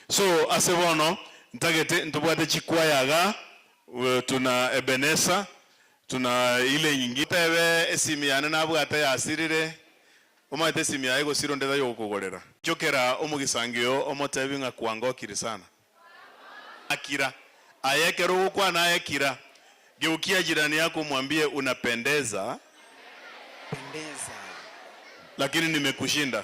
So ase bono ntagete ntobwate chikwaya igaa, tuna Ebenesa, tuna ile nyingi. Tebe esimi yane nabwate yasirire, omanyete esimi yaye egosira onde tari ogokogorera. Chokera omogisangio oo omotebi ng'a kwangokire sana. Akira. Aye ekero ogokwana aye kira. Geukia jirani yako umwambie unapendeza. Pendeza. Lakini nimekushinda.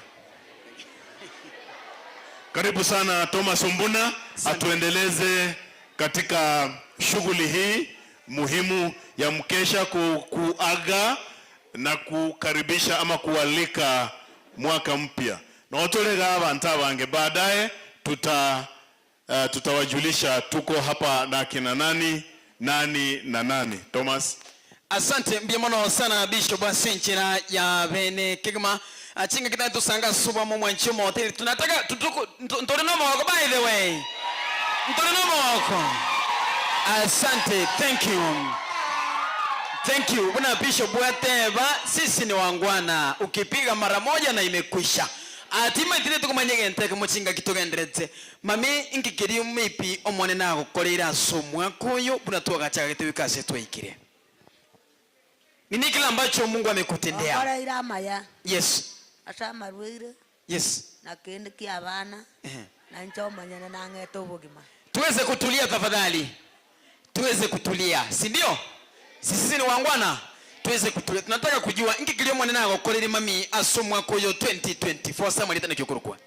Karibu sana Thomas Ombuna atuendeleze katika shughuli hii muhimu ya mkesha ku, kuaga na kukaribisha ama kualika mwaka mpya. Notorega abanto abange baadaye tuta uh, tutawajulisha tuko hapa na kina nani nani na nani. Thomas. Asante mbuya mono sana Bishop ase enchera ya bene kegima. Chingaki tari tosanga ase obwamo omwanchi omoteri tunataka tutuku ntore nomogoko by the way ntore nomogoko asante thank you thank you buna Bishop bwateba sisi ni wangwana ukipiga mara moja na imekwisha Timanyeti netokomanya egento ekemo chingaki togenderete Mami inki keria maybe Omonene agokoreire ase omwaka oyo buna twagachagete goika ase twaikire? Nini kile ambacho Mungu amekutendea? Onkoreire amaya Yes. ase amarwaire, Yes. na kende ki'abana, na inche omonyene nang'ete obogima. Tuweze kutulia tafadhali, tuweze kutulia, si ndio? Si sisi ni wangwana? Tuweze kutulia, tunataka kujua inki keria Omonene agokoreire mami ase omwaka oyo 2024 ase amarieta naki okorokwa.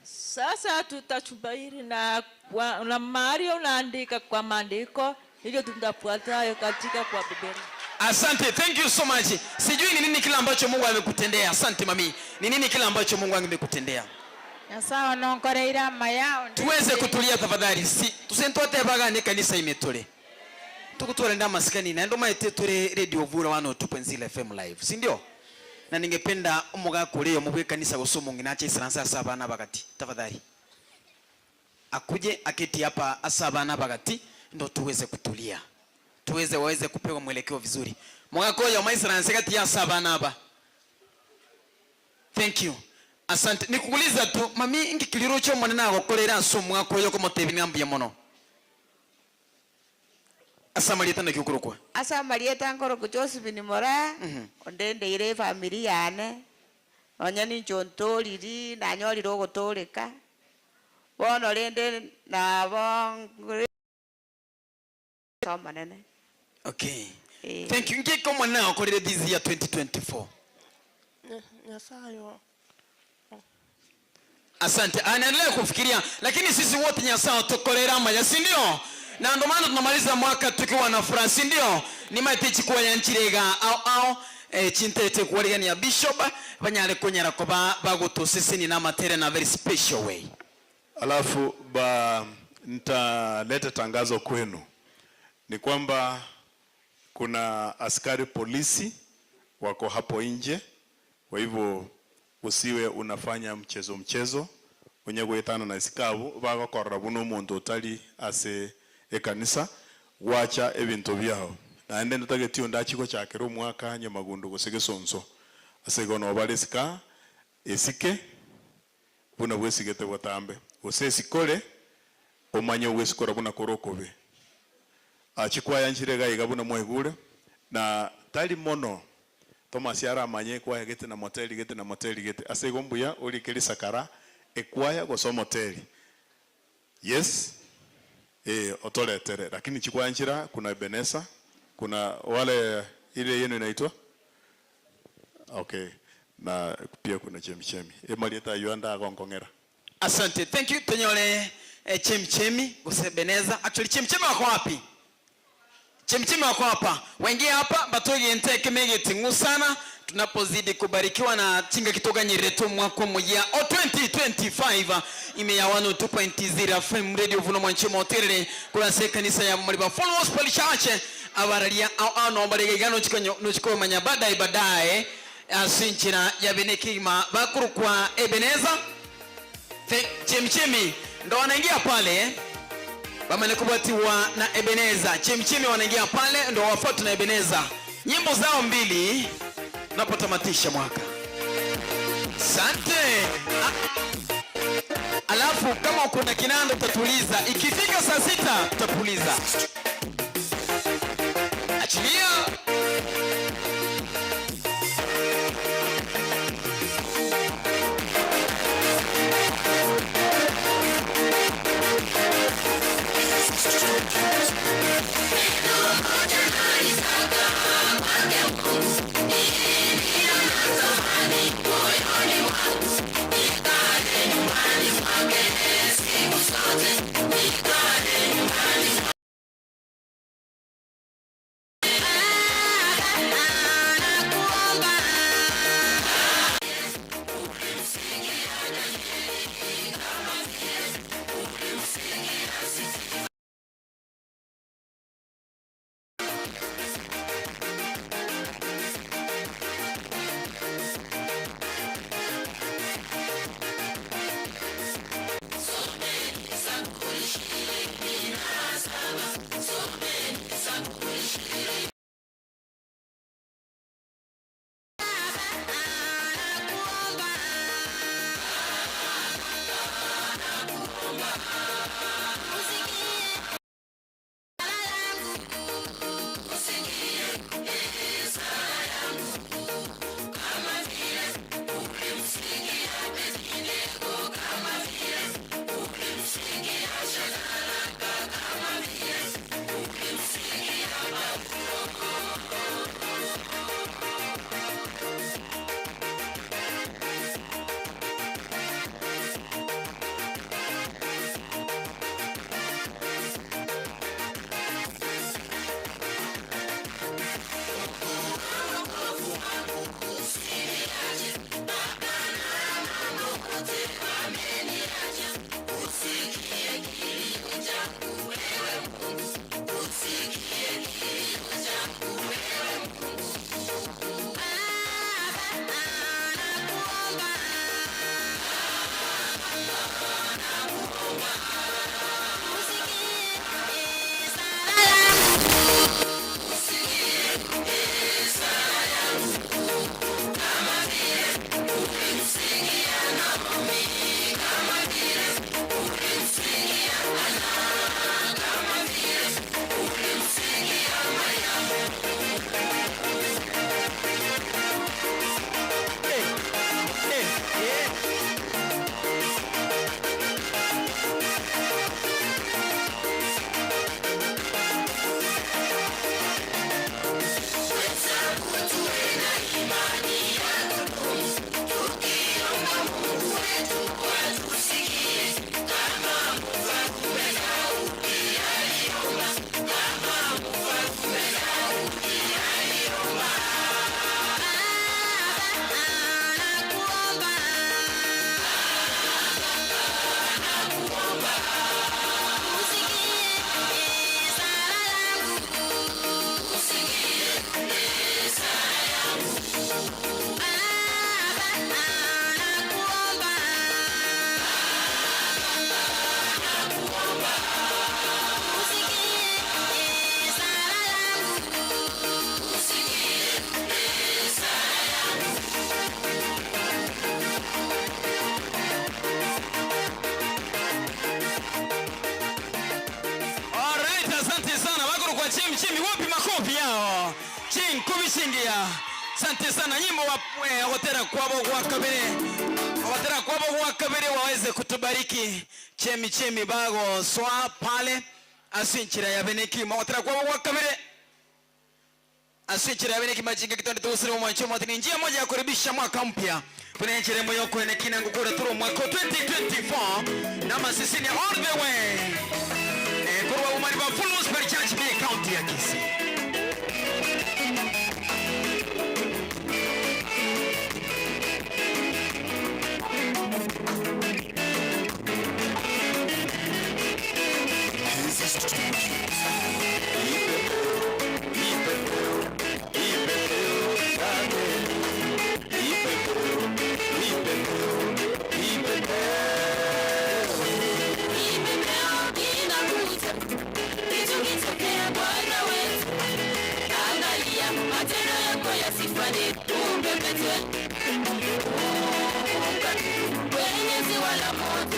Sasa tutachubahiri na, kwa, na mahali unaandika kwa maandiko hivyo tutafuatayo katika kwa Biblia. Asante, thank you so much. Sijui ni nini kile ambacho Mungu amekutendea. Asante mami. Ni nini kile ambacho Mungu amekutendea? Nyasae one onkoreire amaya, Tuweze ondeteire. kutulia tafadhali. Si tusentwatebaga ne kanisa ime tore. Togotwara nde amasikani naende omanyete tore Radio Vura 102.0 FM live, si ndio? Na ningependa omogaka oria oyomo bw'ekanisa gose omong'ina ache aisaranse ase abana abagati tafadhali. Akuje aketi hapa ase abana abagati ndo tuweze kutulia. Tuweze waweze kupewa mwelekeo vizuri. Mogaka oyomo aisaranse gati ya ase abana aba. Thank you. Asante. Nikuuliza tu, mami inki keria oroche Omonene agokorere ase omwaka oyo okomotebia ng'a mbuya mono? Ase amarieta naki okorokwa? Ase amarieta nkorokwa Josephine Moraa, ondendeire efamiri yane, nonya ninche ontoriri, nanyorire ogotoreka, bono rende nabo Omonene. Okay. Eh. Thank you. Nki Omonene agokorire this year 2024? Nyasaye oo. Asante. Anaendelea kufikiria, lakini sisi wote Nyasaye atukorera amaya, si ndio? Na ndio maana tunamaliza mwaka tukiwa na furaha, si ndio? Nimaete chikwaya nchire iga ao ao eh, chintete kwarigania bishop banyare konyara koba bagotosesenia na amatere na very special way. Alafu ba nitaleta tangazo kwenu ni kwamba kuna askari polisi wako hapo nje, kwa hivyo usiwe unafanya mchezo mchezo onye goetana na isiko abwo bagokorora buna omonto otari ase ekanisa gwacha ebinto biao. Naende ntotageti onde achie gochakera omwaka nyamagundo gose gesonso. Ase igo nobare isiko aa esike buna bwesigete botambe, gose esikore omanye ogwesikora buna kore okobe. Achie kwayanchire iga iga buna mwaigure, na tari mono Thomas aramanye ekwaya gete na moteri gete na moteri gete. Ase igo mbuya orike risakara ekwaya gose omoteri. Yes eh otoretere lakini chikwaya nchira kuna Ebenesa kuna wale ile yenu inaitwa okay na pia kuna chemichemi emarieta aywo ande agonkong'era. Asante thank you tonyore chemichemi gose Ebeneza actually chemichemi wako wapi? Chemchemi wako hapa waingie hapa batoe egento ekemo egeting'u sana tunapozidi kubarikiwa na chingaki toganyererete omwaka omoyia o 2025 ime ya 102.0 FM radio vuno mwanche moterere korwa ase ekanisa ya Moriba Full Gospel Church abararia ao ao noo bare iga iga nochikonyo nochikomanya baadaye baadaye ase enchera ya bene kegima bakorokwa Ebeneza The Chemchemi ndo wanaingia pale bamane kubwatiwa na Ebeneza. Chemchemi wanaingia pale ndo wafuatwe na Ebeneza, nyimbo zao mbili napotamatisha mwaka. Asante. Alafu Alafu kama uko na kinanda utatuliza, ikifika saa 6 tutapuliza. Achilia. Chemi chemi, wapi makofi yao? Chinkubishingia. Asante sana nyimbo wa wotera kwabo kwa kabere. Wotera kwabo kwa kabere waweze kutubariki. Chemi chemi bago swa pale asinchira ya beneki mawotera kwabo kwa kabere. Asinchira ya beneki majinga kitondo tusire mwancho mwatini njia moja ya kuribisha mwaka mpya. Tunenchire moyo kwene kinangu kura turu mwaka 2024 na masisini all the way. Kurwa umari ba Full Gospel Church bi county ya Kisii. Kwenye ziwa la moto.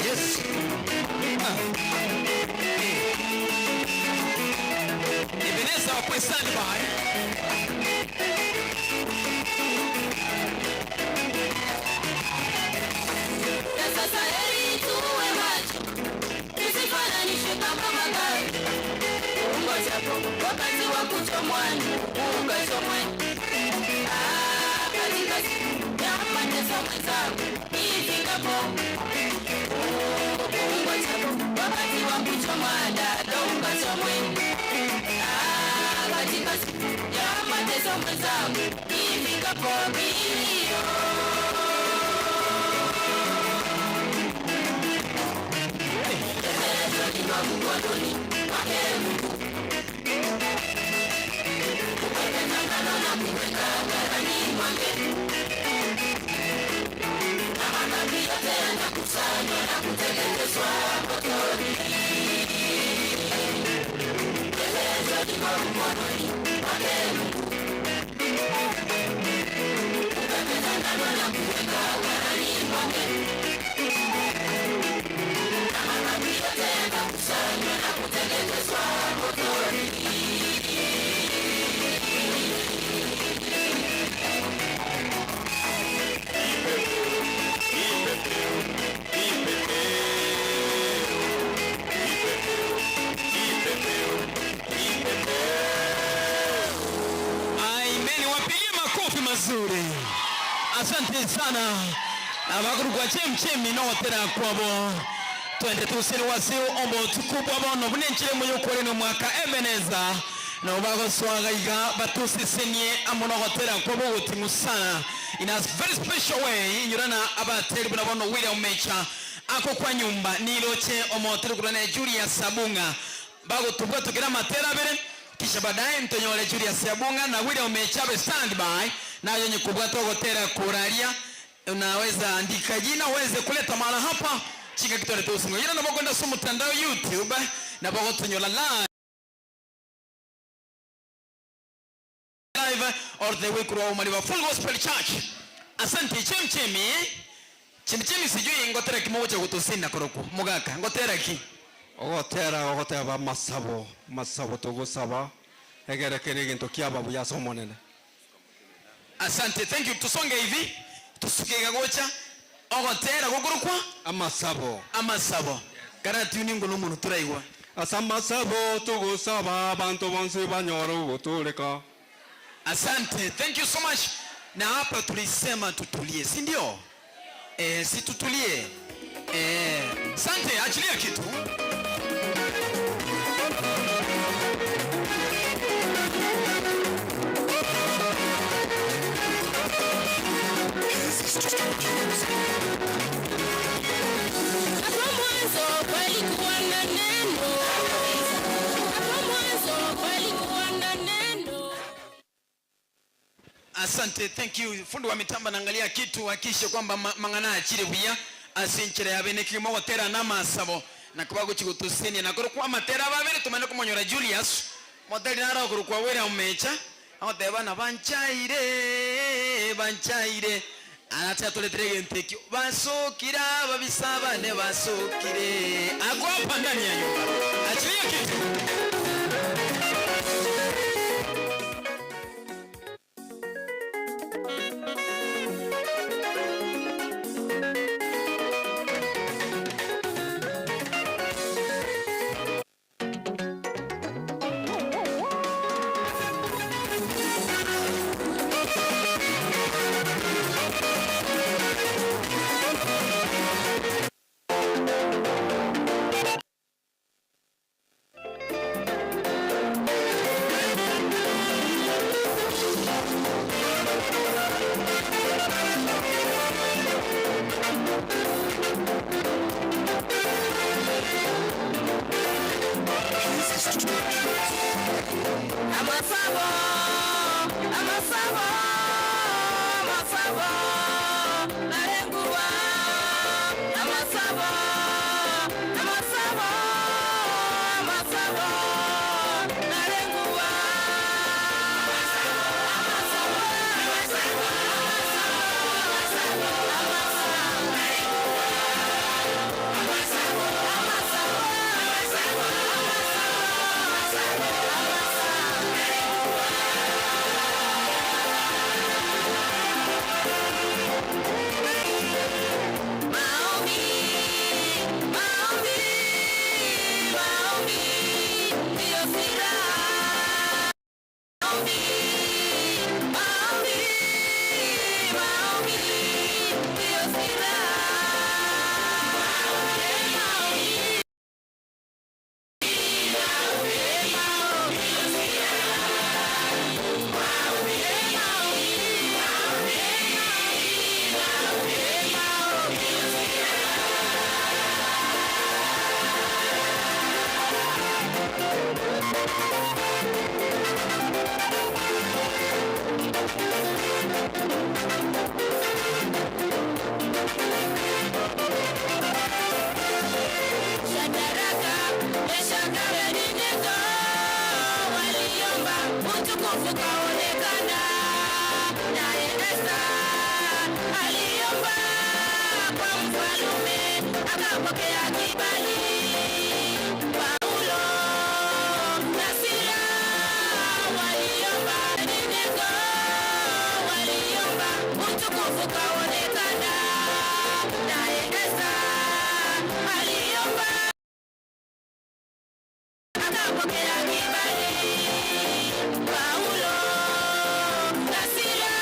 Yes. Ebeneza wakwe stand by. Na sasa heri tuwe macho, tusifananishwe kama magari. Ungojapo wakati wa kuchomwa, ukachomwe. Ah, katika siku ya mateso mwenzangu ifikapo. Ungojapo wakati wa kuchomwa, dada ukachomwe. Ah, katika siku ya mateso mwenzangu ifikapo milio. mazuri. Asante sana abakorokwa Chemchemi nogotera kwabo. Twende tosirwe ase obotuko bwa bono buna enchera emo y'okwarena omwaka Ebeneza. Nabo bagosoa gaiga batosesenie amo nogotera kwabo ogoting'u sana in a very special way. Inyora na abateri buna bono William Mecha akokwa nyumba niroche omoteri korwa ne Julius Abung'a Bagotubwa tokere amatera abere, kisha baadaye ntonyore Julius Abung'a na William Mecha abe stand by, naye onye kobwata ogotera koraria unaweza andika jina uweze kuleta mahala hapa chingaki tware togosungwa. Yire nabo okoenda ase omotandao YouTube nabo ogotonyola live all the way korwa Omariba Full Gospel Church. Asante chemchemi chemchemi sijui ngotera ki mogocha gotosina korokwo mogaka ngotera ki? Ogotera gogoteba amasabo, amasabo togosaba, egere kera egento kiaba buya ase Omonene. Asante thank you tusonge hivi tusuke iga gocha ogotera gokorokwa. Amasabo. Amasabo kara tune ingo nomonto toraigwa. Ase amasabo togosaba abanto bonsi banyore ogotooreka. Asante thank you so much na hapa tulisema tutulie si ndio? Eh, si tutulie eh. Sante, achilia kitu. Hapo mwanzo palikuwa na neno. Hapo mwanzo palikuwa na neno. Asante, thank you. Fundi wa mitambo naangalia kitu hakikishe kwamba mang'ana achire buya ase enchera ya bene kegima ogotera na amasabo na koba gochi gotosenia na korokwa amatera babere tumanye komonyora Julius moteri naro okorokwa William Mecha agoteba na banchaire banchaire arache atoretere egento ekio basokire ababisa bane basokire ako hapa ndani ya nyumba achilia kitu. Amasabo, amasabo, amasabo, narengurwa. Amasabo, amasabo, amasabo, narengurwa. Amasabo, amasabo, amasabo, amasabo, narengurwa. Amasabo, amasabo, amasabo, amasabo, amasabo, narengurwa. Maombi, maombi, maombi, ndiyo silaha. Maombi, maombi, maombi, ndiyo silaha. Maombi, maombi, Shadraka, Meshaka, Abednego waliomba, utukufu kaonekana. Naye Esta aliomba kwa mfalme akapokea kibali. Paulo na Sila waliomba, Abednego waliomba, utukufu kaonekana. Naye Esta aliomba akapokea kibali. Paulo na Sila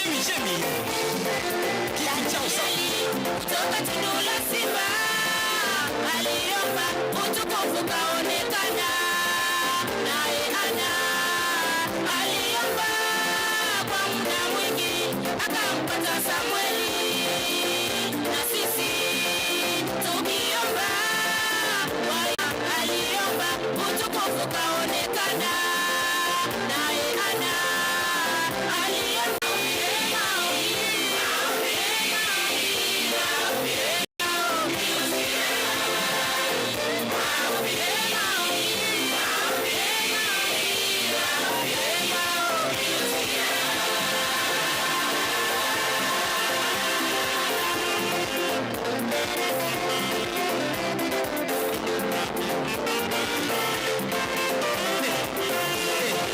Chemi chemi. Kitu cha usafi. Kutoka tundu la simba aliomba, utukufu kaonekana. Naye Hana aliomba kwa muda mwingi, akampata Samweli. Na sisi tukiomba, aliomba, utukufu kaonekana. Naye Hana aliomba.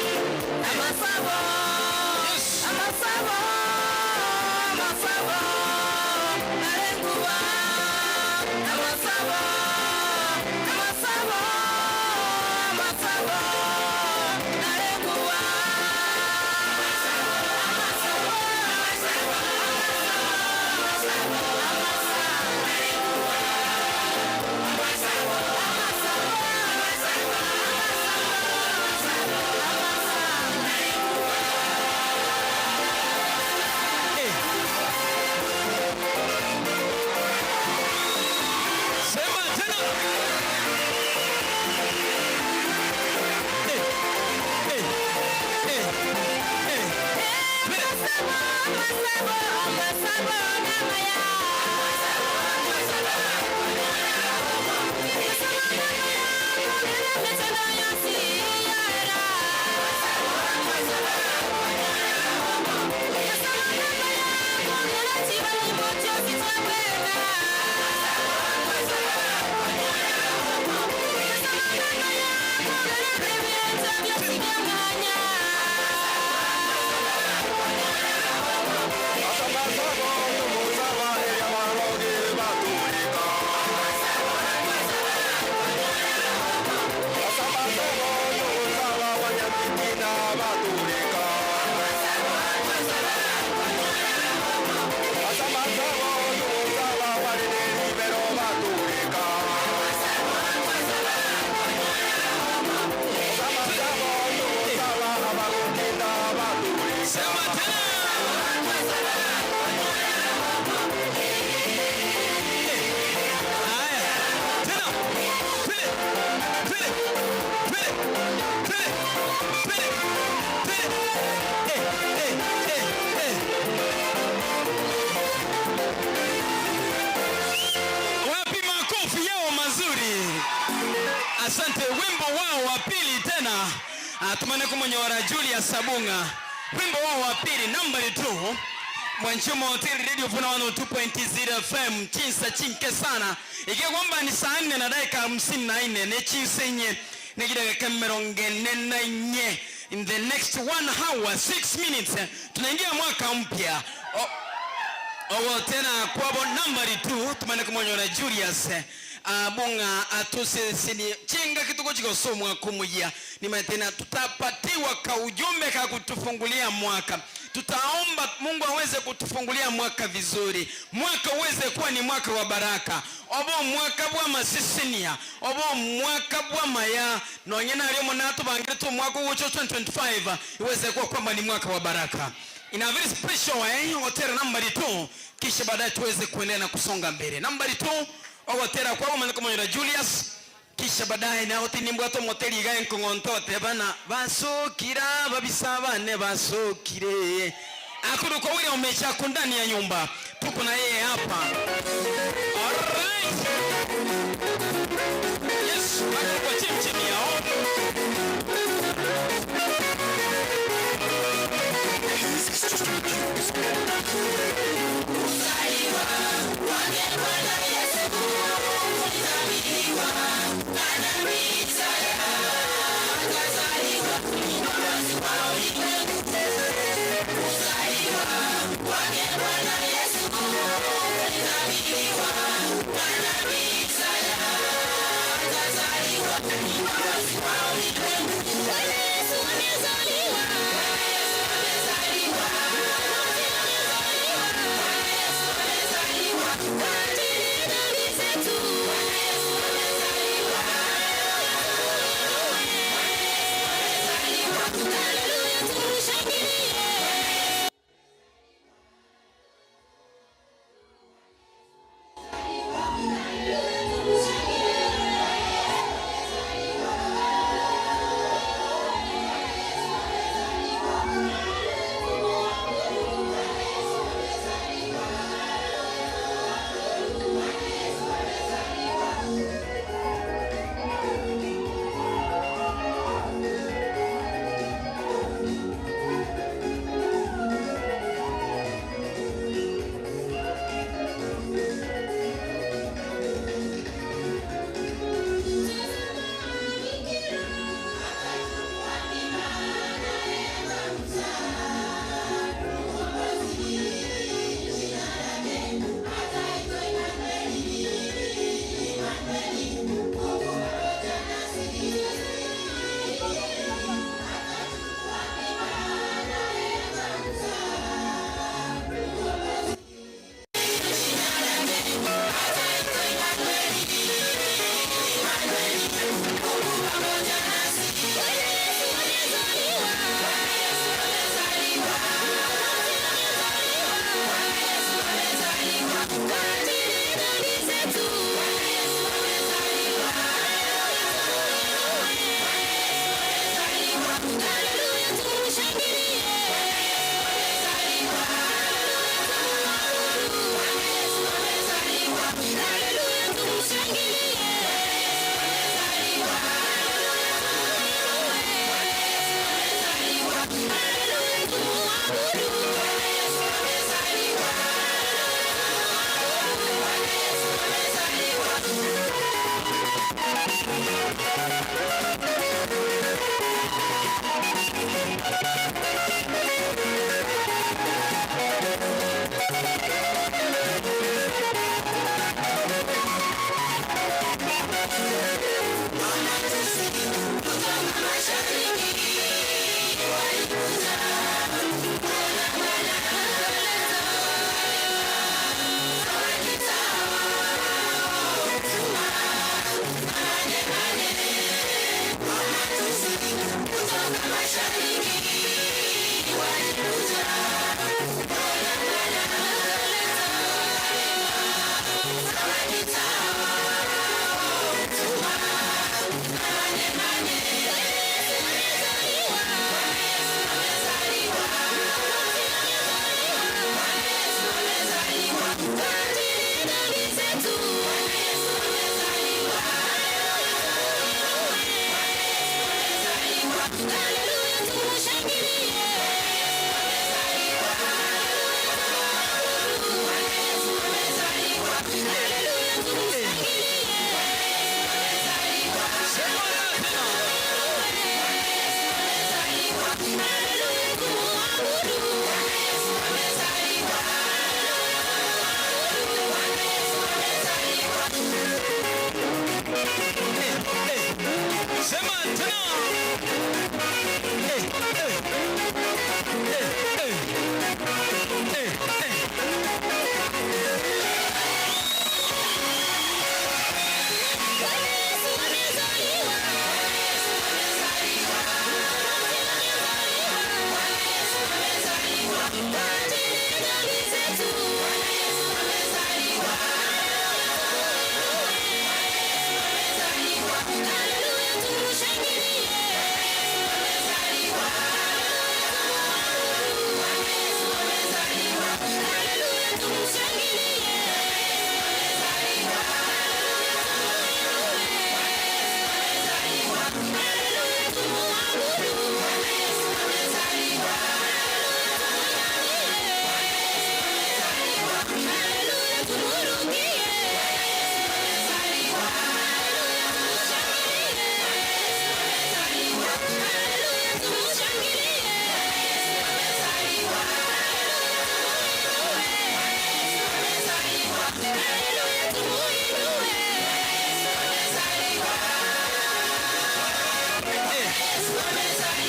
Amasabo, amasabo, amasabo, arenguba. Amasabo, amasabo, amasabo, arenguba. Amasabo, amasabo, amasabo, arenguba. Amasabo, amasabo, amasabo, amasabo, arenguba. Sema tena. Eh, eh, eh, eh. Amasabo, amasabo, amasabo n'amaya. Amasabo n'amaya, kugera emikono yonsi yera. Amasabo n'amaya, kugera ekibalimo kyonsi kyabwena. Amasabo n'amaya, kugera ebirento byonsi byamanya. Sema tena. Haya. Tena. Twende. Twende. Twende. Twende. Twende. Twende. Eh, eh, eh, eh. Wapi makofi yao mazuri? Asante. Wimbo wao wa pili tena tumane kumonyora Julius Sabunga. Wimbo wao wa pili nambari 2 Mwanchumo Hotel Radio Funa 102.0 FM chinsa chinke sana ikiwa kwamba ni saa 4 na dakika 54 ne chinsenye nekidakika 44 in the next 1 hour 6 minutes tunaingia mwaka mpya. Owo tena kwabo nambari 2 tumane kumonyora Julius bunga atusesini chinga kituko chikosomwa kumuya nima tena tutapatiwa kaujumbe ka kutufungulia mwaka. Tutaomba Mungu aweze kutufungulia mwaka vizuri, mwaka uweze kuwa ni mwaka wa baraka, obo mwaka bwa masisinia, obo mwaka bwa maya nonye nalio munatubangire tu mwaka ucho 2025 iweze kuwa kwamba ni mwaka wa baraka. In a very special way, ogotera nambari 2 kisha baadaye tuweze kuendelea na kusonga mbele. Nambari 2 ogotera kwabo mwana kumonyora Julius kisha baadaye naho tinimbwa to moteli igae nkong'onto bana basukira babisa bane basukire akuru kwa wile umesha ndani ya nyumba tuko na yeye hapa. Alright. Yes, kwa chim chim yao. Kuzaliwa kwake Bwana Yesu kulitabiliwa na nabii Isaya, akazaliwa mkombozi wa ulimwengu. Kuzaliwa kwake Bwana Yesu kulitabiliwa na nabii Isaya, akazaliwa mkombozi wa ulimwengu. Bwana Yesu amezaliwa, Bwana Yesu amezaliwa. Sema tena. Eh, eh. Eh, eh. Eh, eh.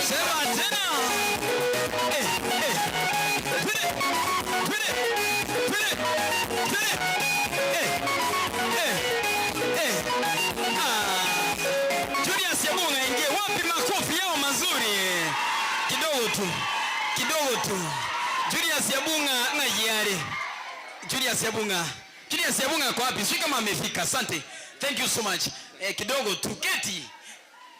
Sema tena. Eh, eh. Twende, twende, twende, twende. Eh, eh, eh. Ah. Julius Yabunga ingie. Wapi makofi yao mazuri? Kidogo tu. Kidogo tu. Julius Yabunga na yiari. Julius Yabunga. Julius Yabunga kwa wapi? Sio kama amefika. Asante. Thank you so much. Eh, kidogo tu keti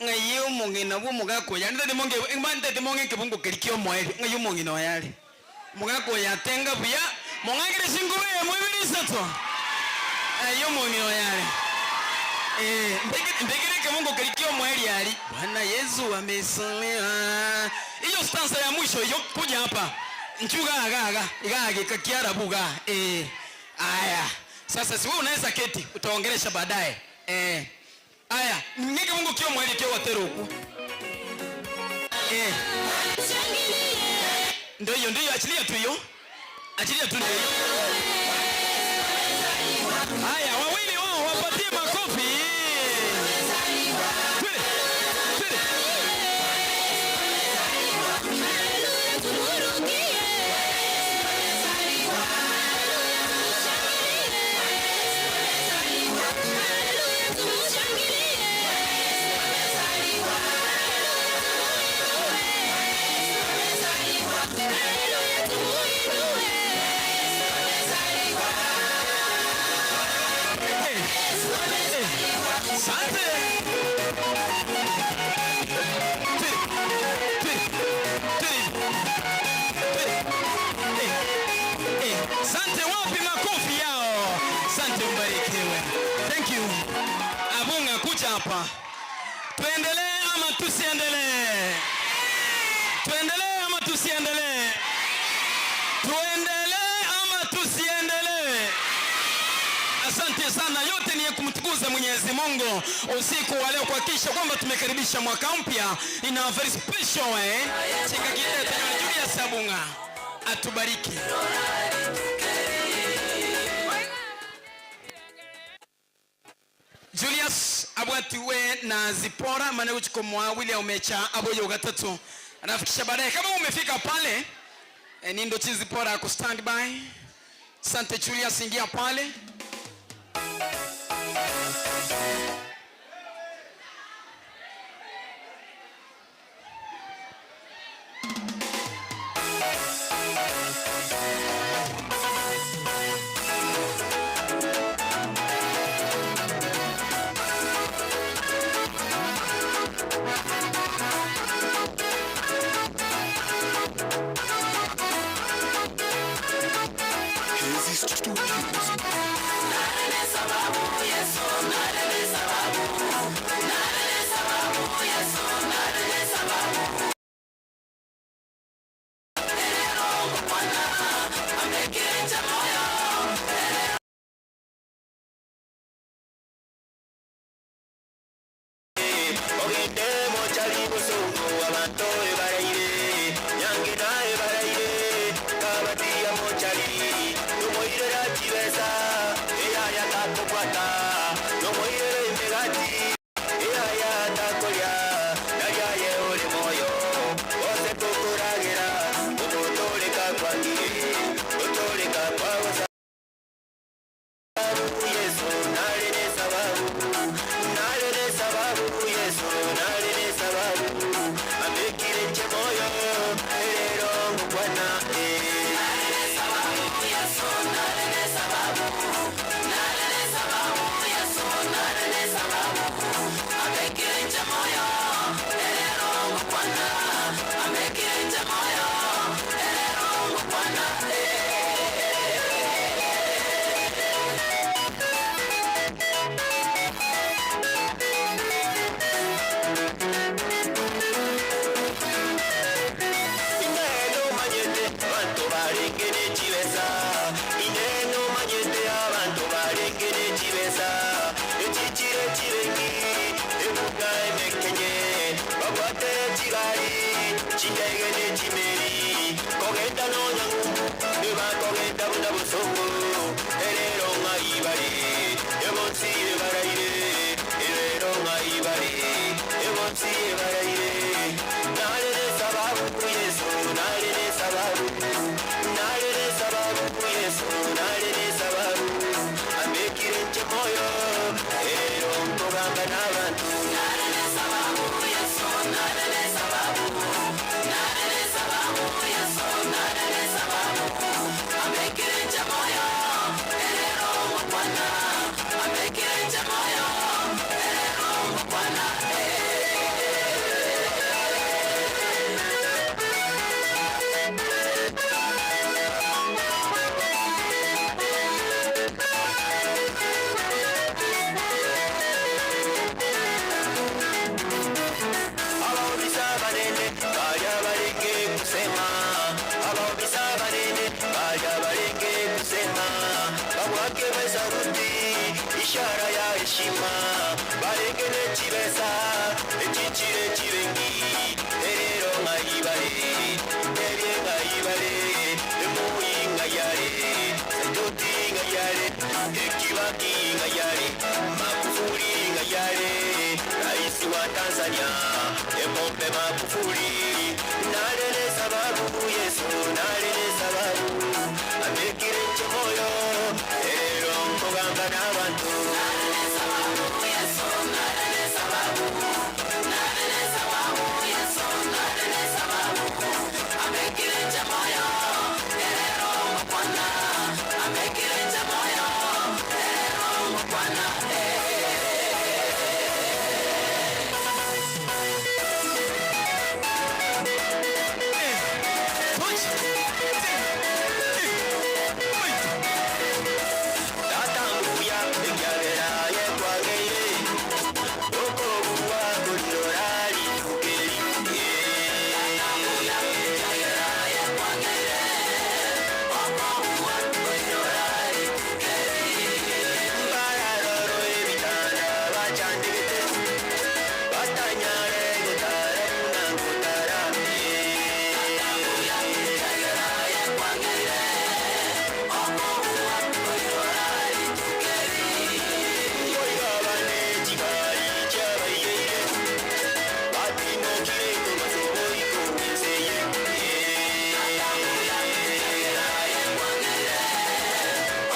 ng'ai omong'ina bwa omogaka oyo ande monge mbantete monge ekebungo keri kia omoerio ng'ai omong'ina oyo are omogaka oyo atenga buya mong'akere chinkuba eyemo ibere isato ng'ai omong'ina oyo are eh, mbekere ekebungo keri kia omoerio ari Bwana Yesu amesaliwa. Hiyo stanza ya mwisho hiyo, kuja hapa nchuga aga aga iga agika kiarabu ga eh. Aya, sasa si wewe unaweza keti, utaongelesha baadaye eh. Aya, ngeke Mungu kio mweli kio wateruku. Eh. Ndio hiyo, ndio hiyo, achilia tu hiyo. Achilia tu ndio hiyo. Haya, wawili wao wapatie makofi. Twende. Twende. Asante. Twende. Twende. Twende. Twende. Eh, eh. Asante, wapi makofi yao? Asante, mbarikiwe. Thank you. Abunga kuja hapa. Tuendelee ama tusiendelee? Tuendelee ama tusiendelee? Tuendelee ama tusiendelee? Asante sana, yote ni kumtukuza Mwenyezi Mungu usiku wa leo, kuhakikisha kwamba tumekaribisha mwaka mpya in a very special way. Chikakite Julius Abunga atubariki. Julius abwatiwe na Zipora maana uchikomwa William Mecha aboyo gatatu anafikisha baadaye. Kama umefika pale eh, ni ndo Zipora ku stand by. Asante Julius, ingia pale. Ogende mochari bosongo abanto ebaraire, Nyangena ebaraire, Kabatia mochari, Nomoirera chibesa, eyaya takobwata, Nomoirera emegati, eyaya takoria, Naria aye ore moyo, gose tokoragera, Ogotoreka kwangire, Gotoreka kwagosa. Inee nomanyete abanto barenge ne chibesa? Inee nomanyete abanto barenge ne chibesa? Echi chire chibenki, ebuna emekenye, babwate chigari, chindege ne chimeri, kogenda nonya ng'umbu, ebakogenda buna bosongo, erero ng'ai bare, ebonsi ebaraire, erero ng'ai bare, ebonsi ebaraire. Nare ne sababu Yesu, nare ne sababu, nare ne sababu Yesu, nare ne sababu, ambekire nche moyo, erero nkogamba n'abantu. Nare ne sababu Yesu, nare ne sababu, nare ne sababu Yesu, nare ne sababu, ambekire nche moyo, erero ngokwana, ambekire nche moyo, erero ngokwana. Abaobisa abanene baria barenge kusema, abaobisa abanene baria barenge kusema, babwake besaruti ishara ya heshima, barenge ne chibesa echichire chibengi, erero ng'ai bare, ebie ng'ai bare, emui ng'ai are, saitoti ng'ai are, ekibaki ng'ai are, Magufuli ng'ai are, rais wa Tanzania, Pombe Magufuli, nalele sababu Yesu, nalele sababu, ambekire nche moyo, erero nkogamba n'abantu. Nalele sababu Yesu, nalele sababu, nalele sababu Yesu, nalele sababu, ambekire nche moyo, erero ngokwana, ambekire nche moyo, erero ngokwana. Tatambuya ekiagera yekwageire, okobua korirora rituko eri. Tatambuya ekiagera yekwageire, okobua korirora rituko eri. Mbararoro ebitanda bachandegete, batanyare gotara buna ngotara. Tatambuya ekiagera yekwageire, okobua korirora rituko eri. Koigabane chigari chiabaiyeire, batimokire korwa soboiko enseye. Tatambuya ekiagera yekwageire,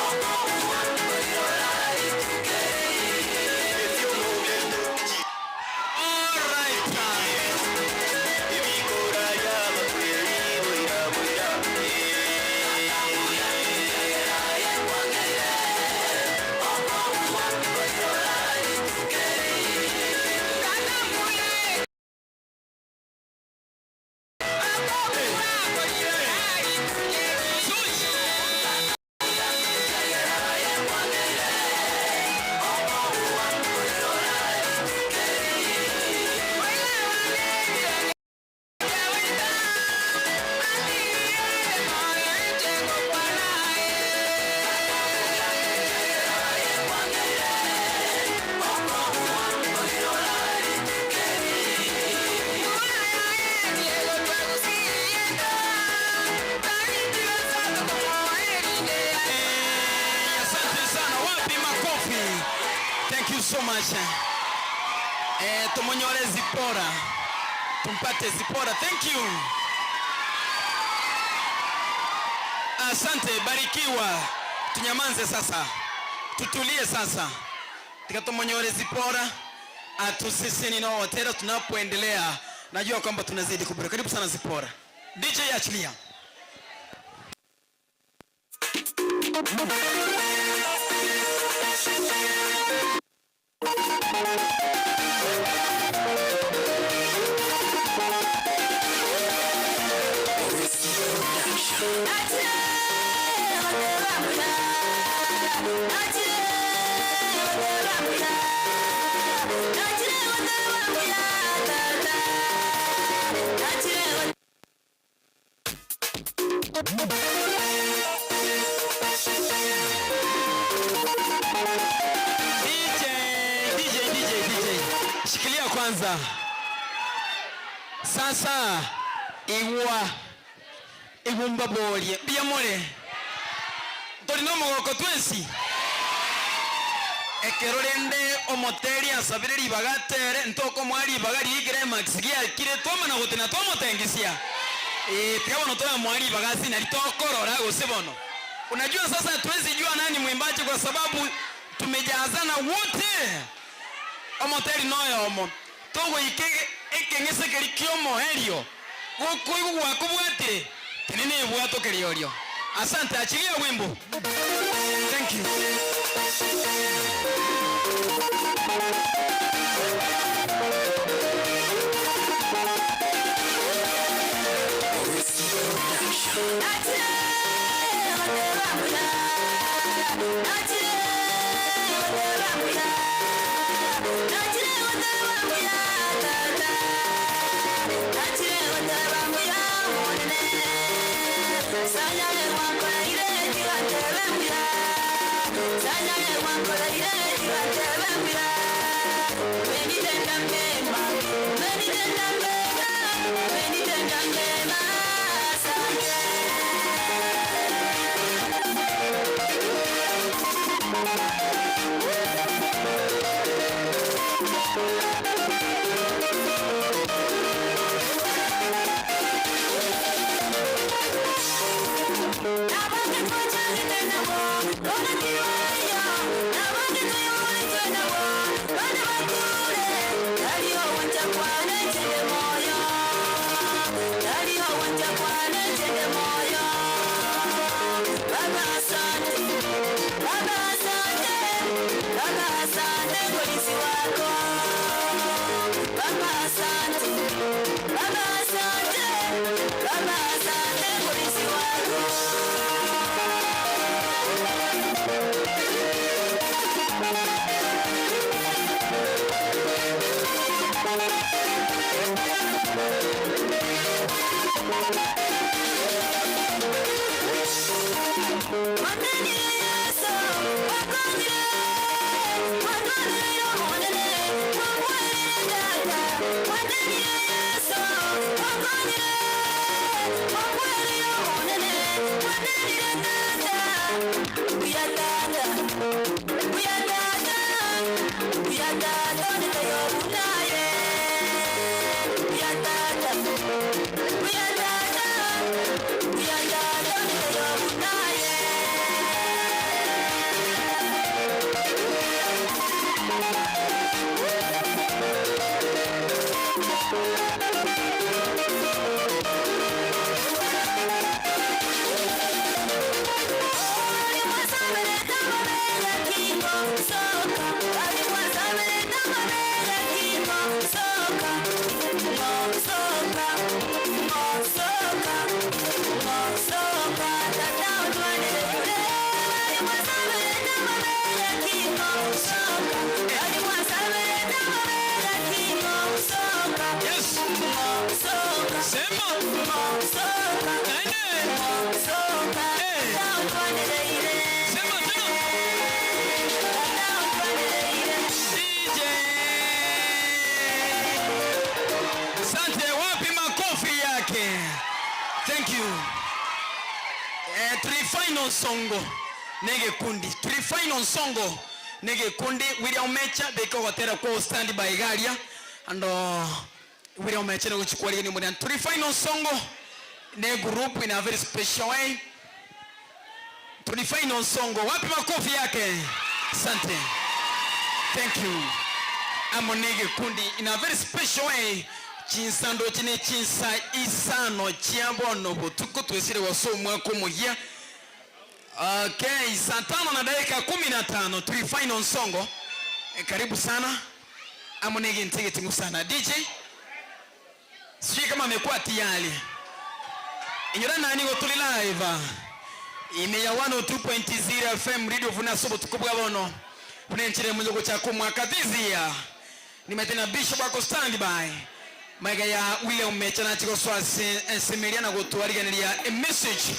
okobua korirora rituko eri. All right. Ebikora by'amakweri boira boira. Tatambuya ekiagera yekwageire, okobua korirora rituko eri. Tukaribishe. Eh, tomonyore Zipora. Tumpate Zipora. Thank you. Asante, barikiwa. Tunyamanze sasa. Tutulie sasa. Tiga tomonyore Zipora. Atusisini na otera tunapoendelea. Najua kwamba tunazidi kubariki. Karibu sana Zipora. DJ achilia. DJ, DJ, DJ, DJ. Shikilia kwanza. Sasa igwa igumba borie mbuya more tori nomogoko twensi ekero rende omoteri asabire ribaga atere ntokomoa ribaga riria climax giakire twamana gotenena twamotengisia Eh, tiga bono toramoa ribaga ase nari tokorora gose bono unajua sasa hatuwezi jua nani mwimbaji kwa sababu tumejazana wote omoteri noyomo togoika ekeng'ese keria kiomoerio gokoigwa gwakobwatire tenena ebwato keria orio asante achilia wimbo thank you Asante, wapi makofi yake? Thank you. Eh, Trifino Nsongo negekundi Trifino Nsongo Negekundi William Mecha beka ogotera kwa stand by iga aria ando William Mecha nigo chikwarigania omorembe. Turi final Onsongo ne group in a very special way. Turi final Onsongo wapi makofi yake? Asante. Thank you. Amo negekundi in a very special way. Chinsa ndoche ne chinsa isano chia bono botuko twesire gose omwaka omoyia. Okay, saa tano na dakika 15 turi final Nsongo. Karibu sana. Amo negento egeting'u sana. DJ sijui kama amekuwa tayari. Inyora nani igo turi live ime ya 102.0 FM Radio buna ase obotuko bwa bono buna enchera emonye gochaka omwaka this year. Nimanyete na Bishop ako stand by magega ya William Mecha nache gosoa ase ensemo eria na gotwarigeneria a message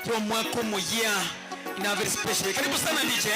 y'omwaka omoyia in a very special way. Karibu sana DJ.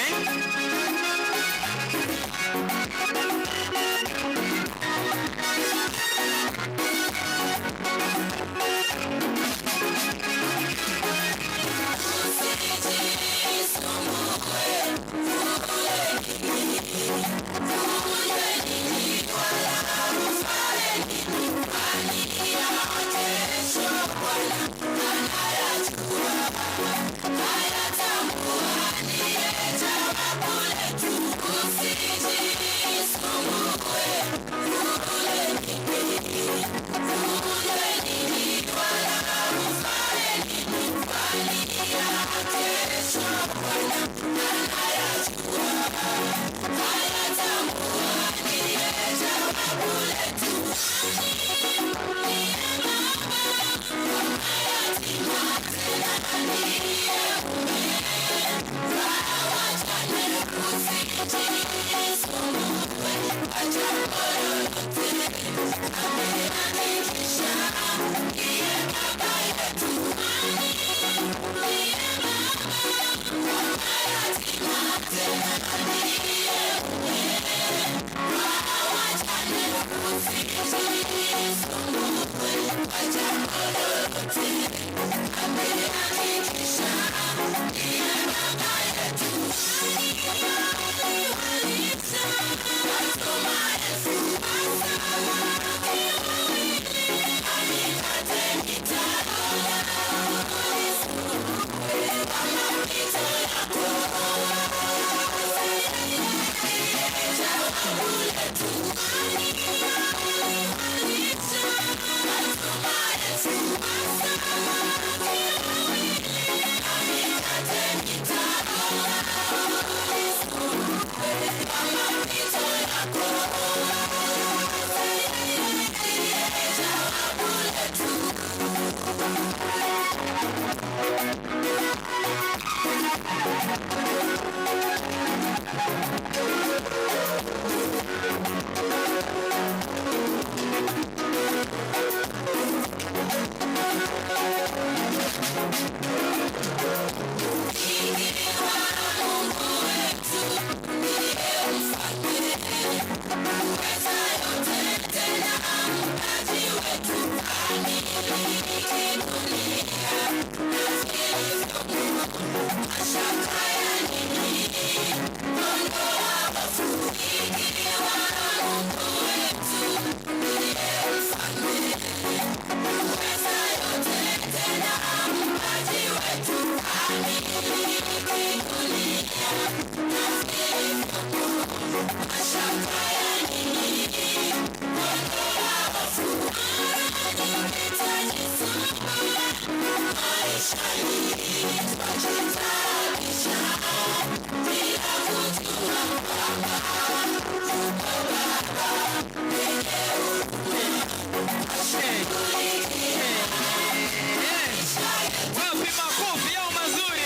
Wapi makofi yao mazuri?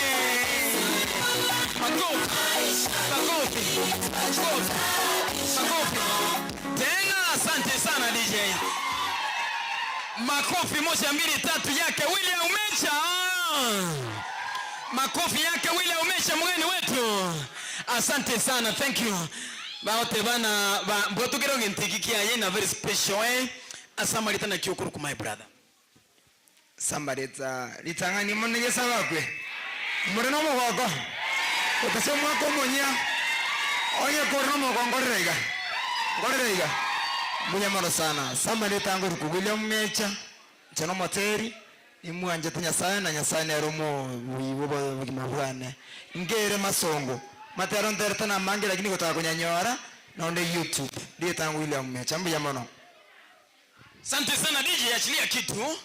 Makofi, makofi, makofi, makofi. Tena asante sana DJ. Makofi moja, mbili, tatu yake William Mecha. Makofi yake William Mecha mgeni wetu. Asante sana, thank you. Baote bana ba mbotugero ngentiki kiaye na very special eh. Asamarita na kiokuru ku my brother. Sambaretsa ritang'ani mono Nyasae bakwe. More nomogoko, otase omwaka omoyia. Onye kore nomogoko nkorere iga, nkorere iga. Mbuya mono sana. Ase amarieta angoruka William Mecha, inche nomoteri, nimwanchete Nyasaye na Nyasaye nere omobui bw'obogima bwane. Nkere masongo, matero nterete namange lakini gotaka konyanyora nonde YouTube. Rieta ango William Mecha. Mbuya mono. Sante sana DJ achilia kitu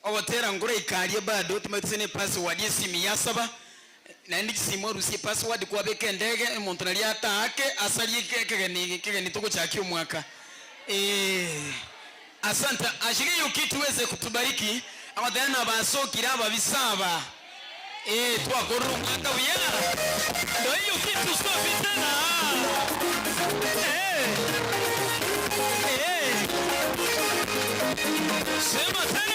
ogotera nkoraika aria bado timanyeti gose ne password esimi yasaba naende chisimi orusie password kwabeka endege omonto naria ataake asarie ekegeni ekegeni togochakia omwaka eeh asante achilia hiyo kitu iweze kutubariki agoteba nabasokire ababisa aba eeh twakorire omwaka buya ndo hiyo kitu safi tena eeh eeh sema tena.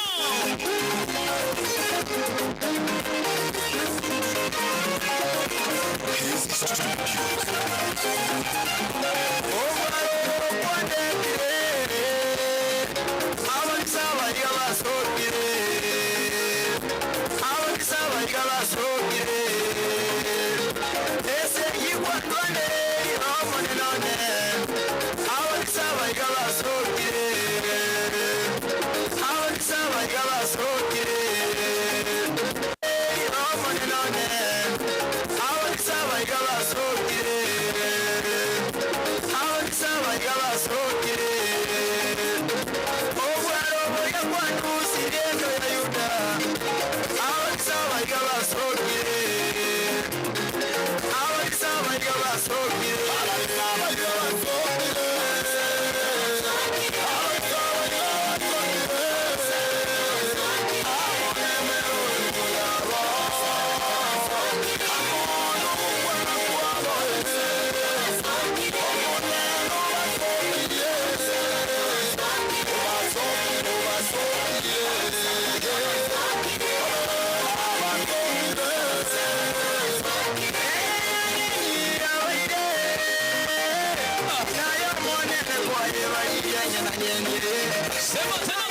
Sema tena.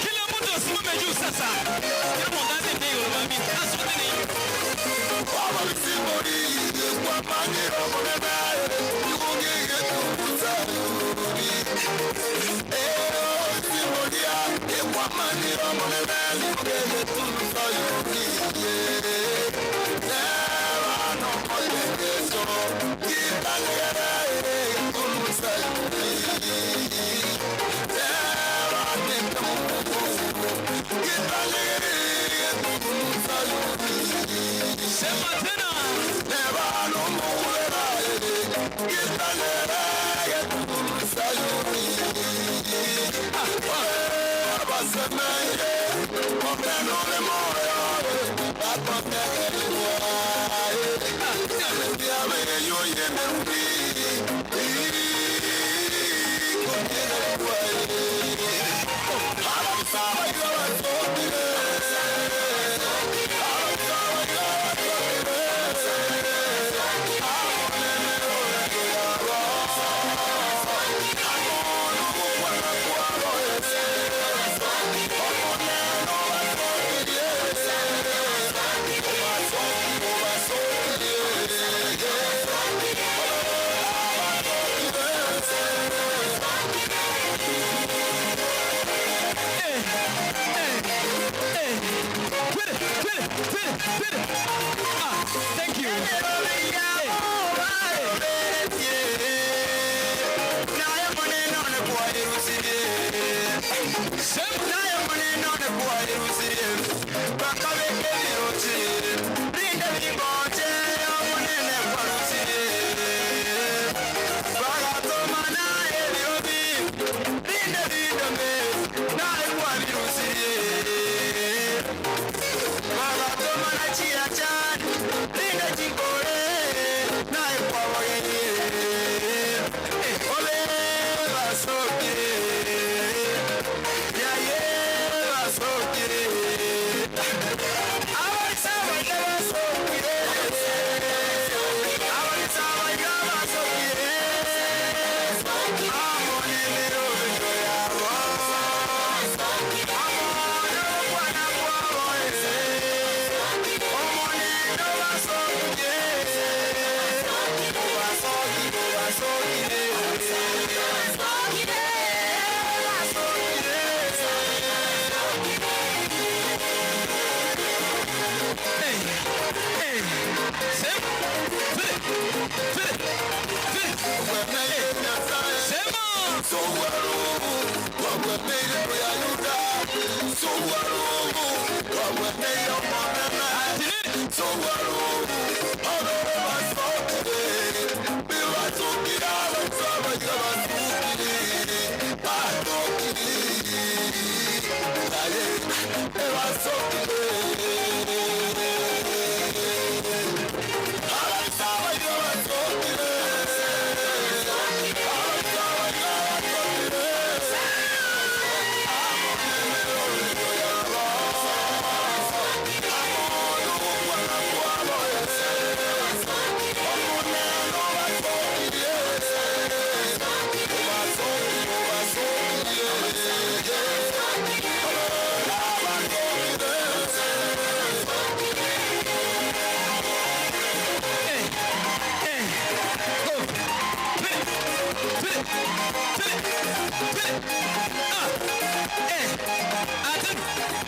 Kila mtu asimame juu sasa. Kila mtu aende mbele mami. Asante ni. Sema tena.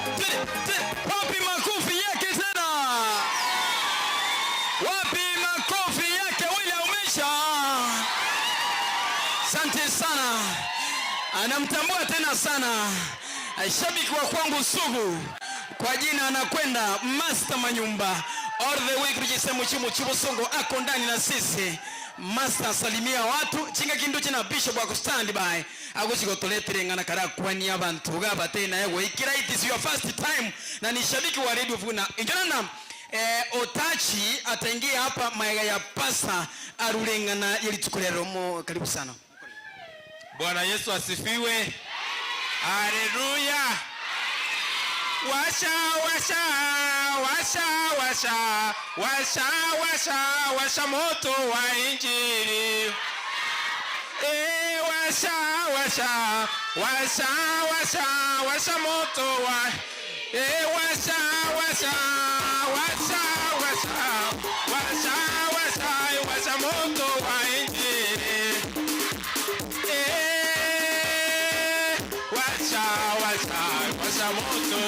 Wapi makofi yake tena? Wapi makofi yake William Mesha? Asante sana, anamtambua tena sana shabiki wa kwangu sugu kwa jina anakwenda Master Manyumba all the way kutoka chimu chibusongo ako ndani na sisi. Master salimia watu chinga kindu china bishop ako stand by aguchigotoletire ng'ana kara kwania abantu gabate naye goikira. It is your first time na ni shabiki wa Radio Vuna injona Otachi ataingia hapa maega ya pasa arulengana yelitukulero mo. Karibu sana. Bwana Yesu asifiwe. Haleluya. Washa washa washa washa washa washa washa moto wa Injili. E, washa washa washa washa washa moto wa e, washa washa washa washa washa washa washa moto wa Injili. Eh, washa washa washa moto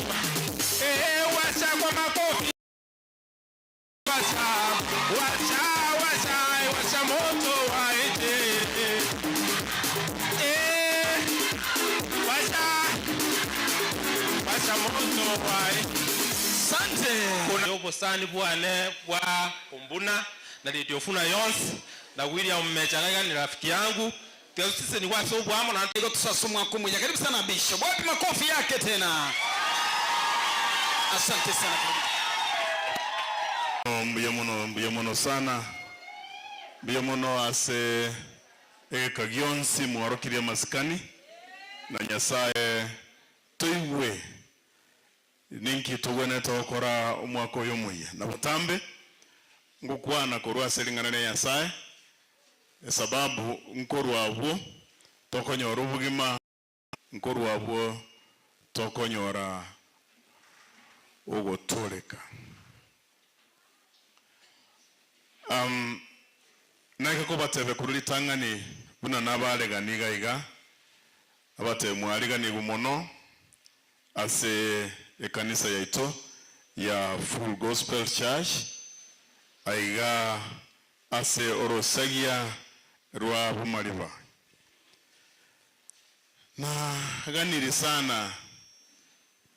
eh, washa kwa makofi washa washa washa washa moto wa Injili. Eh, washa washa moto wa Asante. Kuna obosani bwane bwa ombuna na Radio Funa yonsi na William Mechanaga ni rafiki yangu. Kwa sisi ni watu bwamo na Iko tusasumwa kumuja. Karibu sana Bishop. Wapi makofi yake tena? Asante sana. Mbuya muno, mbuya muno sana, mbuya muno ase egeka gionsi mwarokirie masikani na Nyasaye toigwe ninki tugwenete gokora omwaka oyo omuya na botambe ngokwana korwa ase ring'ana ria Nyasaye esababu nkorwa abwo tokonyora obogima nkorwa abwo tokonyora ogotoreka. Nake kobatebe kururi tang'ani buna nabaregani iga iga abatebe mwariganigu mono ase ekanisa yaito ya Full Gospel Church aiga ase orosagia rwa Bumariba. Na ganiri sana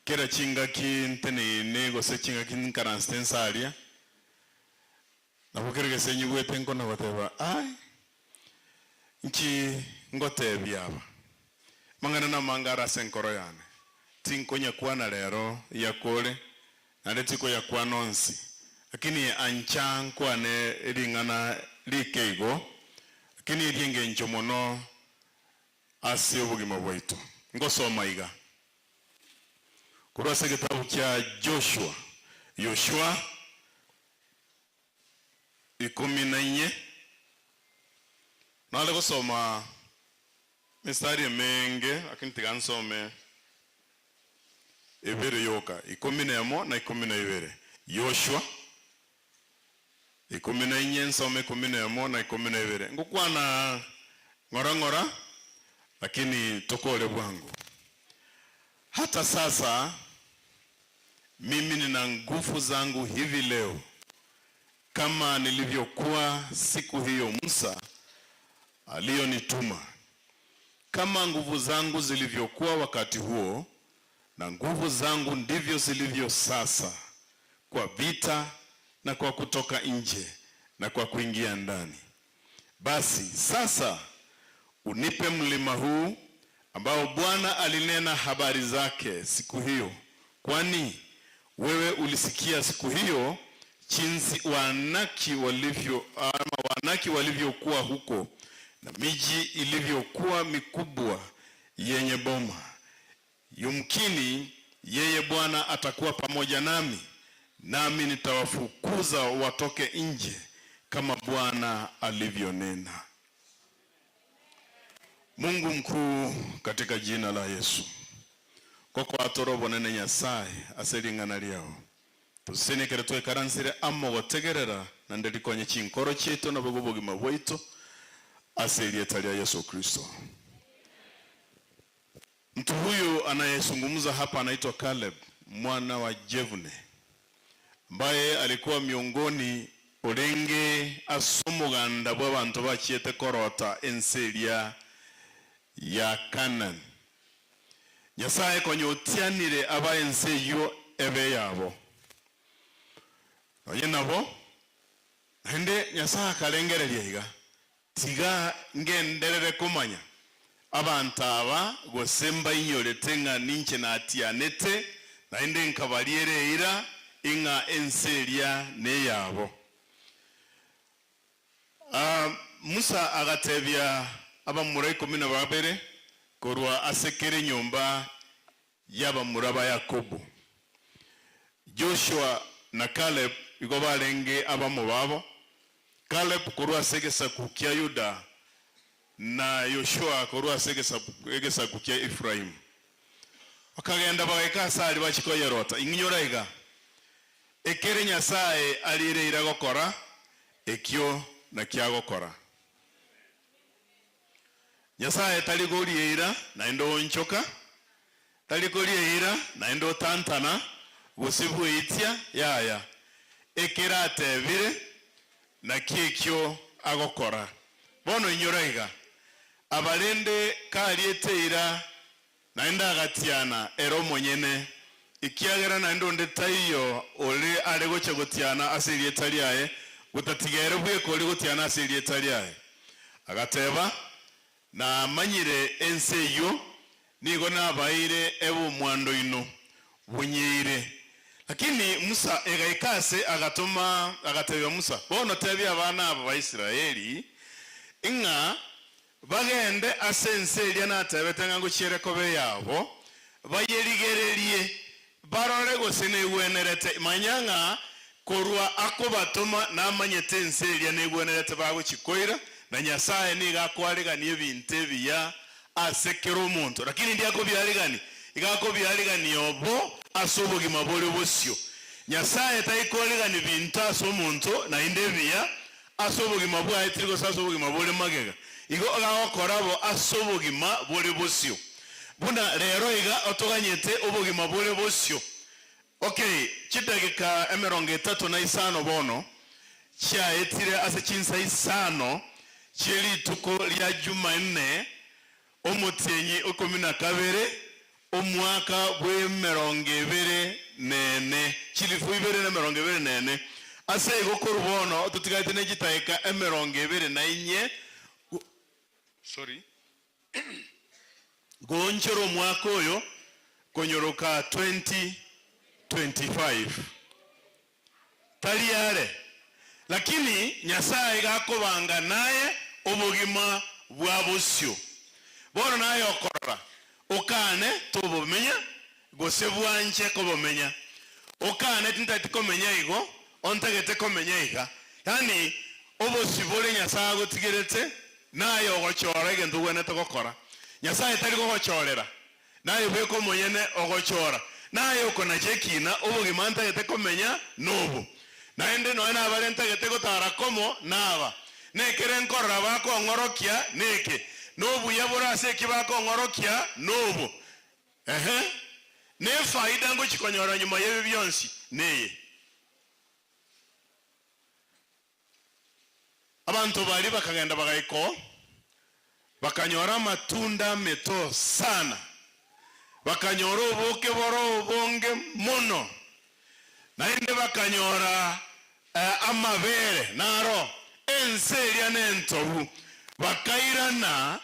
kera chingaki nteneine gose chingaki nkaranste nsaria nabo kere gese nyigwete nkona goteba ai nki ngotebia aba mang'ana na mangara ase enkoro yane tinkonya kwana lero yakore naende tikoyakwana onsi lakini ancha nkwane ring'ana rike igo lakini eri engencho mono ase obogima bwaito. Ngosoma iga korwa ase egetabu kia Joshua, Yoshua 14 nare gosoma mistari emenge lakini tiga nsome ibere yoka 11 na 12. Yoshua Ikumi na inye nsome ikumi na emo na ikumi na ibere. Ngokwana ng'ora ng'ora lakini tokore bwango. Hata sasa mimi nina nguvu zangu hivi leo kama nilivyokuwa siku hiyo Musa aliyonituma, kama nguvu zangu zilivyokuwa wakati huo, na nguvu zangu ndivyo zilivyo sasa, kwa vita na kwa kutoka nje na kwa kuingia ndani. Basi sasa unipe mlima huu ambao Bwana alinena habari zake siku hiyo, kwani wewe ulisikia siku hiyo jinsi Waanaki walivyo ama Waanaki walivyokuwa huko na miji ilivyokuwa mikubwa yenye boma. Yumkini yeye Bwana atakuwa pamoja nami, nami nitawafukuza watoke nje kama Bwana alivyonena. Mungu mkuu, katika jina la Yesu, kokwatoro obonene Nyasaye ase ring'ana riao tosesenekere twekaransire amo gotegerera naende rikonye chinkoro chiaito naboigo obogima bwaito ase erieta ria Yesu Kristo. Mtu huyu anayezungumza hapa anaitwa Caleb mwana wa Jefune ambaye alikuwa miongoni orenge ase omoganda bw'abanto bachiete korota ense eria ya Kanani. Nyasae konya otianire abae ense eyio ebe eyabo. Nonye nabo, naende Nyasae akarengereria iga, Tiga ngenderere komanya abanto aba, gose mbainyorete ng'a ninche natianete, naende nkabariera eira ing'a ense eria neyabo. Musa agatebia abamura ikomi na babere korwa ase kera enyomba y'abamura ba Yakobo. Joshua na Caleb igo barenge abamo babo, Caleb korwa ase egesaku kia Yuda, na Yoshua korwa ase egesaku kia Efraimu. Bakagenda bagaika aase aria bachia koyerota. Ing'inyora iga, ekere Nyasae ariire eira gokora, ekio nakio agokora. Nyasae tari koria eira naende oonchoka, tari koria eira naende otantana, gose bweitia, yaya. Ekere atebire, nakio ekio agokora. Bono inyora iga, aba rende kariete eira naende agatiana ere omonyene, ekiagera naende onde taiyo ore are gocha gotiana ase erieta riaye, gotatiga ere bweka ore gotiana ase erieta riaye. Agateba, Namanyire ense eyio, nigo nabaeire ebe omwando oino, bonyeire. Lakini Musa egaika ase agatoma, agatebia Musa, Bono tebia abana aba ba Israeli, ng'a Bagende ase ense eria natebete ng'a ngochiere koba eyabo, bayerigererie, barore gose negwenerete. Manya ng'a korwa akobatoma namanyete ense eria negwenerete bagochia koira, na Nyasae nigo akoaregania ebinto ebiya ase kera omonto. Lakini ndiakobiaregania, iga akobiaregania obo ase obogima bore bosio. Nyasae taikoaregania binto ase omonto naende ebiya, Ase obogima bwaye tiri gose ase obogima bore magega, igo agokora bo ase obogima bore bosio. Buna rero iga otoganyete obogima bore bosio. Okay, chidageka emerongo etato na isano bono chiaetire ase chinsa isano chie rituko ria Jumanne Omotienyi oikomi na kabere, omwaka bw'emerongo ebere nene, chilifu ibere na emerongo ebere nene. Ase igo korwa bono totigarete ne chidakika emerongo ebere na inye, sorry, goonchora omwaka oyo konyoroka 2025. Tari are. Lakini Nyasae iga akobanga naye obogima bwa bosio. Bono naye okorora, okane tobomenya, gose bwanche kobomenya. Okane tintageti komenya igo, ontagete komenya iga. Yaani obosibore Nyasae agotigerete, naye ogochora egento ogwenerete gokora. Nyasae tari gogochorera, Naye bweka omonyene ogochora, naye okonacha ekina, obogima ntagete komenya nobo. Naende nonya nabare ntagete gotara komo naba, nekere nkorora bakong'orokia neke, na obuya bore ase eki bakong'orokia nobo. Ehe, nefaida ngochia konyora nyuma y'ebi bionsi neye. Abanto baria bakagenda bagaika oo, bakanyora amatunda ameto sana, bakanyora oboke bore obonge mono, naende bakanyora amabere naro ense eria nentobu. Bakairana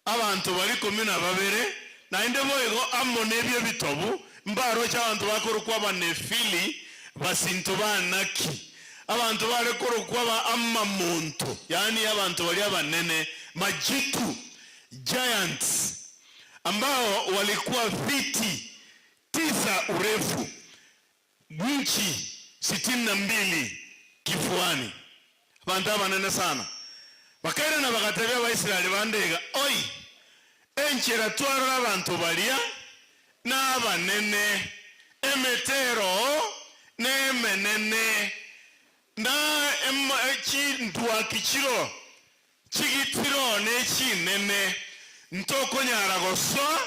abanto baria ikomi na babere, naende boigo amo nebio ebitobu, mbaroche abanto bakorokwa Abanefili, basinto b'Anaki, abanto bare korokwa aba amamonto, yaani abanto baria abanene, majitu, giants, ambao walikuwa fiti tisa urefu, inchi sitini na mbili kifuani. Abanto abanene sana. Bakairana bagatebia Abaisraeli bande iga, Oi, enchera twarora abanto baria nabanene, emete eroo nemenene, na chindwaki chiroo Chigitiro nechinene, ntokonyara gosoa,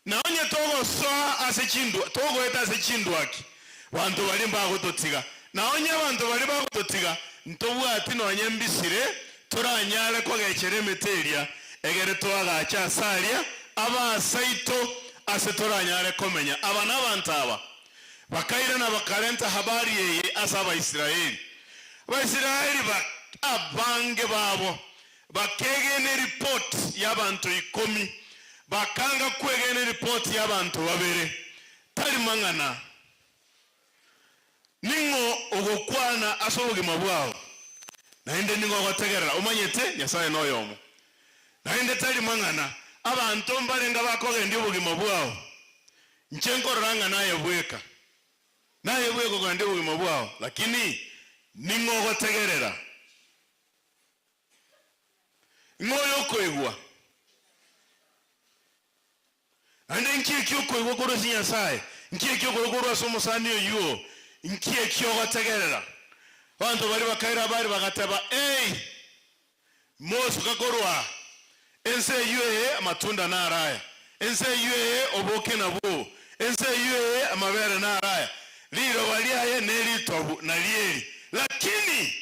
na onye togosoa ase chindwa, togoeta ase chindwaki, banto baria mbagototiga, na onye abanto baria bagototiga, ntobwati nonya mbisire toranyare kogechera emete eria, egere toagache ase aria abaasaito ase toranyare komenya. Aba nabanto aba bakairana bakarenta habari eye ase Abaisraeli. Abaisraeli abange babo bakegena eripoti y'abanto ikomi, bakanga kwegena eripoti y'abanto babere. Tari mang'ana. Ning'o ogokwana ase obogima bwao, naende ning'o ogotegerera? Omanyete, Nyasae noyomo. Naende tari mang'ana. Abanto mbarenge abakogendia obogima bwao. Inche nkorora ng'a naye bweka. Naye bweka okogendia obogima bwao, lakini ning'o ogotegerera? Ng'o oyokoigwa? Naende nki ekio okoigwa korwa ase Nyasae? Nki ekio okoigwa korwa ase omosani oyio? Nki ekio ogotegerera? Abanto baria bakaira Baali bagateba, Ei! Mosuka korwa ense eyio eye amatunda naro aya, ense eyio eye oboke nabwo obo, ense eyio eye amabere naro aya, riroba riaye neritobu nario eri. Lakini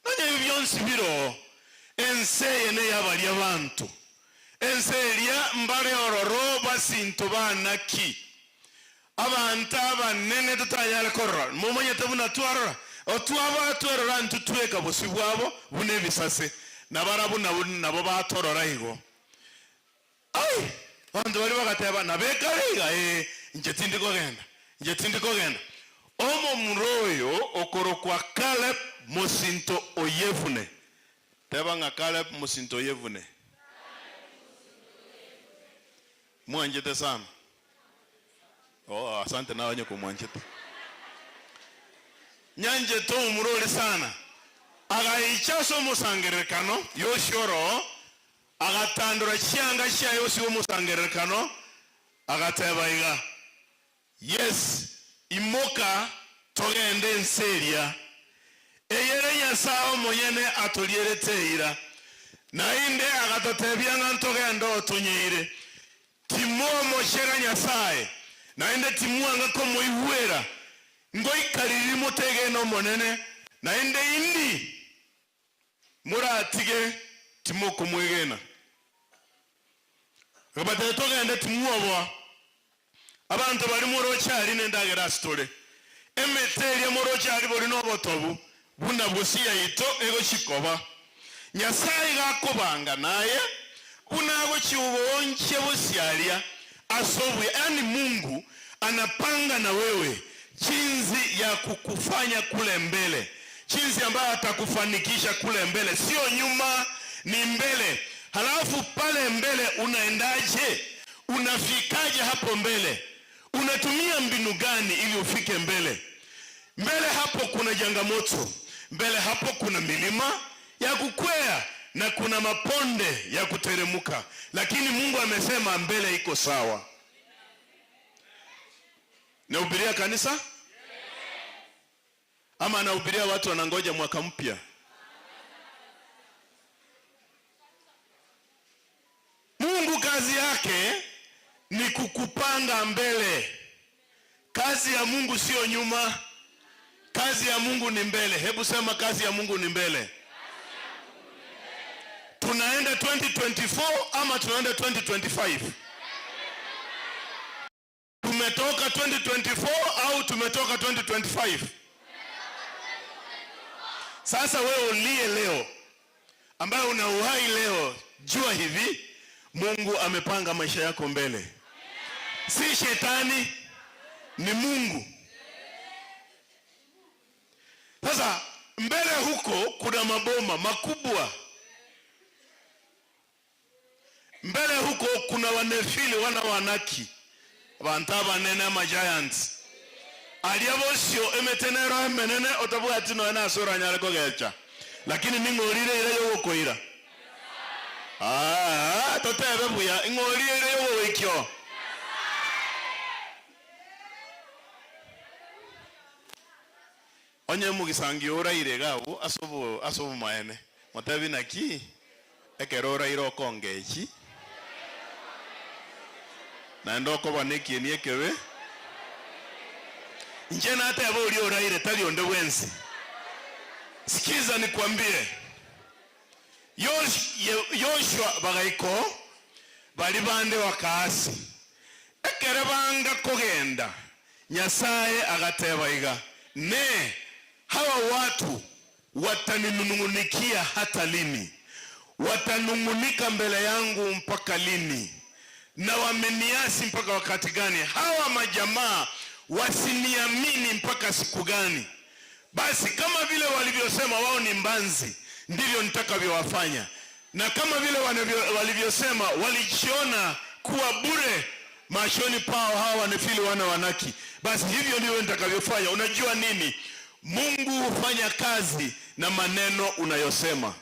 nonya ebi bionsi bire oo, ense eye neyabaria abanto, ense eria mbare ororo basinto b'Anaki. Abanto abanene totanyare korora, momanyete buna twarora? Otwaba twerora intwe tweka bosio bwabo buna ebisase, na barabwo nabo nabo batorora igo. Ai! Abanto baria bagateba, Nabekare iga? Ee, inche tindi kogenda, inche tindi kogenda. Omomura oyo okorokwa Caleb mosinto o Yefune. Teba ng'a Caleb mosinto o Yefune. Mwanchete sana. Oh, asante nawe onye komwanchete. Nyanchete omomura oria sana. Agaicha ase omosangererekano, Yoshua oroo, agatandora chianga chiaye bosio bw'omosangererekano, agateba iga, Yes, imoka togende ense eria, eyere Nyasae omonyene atorierete eira, naende agatotebia ng'a ntogende oo tonyeire. Timomochera Nyasae, naende timwanga komoigwera, ngoika riria motegene Omonene, naende indi moratige timokomwegena. Akabatebia, Togende, timwoboa. Abanto baria moroche aria nendagera ase tore, emete eria moroche aria bori nobotobu, buna bosio yaito egochia koba. Nyasae iga akobanga naye, buna agochia goonchia bosio aria ase obuya, yaani Mungu anapanga na wewe chinzi ya kukufanya kule mbele, chinzi ambayo atakufanikisha kule mbele, sio nyuma, ni mbele. Halafu pale mbele unaendaje? Unafikaje hapo mbele? Unatumia mbinu gani ili ufike mbele? Mbele hapo kuna changamoto, mbele hapo kuna milima ya kukwea na kuna maponde ya kuteremuka, lakini Mungu amesema mbele iko sawa. Nahubiria kanisa? Ama anahubiria watu wanangoja mwaka mpya? Mungu kazi yake ni kukupanga mbele. Kazi ya Mungu sio nyuma. Kazi ya Mungu ni mbele. Hebu sema kazi ya Mungu ni mbele. Tunaenda 2024 ama tunaenda 2025? Tumetoka 2024 au tumetoka 2025? Sasa wewe uliye leo ambaye una uhai leo, jua hivi Mungu amepanga maisha yako mbele, si shetani, ni Mungu. Sasa mbele huko kuna maboma makubwa, mbele huko kuna wanefili wana wanaki bantu abanene ama giants aria bosio emete nero emenene otabwati nonya nase oranyare kogecha lakini ning'orire eira yogokoira Aa, totebe buya ing'orire eira yogogoikio Onye omogisangio oraire iga abwo ase obo ase obomaene, motebi naki ekero oraire okongechi, naende okoba nekieni ekebe. Inche nateba oria oraire tari onde bwensi. Sikiza nikwambie, Yosh Yoshua bagaika oo, baria bande bakaasi. Ekere banga kogenda, Nyasae agateba iga, Ne, hawa watu wataninung'unikia hata lini? Watanung'unika mbele yangu mpaka lini? Na wameniasi mpaka wakati gani? Hawa majamaa wasiniamini mpaka siku gani? Basi kama vile walivyosema wao ni mbanzi, ndivyo nitakavyowafanya, na kama vile walivyosema walijiona kuwa bure machoni pao hawa wanefili wana wanaki, basi hivyo ndivyo nitakavyofanya. Unajua nini? Mungu hufanya kazi na maneno unayosema.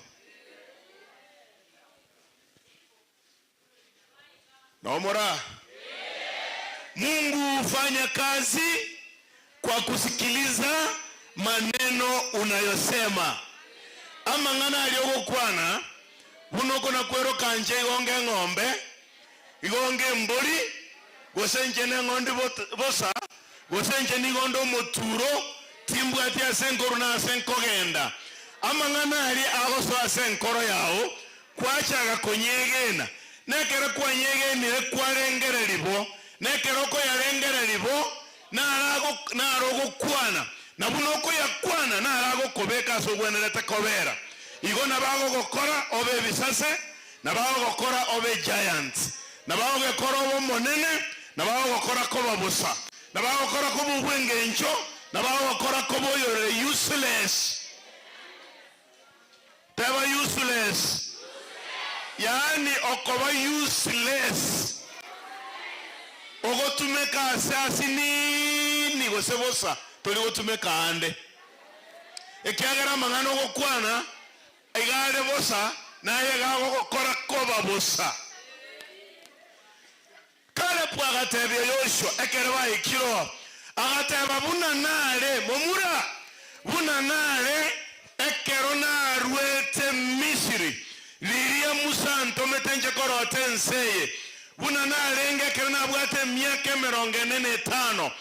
Naomora, Mungu hufanya kazi kwa kusikiliza maneno unayosema. Amang'ana aria ogokwana buna okona kweroka nche igonge eng'ombe igonge embori gose inche neng'ondi bosa gose inche nigo nde omoturo timbwati ase nkoru na ase nkogenda. Amang'ana aria agosoa ase enkoro yao Gwachaka konyegena, na ekero kwanyegenire kwarengereria bo, na ekero okoyarengereria bo, naro ogokwana, na buna okoyakwana naro agokobeka ase ogwenerete kobera. Igo nabo agogokora obe ebisase, nabo agogokora obe giant, nabo agogekora obe omonene, nabo agogokora koba bosa, nabo agokora koba obw'engencho, nabo agogokora koba oyore useless. Teba useless. Yaani okoba useless ogotumeka ase asinini gose bosa tori gotumeka ande. Ekiagera amang'ana ogokwana iga are bosa naye iga agogokora koba bosa. Kalebu agatebia Yoshua ekero baikire oo, agateba, Buna nare momura, buna nare ekero naruete Misiri, riria Musa antomete inche korota ense eye, buna narenge ekero nabwate emiaka emerongo ene na etano,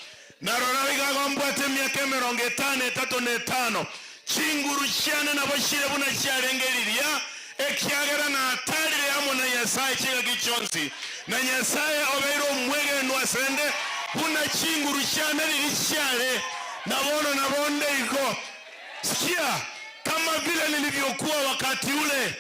na rora iga igo mbwate emiaka emerongo etano etato na etano, chinguru chiane nabo chire buna chiarenge riria, ekiagera natarire amo na Nyasae chingaki chionsi, na Nyasae obeire omwegenwa asende buna chinguru chiane riria chiare, na bono nabo nde igo. Sikia, kama vile nilivyokuwa wakati ule,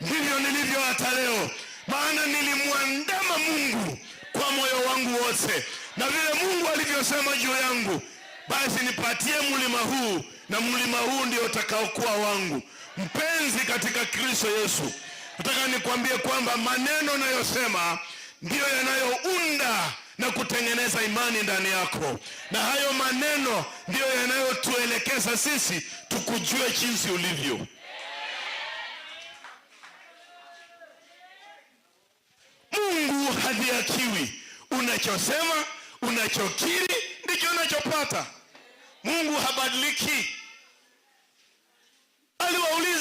ndivyo nilivyo hata leo, maana nilimwandama Mungu kwa moyo wangu wote, na vile Mungu alivyosema juu yangu, basi nipatie mlima huu, na mlima huu ndio utakaokuwa wangu. Mpenzi katika Kristo Yesu, nataka nikwambie kwamba maneno unayosema ndiyo yanayounda na kutengeneza imani ndani yako, na hayo maneno ndiyo yanayotuelekeza sisi tukujue jinsi ulivyo. Mungu hadhihakiwi. Unachosema, unachokiri ndicho unachopata. Mungu habadiliki.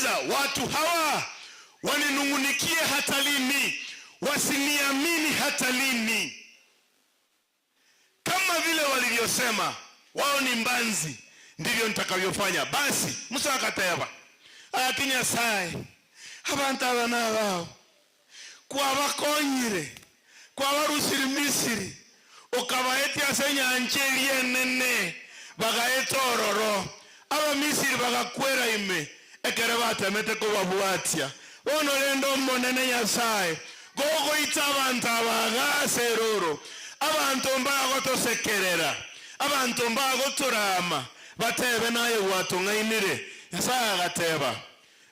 Akauliza, watu hawa waninung'unikie hata lini? Wasiniamini hata lini? Kama vile walivyosema wao ni mbanzi, ndivyo nitakavyofanya. Basi Musa akateba, ati Nyasaye abantu aba nabao kwabakonyire kwabarusiri Misiri okabaetia ase enyancha eria enene bagaeta ororo Abamisiri bagakwera ime ekero batemete kobabwatia. Bono rende Omonene Nyasae, gogoita abanto aba iga ase erooro, abanto mbagotosekerera, abanto mbagotoraama, batebe naye gwatong'ainire. Nyasae agateba,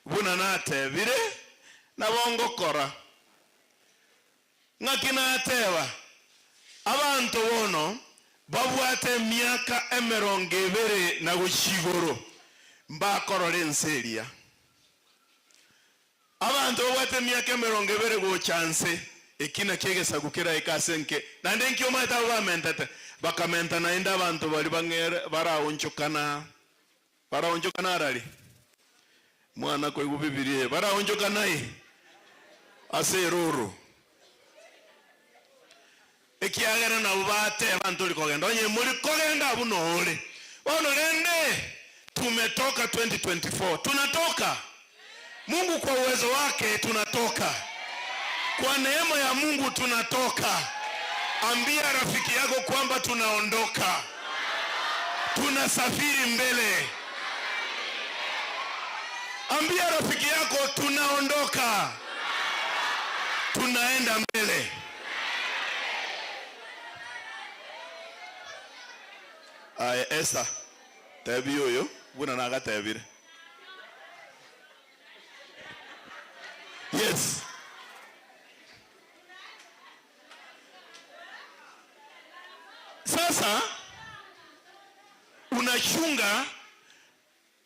Buna natebire, nabo ngokora. Ng'aki nateba, Abanto bono babwate emiaka emerongo ebere na gochia igoro mbakorora ense eria. Abanto babwate emiaka emerongo ebere gocha nse, eki nakio egesaku keraike ase enke. Naende inki omanyete abwo bamentete? Bakamenta naende abanto baria bang'ere baraonchokana, baraonchokana arari? Mwana koigwa Bibilia eye, baraonchokana aye ase eroro. Ekiagera nabwo bateba ntori kogenda, onye mori kogenda abwo nore. Bono rende tumetoka 2024, tunatoka. Mungu kwa uwezo wake tunatoka. Kwa neema ya Mungu tunatoka. Ambia rafiki yako kwamba tunaondoka, tunasafiri mbele. Ambia rafiki yako tunaondoka, tunaenda mbele. Aye Esther, tebia oyo buna nagatebire. Yes. Sasa unachunga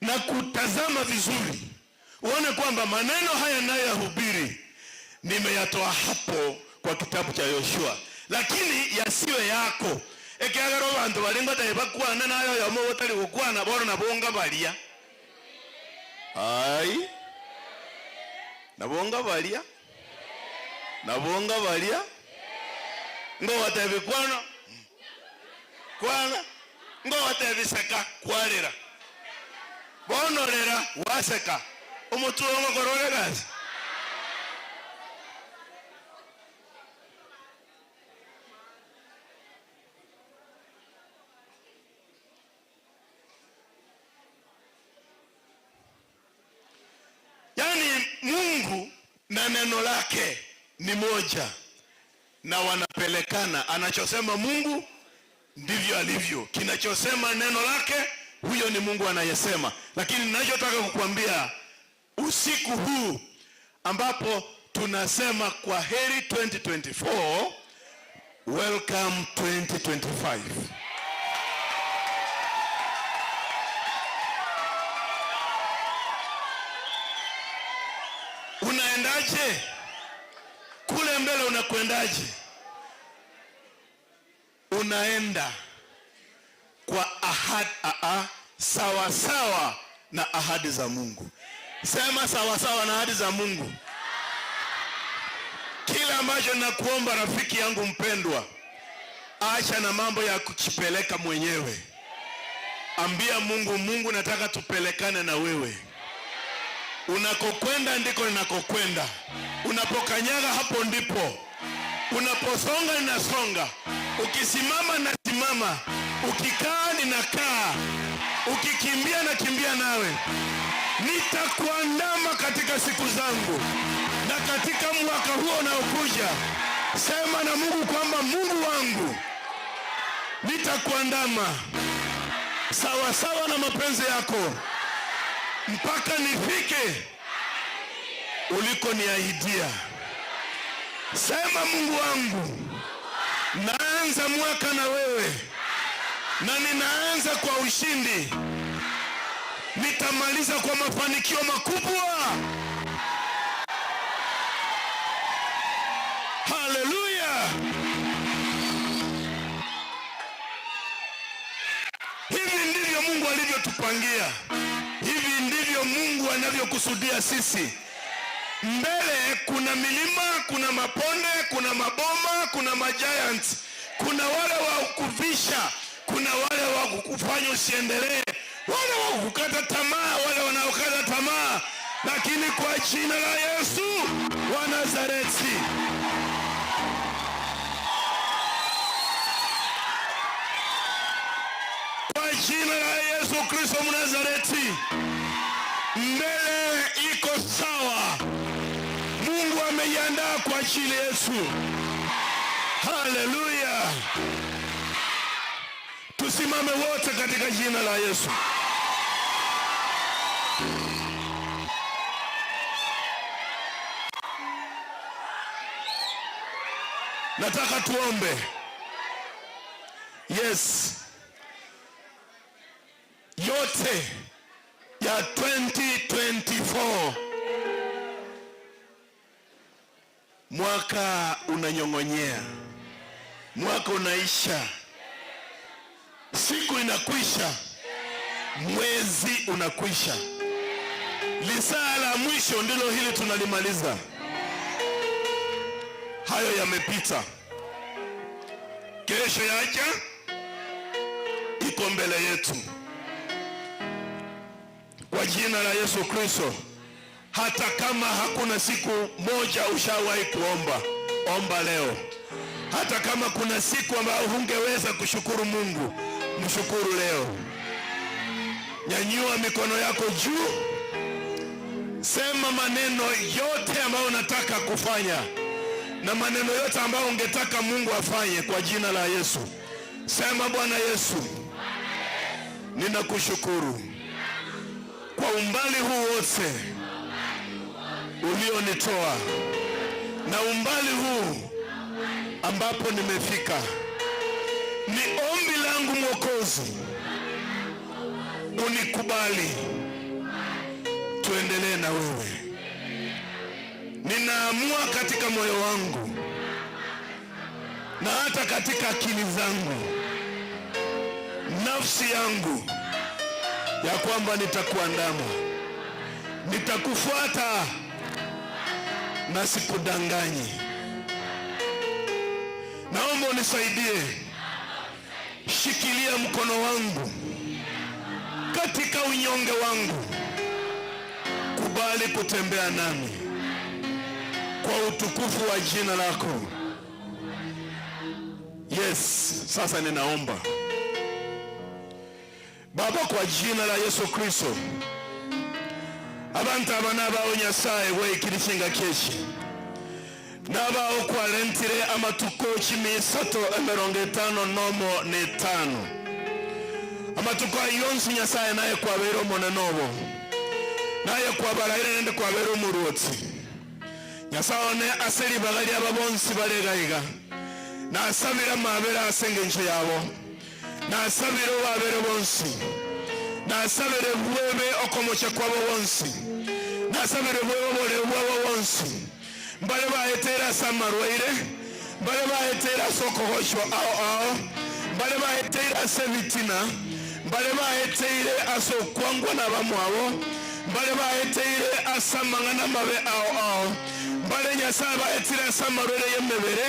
na kutazama vizuri uone kwamba maneno haya nayoyahubiri nimeyatoa hapo kwa kitabu cha Yoshua, lakini yasiwe yako ekiagera abanto baria ngotabi bakwane naye oyomo otari gokwana bono nabo nkabaria. Ai, nabo nkabaria, nabo nkabaria, ngogotebi kwana, kwana, ngogotebi seka, kwarera. Bono rera, gwaseka, omotwe oo ngokora ore egasi. Yaani Mungu na neno lake ni moja na wanapelekana. Anachosema Mungu ndivyo alivyo, kinachosema neno lake, huyo ni Mungu anayesema. Lakini ninachotaka kukuambia usiku huu ambapo tunasema kwa heri 2024, welcome 2025. Unaendaje kule mbele? Unakwendaje? Unaenda kwa ahadi, a, sawa sawa na ahadi za Mungu. Sema sawa sawa na ahadi za Mungu. Kila ambacho nakuomba rafiki yangu mpendwa, acha na mambo ya kujipeleka mwenyewe. Ambia Mungu, Mungu nataka tupelekane na wewe. Unakokwenda ndiko ninakokwenda, unapokanyaga hapo ndipo, unaposonga ninasonga, ukisimama nasimama, ukikaa ninakaa, ukikimbia nakimbia nawe. Nitakuandama katika siku zangu na katika mwaka huo unaokuja. Sema na Mungu kwamba Mungu wangu, nitakuandama sawa sawa na mapenzi yako mpaka nifike ulikoniahidia. Sema Mungu wangu, naanza mwaka na wewe na ninaanza kwa ushindi, nitamaliza kwa mafanikio makubwa. Haleluya! Hivi ndivyo Mungu alivyotupangia, hivi ndivyo Mungu Mungu anavyokusudia sisi. Mbele kuna milima, kuna maponde, kuna maboma, kuna magiants, kuna wale wa kukuvisha, kuna wale wa kukufanya usiendelee, wale wa kukata tamaa, wale wanaokata tamaa, lakini kwa jina la Yesu wa Nazareti kwa jina la Yesu Kristo Mnazareti, mbele iko sawa. Mungu ameiandaa kwa ajili yetu. Haleluya! Tusimame wote katika jina la Yesu. Nataka tuombe. Yes, yote ya 2024 mwaka unanyong'onyea, mwaka unaisha, siku inakwisha, mwezi unakwisha, lisaa la mwisho ndilo hili tunalimaliza. Hayo yamepita, kesho yaja iko mbele yetu. Kwa jina la Yesu Kristo, hata kama hakuna siku moja ushawahi kuomba, omba leo. Hata kama kuna siku ambayo hungeweza kushukuru Mungu, mshukuru leo. Nyanyua mikono yako juu, sema maneno yote ambayo unataka kufanya na maneno yote ambayo ungetaka Mungu afanye kwa jina la Yesu. Sema, Bwana Yesu, ninakushukuru kwa umbali huu wote ulionitoa na umbali huu ambapo nimefika. Ni ombi langu Mwokozi, unikubali tuendelee na wewe. Ninaamua katika moyo wangu na hata katika akili zangu, nafsi yangu, ya kwamba nitakuandama, nitakufuata na sikudanganyi. Naomba unisaidie, shikilia mkono wangu katika unyonge wangu, kubali kutembea nami kwa utukufu wa jina lako. Yes, sasa ninaomba Baba, kwa jina la Yesu Kristo, abantu aba nabawo Nyasaye weikirisinga keshi nabawo kwarentire amatuko chimisato emirongo etano nomo netano amatuko ayonsi Nyasaye naye kwabere omonene obo naye kwabaraire nende kwabere omoruotsi Nyasaye one ase ribaga riaba bonsi baregaiga nasabire amabere ase engencho yabo nasabire obabere bonsi nasabire bwebe okomocha kwabo bonsi nasabire bwebe obore bwabo bonsi mbare baetere ase amarwaire mbare baetere ase okogoshwa ao ao mbare baeteire ase ebitina mbare baeteire ase okwangwa na abamwabo mbare baeteire ase amang'ana amabe ao ao mbare Nyasaye baetire ase amarwaire ya emebere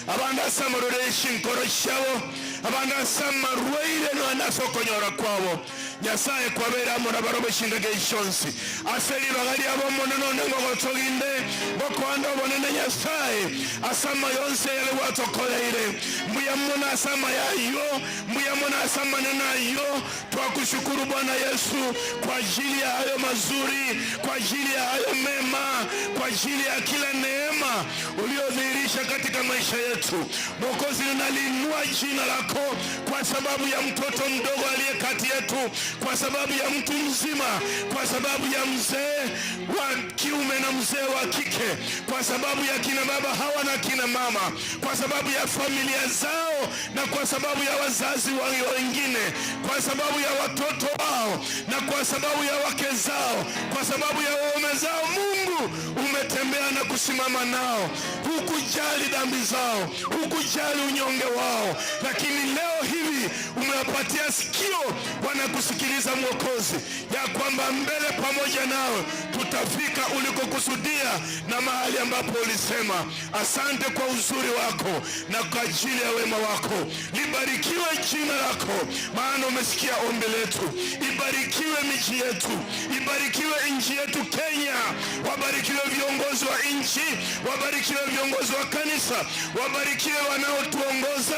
abande ase amarwaire ya eshinkoro chiabo abande ase amarwaire nonya ase okonyora kwabo Nyasaye kwabere amo na barobwo eshingaki echionsi ase ribaga riabo omonene one ngogotoginde gokoanda obonene Nyasaye ase amayonsi ayare gwatokoreire mbuya mono ase amaya ayio mbuya mono ase amanene ayio twakushukuru Bwana Yesu kwa ajili ya hayo mazuri, kwa ajili ya hayo mema, kwa ajili ya kila neema uliodhihirisha katika maisha yetu. Mwokozi, ninaliinua jina lako kwa sababu ya mtoto mdogo aliye kati yetu, kwa sababu ya mtu mzima, kwa sababu ya mzee wa kiume na mzee wa kike, kwa sababu ya kina baba hawa na kina mama, kwa sababu ya familia zao na kwa sababu ya wazazi wa wengine, kwa sababu ya watoto wao na kwa sababu ya wake zao, kwa sababu ya waume zao. Mungu, umetembea na kusimama nao, hukujali dhambi zao, hukujali unyonge wao, lakini leo hivi Umewapatia sikio wanakusikiliza Mwokozi, ya kwamba mbele pamoja nawe tutafika ulikokusudia na mahali ambapo ulisema. Asante kwa uzuri wako na kwa ajili ya wema wako. Libarikiwe jina lako, maana umesikia ombi letu. Ibarikiwe miji yetu, ibarikiwe nchi yetu Kenya, wabarikiwe viongozi wa nchi, wabarikiwe viongozi wa kanisa, wabarikiwe wanaotuongoza,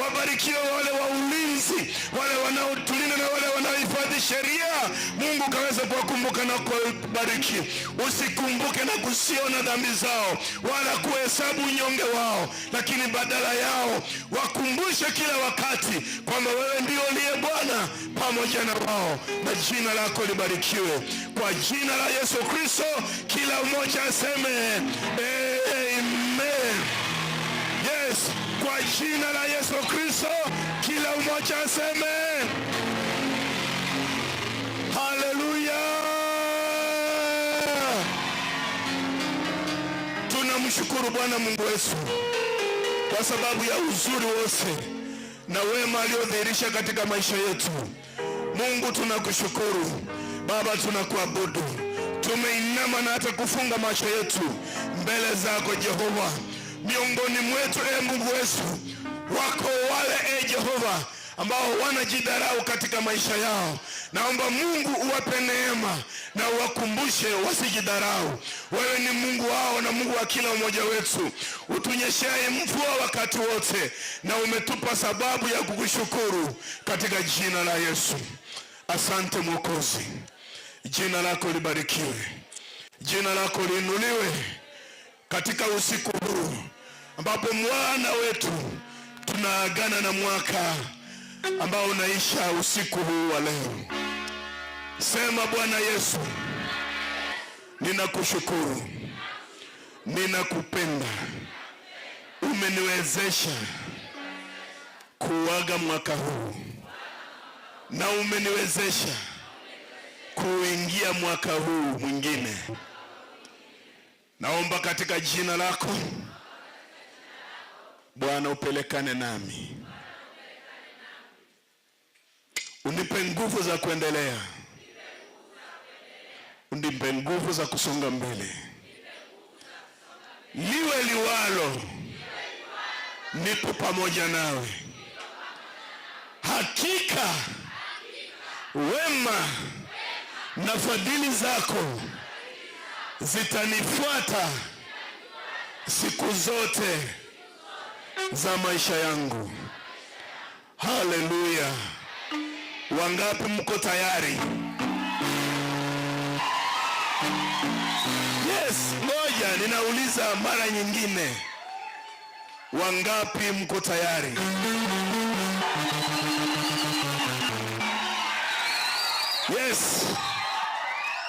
wabarikiwe wale wa ulinzi, wale wanaotulinda na wale wanaohifadhi sheria. Mungu kaweza kuwakumbuka na kuwabariki. Usikumbuke na kusiona dhambi zao wala kuhesabu unyonge wao, lakini badala yao wakumbushe kila wakati kwamba wewe ndio uliye Bwana pamoja na wao, na jina lako libarikiwe kwa jina la Yesu Kristo. Kila mmoja aseme amen. Yes, kwa jina la Yesu Kristo, kila mmoja aseme haleluya. Tunamshukuru Bwana Mungu wetu kwa sababu ya uzuri wose na wema aliodhihirisha katika maisha yetu. Mungu tunakushukuru Baba, tunakuabudu. Tumeinama na hata kufunga macho yetu mbele zako Jehova. Miongoni mwetu, e Mungu wetu, wako wale e Jehova ambao wanajidharau katika maisha yao. Naomba Mungu uwape neema na uwakumbushe wasijidharau. Wewe ni Mungu wao na Mungu wa kila mmoja wetu, utunyeshaye mvua wakati wote, na umetupa sababu ya kukushukuru katika jina la Yesu. Asante Mwokozi, jina lako libarikiwe, jina lako liinuliwe katika usiku huu ambapo mwana wetu tunaagana na mwaka ambao unaisha usiku huu wa leo. Sema, Bwana Yesu, ninakushukuru, ninakupenda, umeniwezesha kuaga mwaka huu na umeniwezesha kuingia mwaka huu mwingine. Naomba katika jina lako Bwana upelekane nami, unipe nguvu za kuendelea, unipe nguvu za kusonga mbele, liwe liwalo, nipo pamoja nawe. Hakika wema na fadhili zako zitanifuata siku zote za maisha yangu. Haleluya! Wangapi mko tayari? Yes, ngoja ninauliza mara nyingine, wangapi mko tayari? Yes,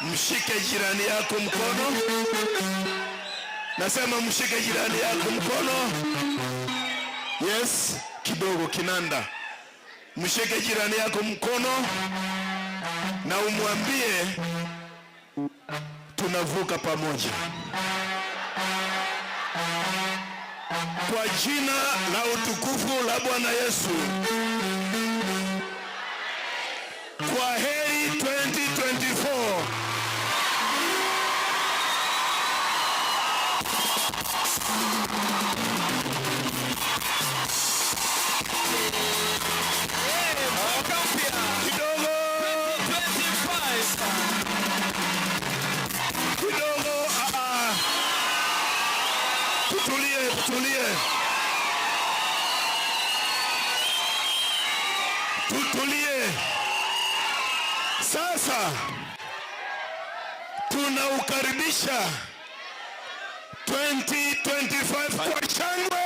mshike jirani yako mkono. Nasema mshike jirani yako mkono. Yes, kidogo kinanda. Mshike jirani yako mkono na umwambie tunavuka pamoja. Kwa jina la utukufu la Bwana Yesu. Kwa heri 2024. Kidogo kidogo, ah, ah. Tutulie, tutulie, tutulie. Sasa tunaukaribisha 2025 kwa shangwe.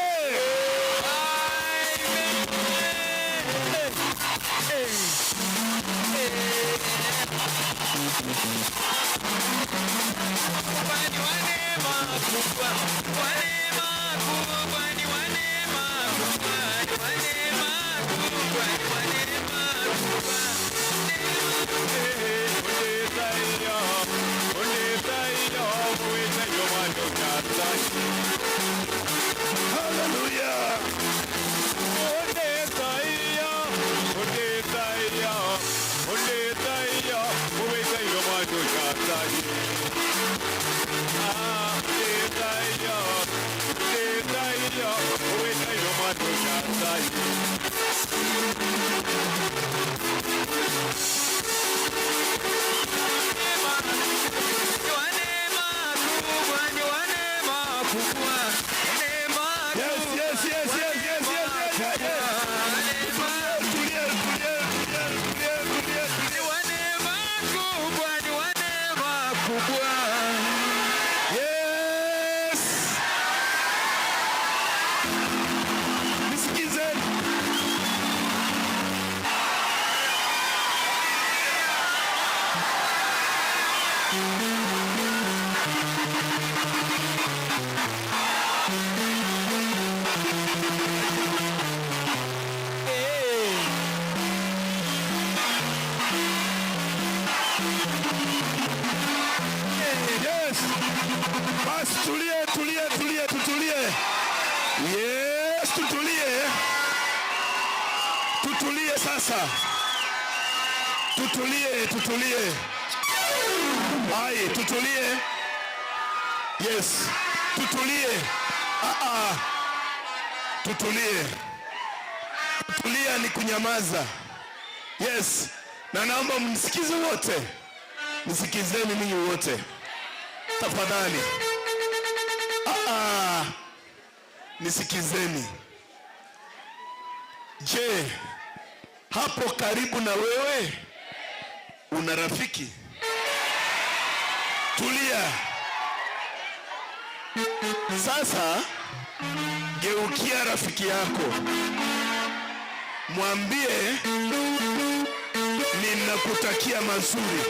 Hallelujah. Yes, yes, yes, yes, yes, yes, yes, yes, yes. Tulie, tulie, tulie, tulie, tulie, tulie. Yes. Nisikizeni. Yes. Basi tulie, tulie, tulie, tutulie. Yes, tutulie. Tutulie sasa. Tutulie, tutulie. Ai, tutulie. Yes. Tutulie. Ah ah. Tutulie. Kutulia ni kunyamaza. Yes. Na naomba mnisikize wote. Nisikizeni ninyi wote. Tafadhali. Ah ah. Nisikizeni. Je, hapo karibu na wewe una rafiki? Tulia. Sasa geukia rafiki yako, mwambie ninakutakia mazuri.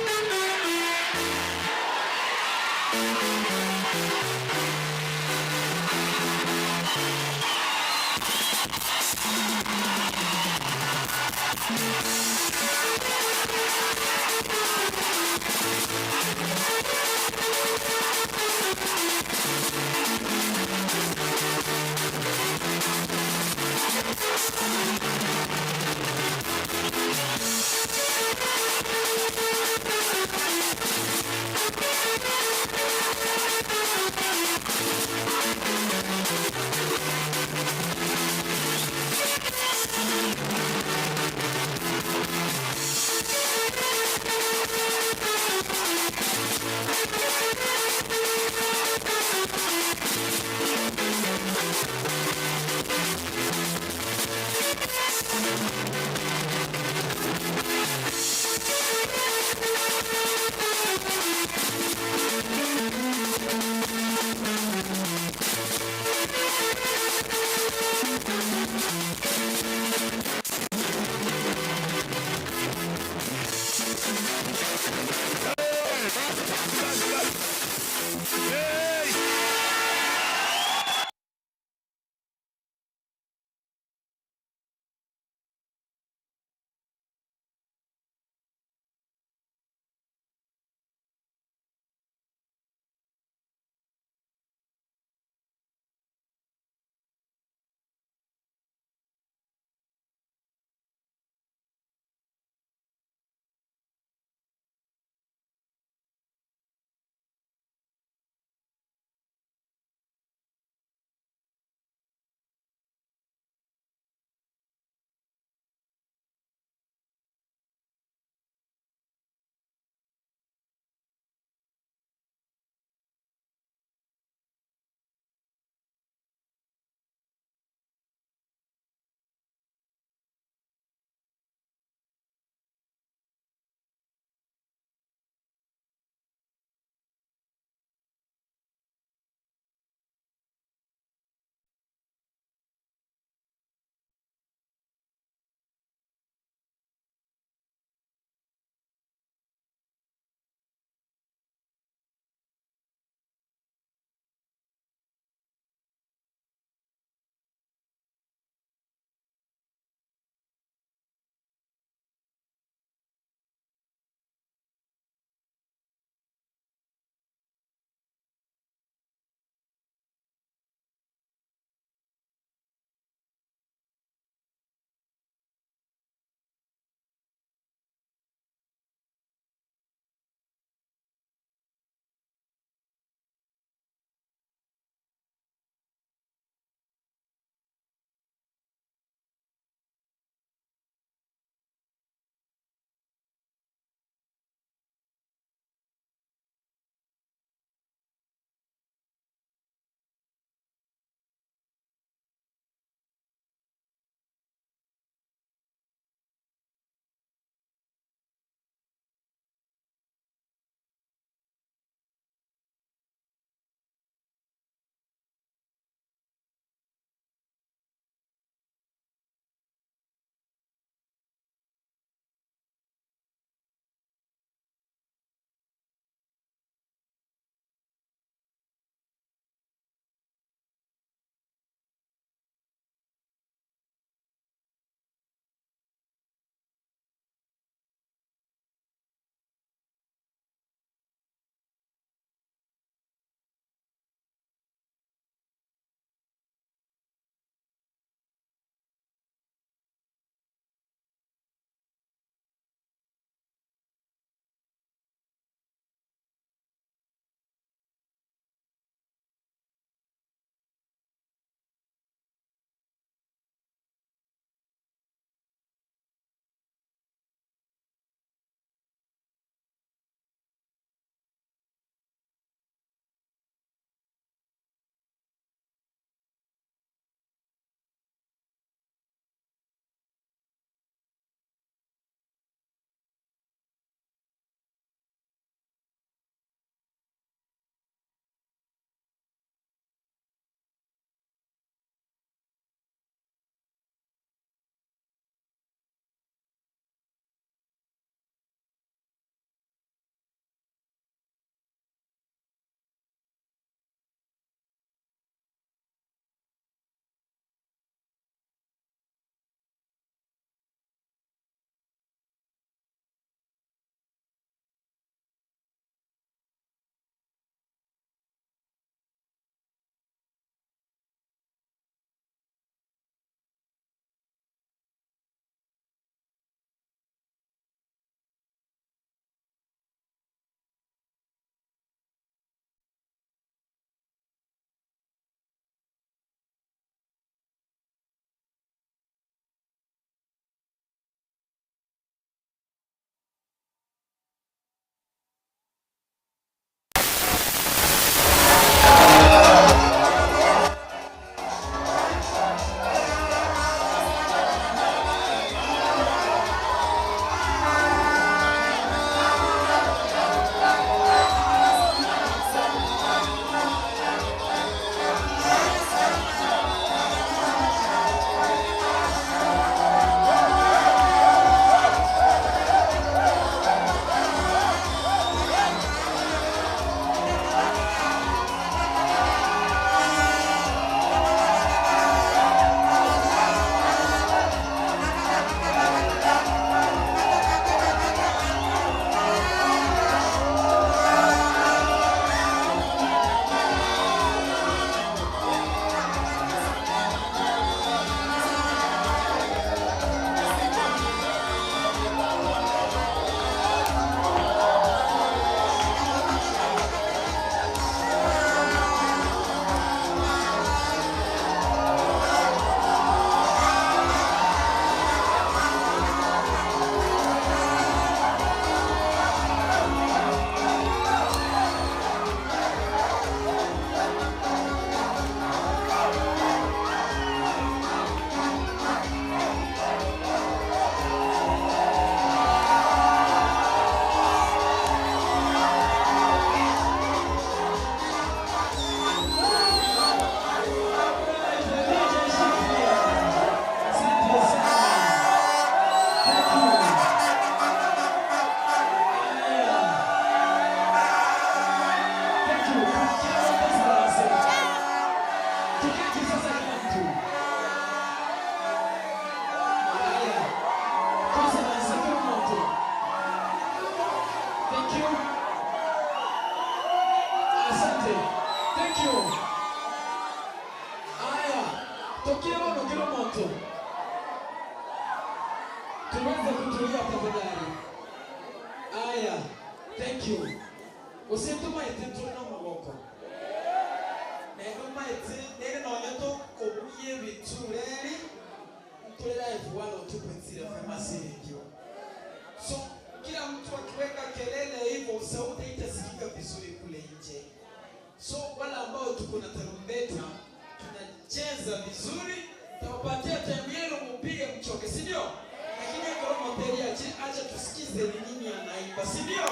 Asante. Thank you. Aya, tokire bono kila omonto. Tuweze kutulia tafadhali. Aya, thank you. Gose ntomaete ntore na omogoko. Naende omaete nere nonya tokobugia ebitureri ntore live 102.0 FM ase eredio. So kila mtu akiweka kelele hivyo sauti haitasikika vizuri kule nje. So wale ambao tuko na tarumbeta tunacheza vizuri, tawapatia time yenu mupige mchoke, si ndio? Lakini Koromoteri ache, acha tusikize ni nini anaimba, si ndio?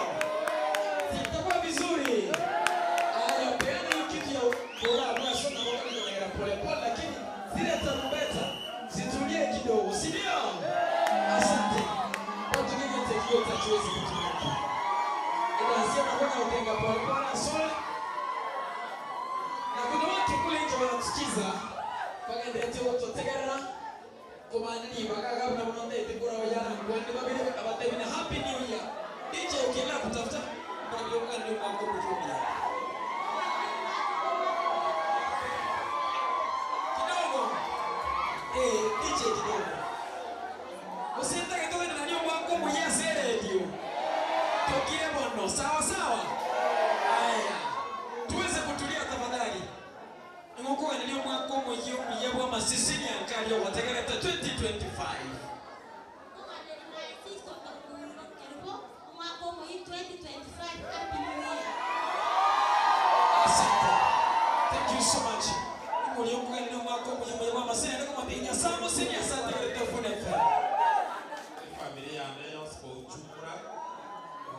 Sitakuwa vizuri. Aya, peana hiyo kitu ya bora mwaso na mwaka pole pole, lakini zile tarumbeta zitulie kidogo, si ndio? Asante. Watu wengi tekio tatuwezi kutumika. Inaanzia na kwenda utenga pole pole asole. Na kuna watu kule nje wanatusikiza bagenderete gototegerera kumanini bakagabuna muno ndete kura bayana kwani babiri abatebi na happy new year. DJ ukiendelea kutafuta mpangilio gani mwaka mjumla. Kidogo. Eh, DJ kidogo. Usitake toka na ndio mwaka mwenye radio. Tokire bono, sawa sawa. Haya. Tuweze kutulia tafadhali. Ngoko ndio mwaka mwenye mwenye wa masisini ankalio wategereta 2025. Asante. Thank you so much. Muliokuwa ndio mwaka mwenye mwenye wa masini ndio kama binya samo sini asante kwa telefoni FM. Familia yane yonsi kochumura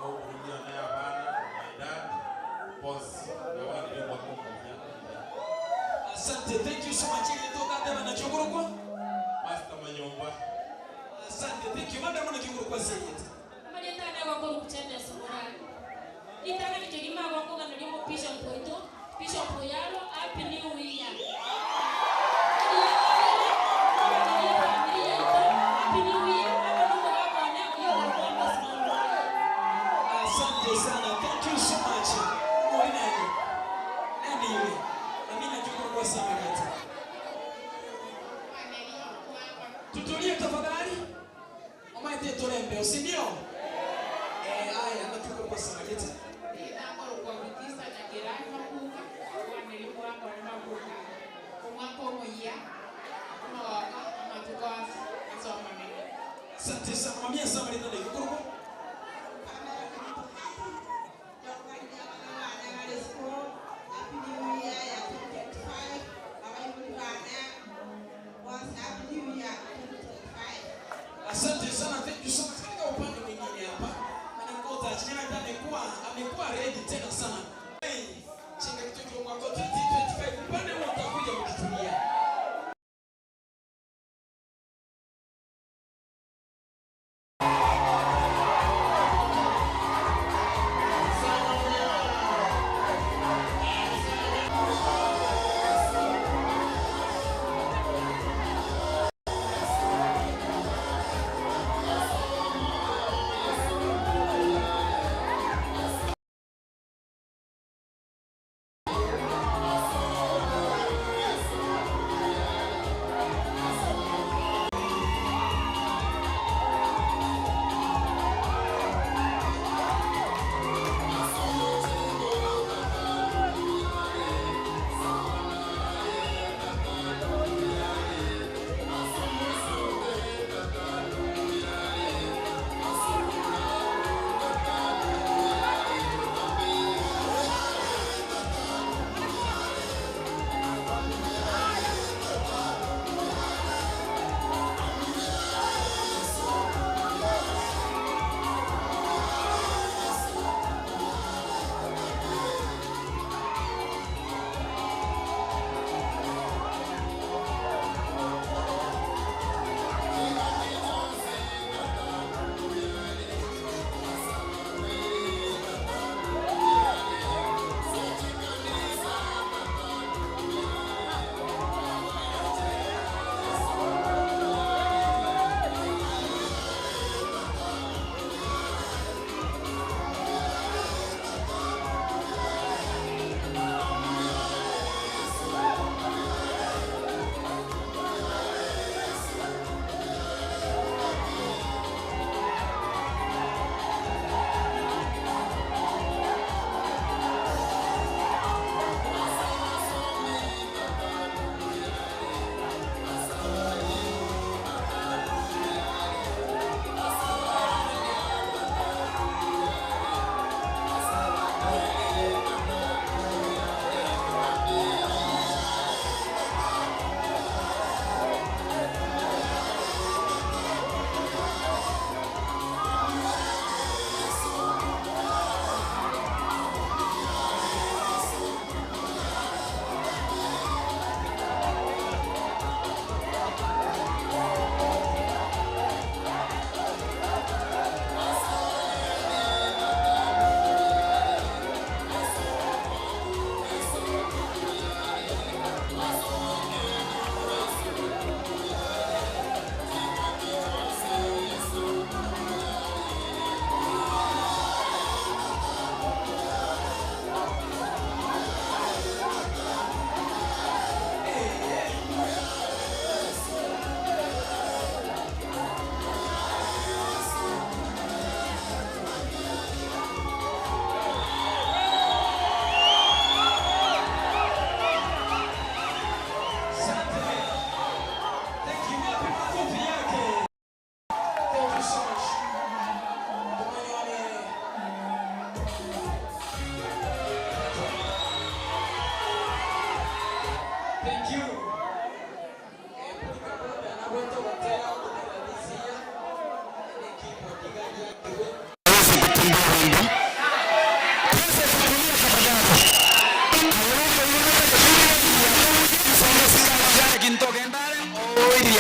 oburugi yane abana my dad boss nabandi b'omwaka omuya. Asante. Thank you so much. Ili toka tena na chukuru kwa Pastor Manyomba. Asante. Thank you. Madam na chukuru kwa sisi. Amaleta gwakoro kuchenda sumurani. Litanga lichogima gwako kana limo Bishop Oito, Bishop Oyalo, Happy New Year. Asante sana. Thank you so much. Wewe nani? Nani yule? Na mimi nachukua kwa Samarita. Tutulie tafadhali. Omaite tulembe, si ndio? Eh, haya nachukua kwa Samarita. Asante sana. Mwambie Samarita ndio kwa. Asante sana, thank you so much. Katika upande mwingine hapa, Manangota Chinyanga amekuwa amekuwa ready tena sana. Hey, chinga kitu kwa mwaka 2025 upande huo utakuja ukitulia.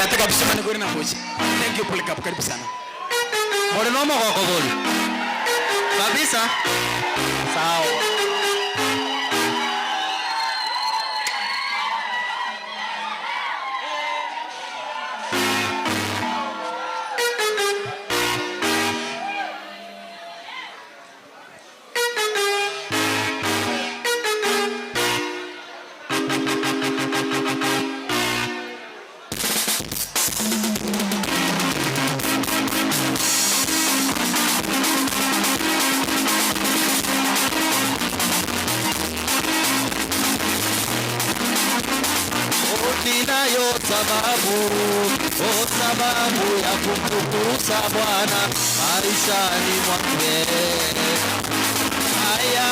Nataka tusomane kweli na moja. Thank you Polycarp, karibu sana. More nomogoko bori kabisa sawa. Ninayo sababu, oh sababu ya kumtukuza Bwana maishani mwangu. Haya,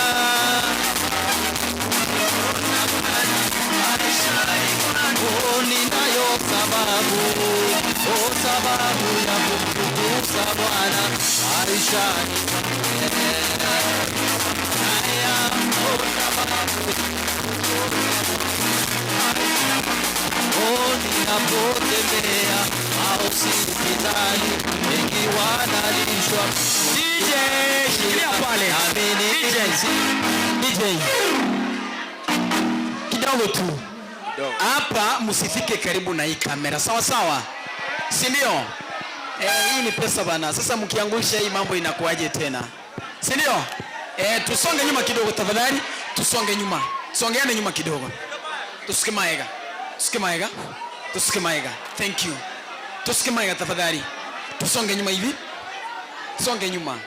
oh ninayo sababu, oh sababu ya kumtukuza Bwana maishani mwangu. Haya, oh sababu Oh, ninapotembea hospitali nikiwa nalishwa. DJ, shikilia pale. DJ, DJ. Kidogo tu. Hapa msifike karibu na hii kamera. Sawa sawa. Si ndio? Eh, hii ni pesa bana. Sasa mkiangusha hii mambo inakuwaje tena? Si ndio? Eh, tusonge nyuma kidogo tafadhali. Tusonge nyuma. Songeane nyuma kidogo. Tusike maega. Tusike maega. Tusike maega. Thank you. Tusike maega tafadhali. Tusonge nyuma hivi. Songe nyuma.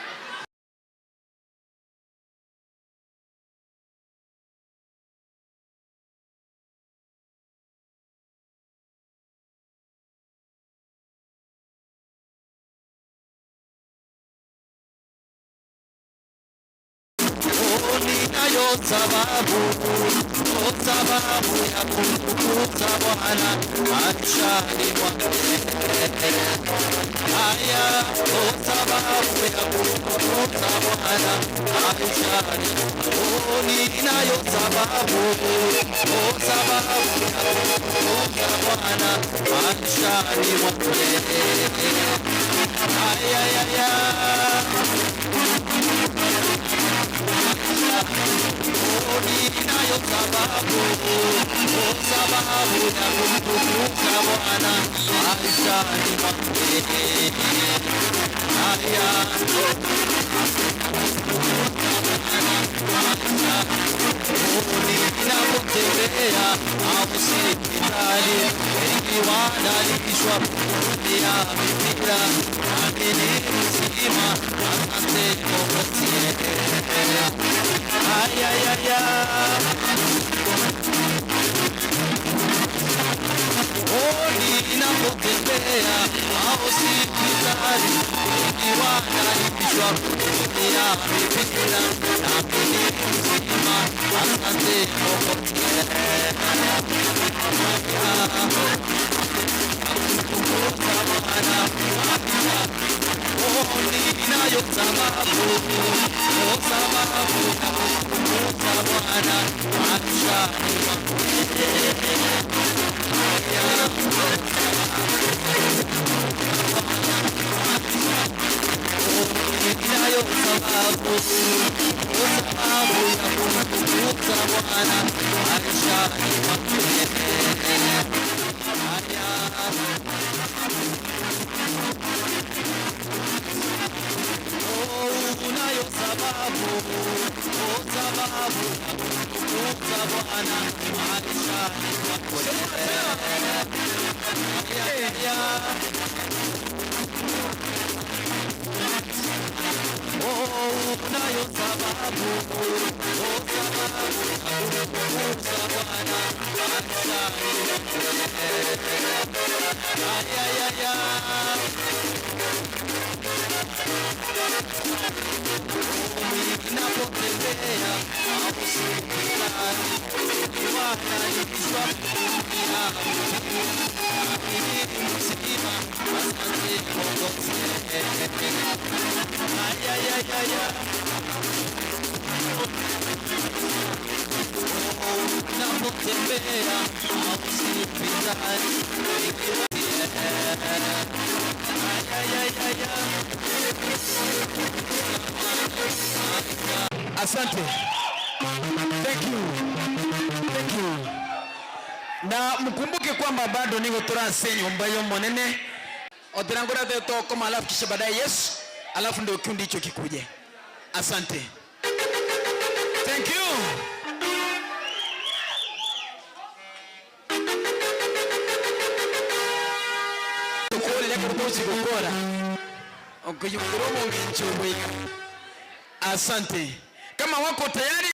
Oh, ninayo sababu, oh sababu ya kumtukuza Bwana maishani mwangu. Haya, oh sababu ya kumtukuza Bwana maishani. Oh, ninayo sababu, oh sababu ya kumtukuza Bwana maishani mwangu. Haya, ya, ya. Ninayo sababu, oh sababu ya kumtukuza Bwana maishani mwangu. Haya, ninapotembea hospitali nikiwa nalishwa ya mipira nami ni mzima, asante Mwokozi. Haya, ya, ya. Oh, ninapotembea hospitali nikiwa nalishwa ya mipira nami ni mzima, asante Mwokozi. Ninayo sababu, oh sababu ya kumtukuza Bwana maishani mwangu. Ninayo sababu, oh sababu ya kumtukuza Bwana maishani mwangu. Oh, unayo sababu, oh sababu ya kumtukuza Bwana maishani mwako. Ya, ya. Oh, unayo sababu, oh sababu ya kumtukuza Bwana maishani mwako. Ya, ya, ya. Ninapotembea hospitali nikiwa nalishwa ya nami ni mzima, asante Mwokozi. Aya, ya, ya, ya. Ninapotembea hospitali nikiwa Asante. Thank you. Thank you. Na mkumbuke kwamba bado niko torase nyumba y'omonene otirangorate tokoma alafu kisha baadaye Yesu alafu ndio kikundi hicho kikuje. Asante. Thank you. Tokorere ekero togochia gokora okoyungura omongencho oboika. Asante. Kama wako tayari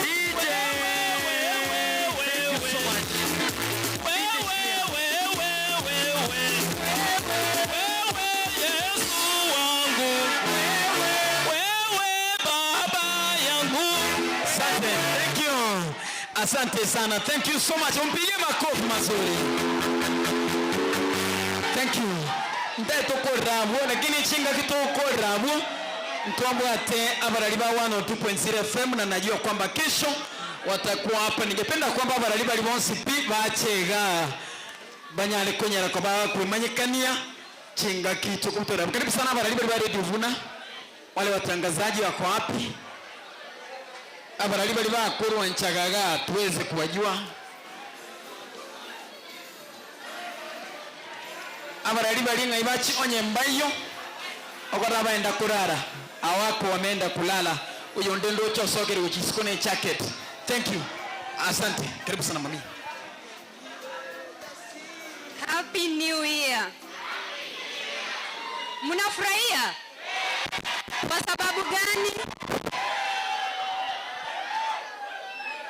DJ. Thank you so much. Asante. Thank you. Asante sana. Thank you so much. Umpigie makofi mazuri. Thank you. Ntae tokorera abwo lakini chingaki tokorera abwo ntwambwate abarari ba 102.0 FM na najua kwamba kesho watakuwa hapa. Ningependa kwamba abarari bari bonsi pi bachega banyare konyara kwa bakwimanyikania chingaki tokotora. Karibu sana abarari bari ba Radio Vuna. Wale watangazaji wako wapi? Abarari bari bakorwa nchagaga tuweze kuwajua. Abarari bari ng'ai bachi onye mbayo okora baenda kurara awako wameenda kulala uyo ndendo chosokere uchisiko ne jacket. Thank you. Asante. Karibu sana mami. Happy New Year. Mnafurahia? Kwa sababu gani?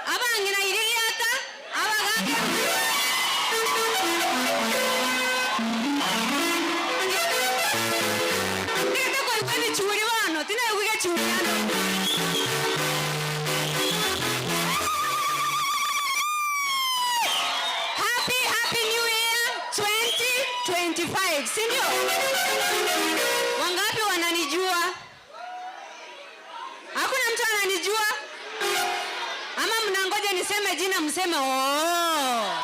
Abang'ina iririata abagaka Ndigete koigwa ebichuri bono, tinaigwa egechuri ando. Happy, happy New Year 2025, si ndio? Wangapi wananijua? Hakuna mtu ananijua? Ama mnangoja niseme jina mseme oh.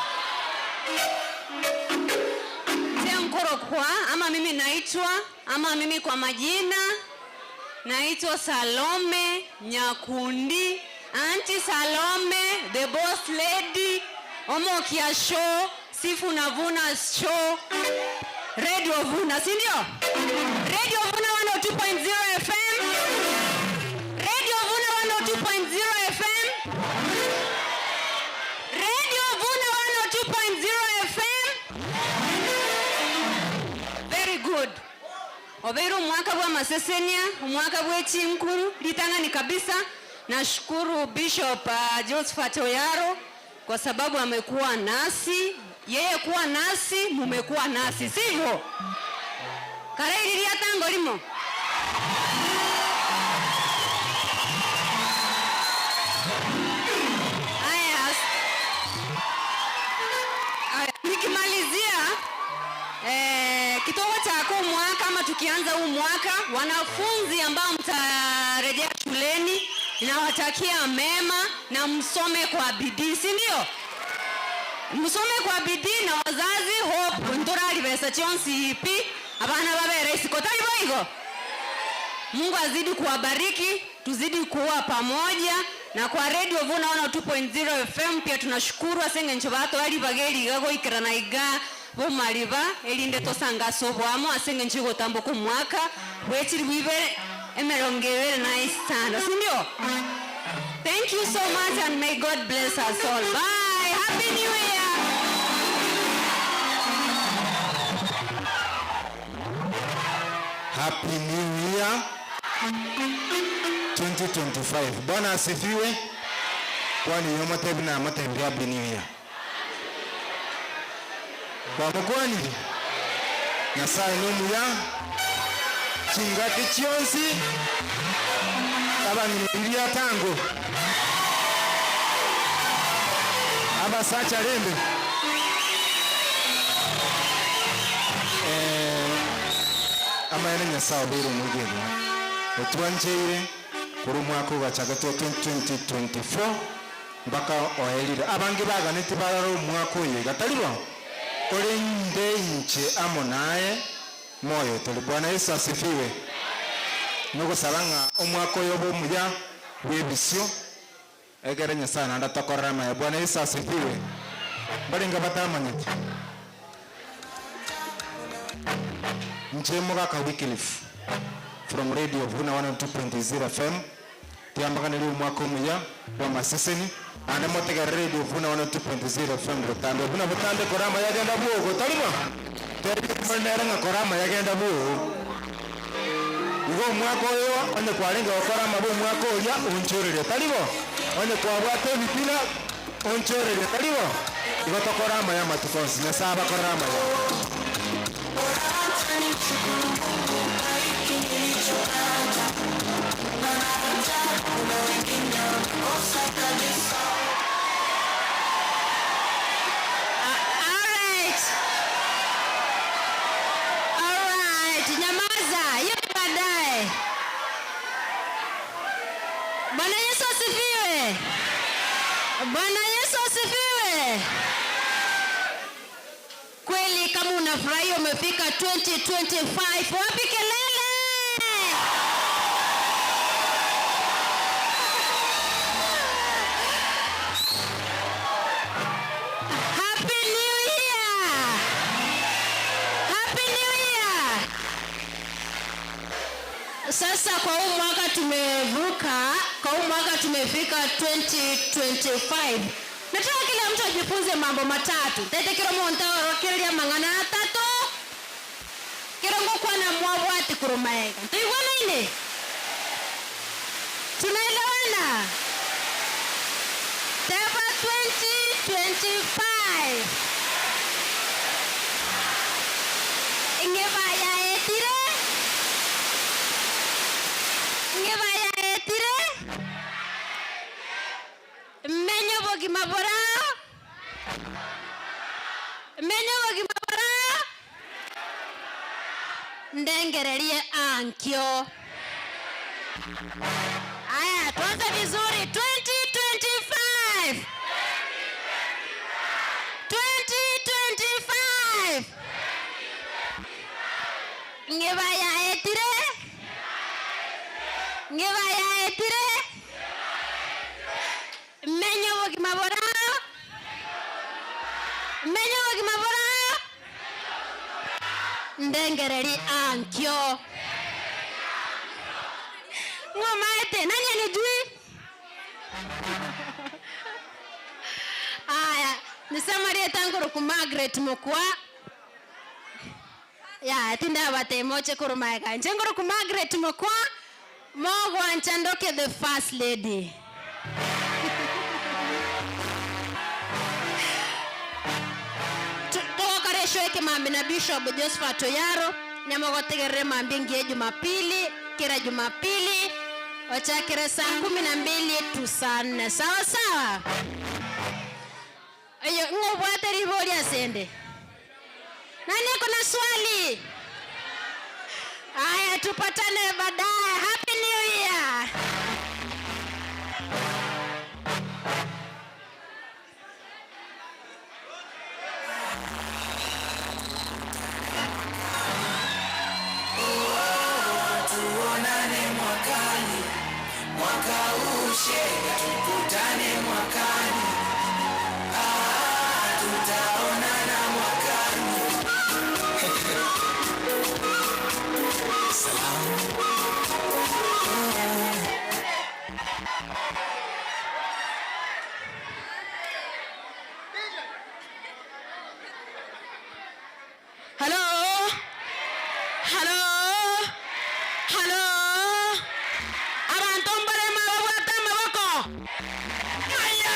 Mzee Nkorokwa, ama mimi naitwa, ama mimi kwa majina naitwa Salome Nyakundi, Auntie Salome, the boss lady, Omokia show, Sifu na Vuna show, Radio Vuna, si ndio? Radio Vuna 102.0 FM. Radio Vuna 102.0 FM. Radio Vuna 102.0 FM. Very good. Obeire omwaka bwa masesenia, omwaka bwa echinkuru, ritang'ani kabisa. Nashukuru Bishop Josephat Oyaro kwa sababu amekuwa nasi. Yeye kuwa nasi, mumekuwa nasi, sivyo? Karairiria tango limo. Aya, aya, nikimalizia kitogo cha huu mwaka ama tukianza huu mwaka, wanafunzi ambao mtarejea shuleni, ninawatakia mema na msome kwa bidii, si ndio? Msome kwa bidii na wazazi hope nturari besa chionsi ipi abana babere isiko tari boigo. Mungu azidi kuwabariki, tuzidi kuwa pamoja. Na kwa Radio Vuna 102.0 FM pia tunashukuru asenge ncho bato bari bageri gagoikera na iga bomariba erinde tosanga sobwamo asenge ncho gotamboka omwaka bwechiri bwibe emerongo ebere na isano, si ndio? Thank you so much and may God bless us all. Bye. Happy New Year. Happy New Year 2025. Bwana asifiwe. Kwani yomotebi namotebirie Happy New Year. Kwamokwanire? Nyasaye nomuya chingaki chionsi abang'ina riria tango abasacha rende eh, amaene Nyasaye obeire omwegenwa otwancheire korwa omwaka ogachagetwe 2024 Mpaka oerire. Abange baganeti barore omwaka oyo iga, tari bo? Korende inche amo naye moyo tore. Bwana Yeso asifiwe. Nogosaba ng'a omwaka oyo obe omuya bw'ebisio, egere Nyasae naende atokorere amaya. Bwana Yeso asifiwe. Mbarenge batamanyeti? Inche Mogaka Wycliffe from Radio Vuna 102.0 FM. Tiambaganirie omwaka omuya bw'amaseseni, naende motegerere Radio Vuna 102.0 FM botambe buna botambe kora amaya genda bwogo, tari bo? Tebia omore nere ng'a kora amaya genda bwogo. Igo omwaka oyo onye kwarenge gokora amabe omwaka oria onchoreria, tari bo? Onye kwabwate ebitina onchoreria, tari bo? Igo tokore amaya amatuko onsi. Nyasae abakorere amaya. Alright. Alright, nyamaza. Hiyo ni baadaye. Bwana Yesu asifiwe. Bwana Yesu asifiwe. Kweli kama unafurahia umefika 2025, wapi kelele? Happy New Year! Happy New Year! Sasa kwa huu mwaka tumevuka, kwa huu mwaka tumefika 2025. Nataka kila mtu ajifunze mambo matatu. Tete kero monto orokereria amang'ana atato, kero ngokwana mwabwati korwa maega. Ntoigwanaine? Tunaelewana? Teba 2025. Ng'e bayaetire? Ng'e bayaetire? Menya obogima borao, menya obogima borao, ndengererie ankio. Aya, tuanze vizuri 2025 2025 ng'e bayaetire ng'e bayaetire Menya obogima borao, menya obogima borao, ndengereri ankio. Ng'omaete, nani anijui? Aya, nisema rieta nkoroku Margaret Mokwa. Yaya, tindabatema oche korwa magega. Inche nkoroku Margaret Mokwa, mogwancha ndoke the first lady. Togokora eshow ekemambia na Bishop Josephat Oyaro, nyamogotegerere mambia engiya ya Jumapili, kera Jumapili, ochakere saa kumi na mbili to saa nne. Sawa sawa? Oyo ng'o obwate ribori asende? Nani ako na swali? Aya, tupatane baadaye. Happy New Year. Tuonane mwakani, mwaka huu shega, tukutane mwakani. Ah, tutaonana mwakani. Salamu. Hello? Hello? Haya.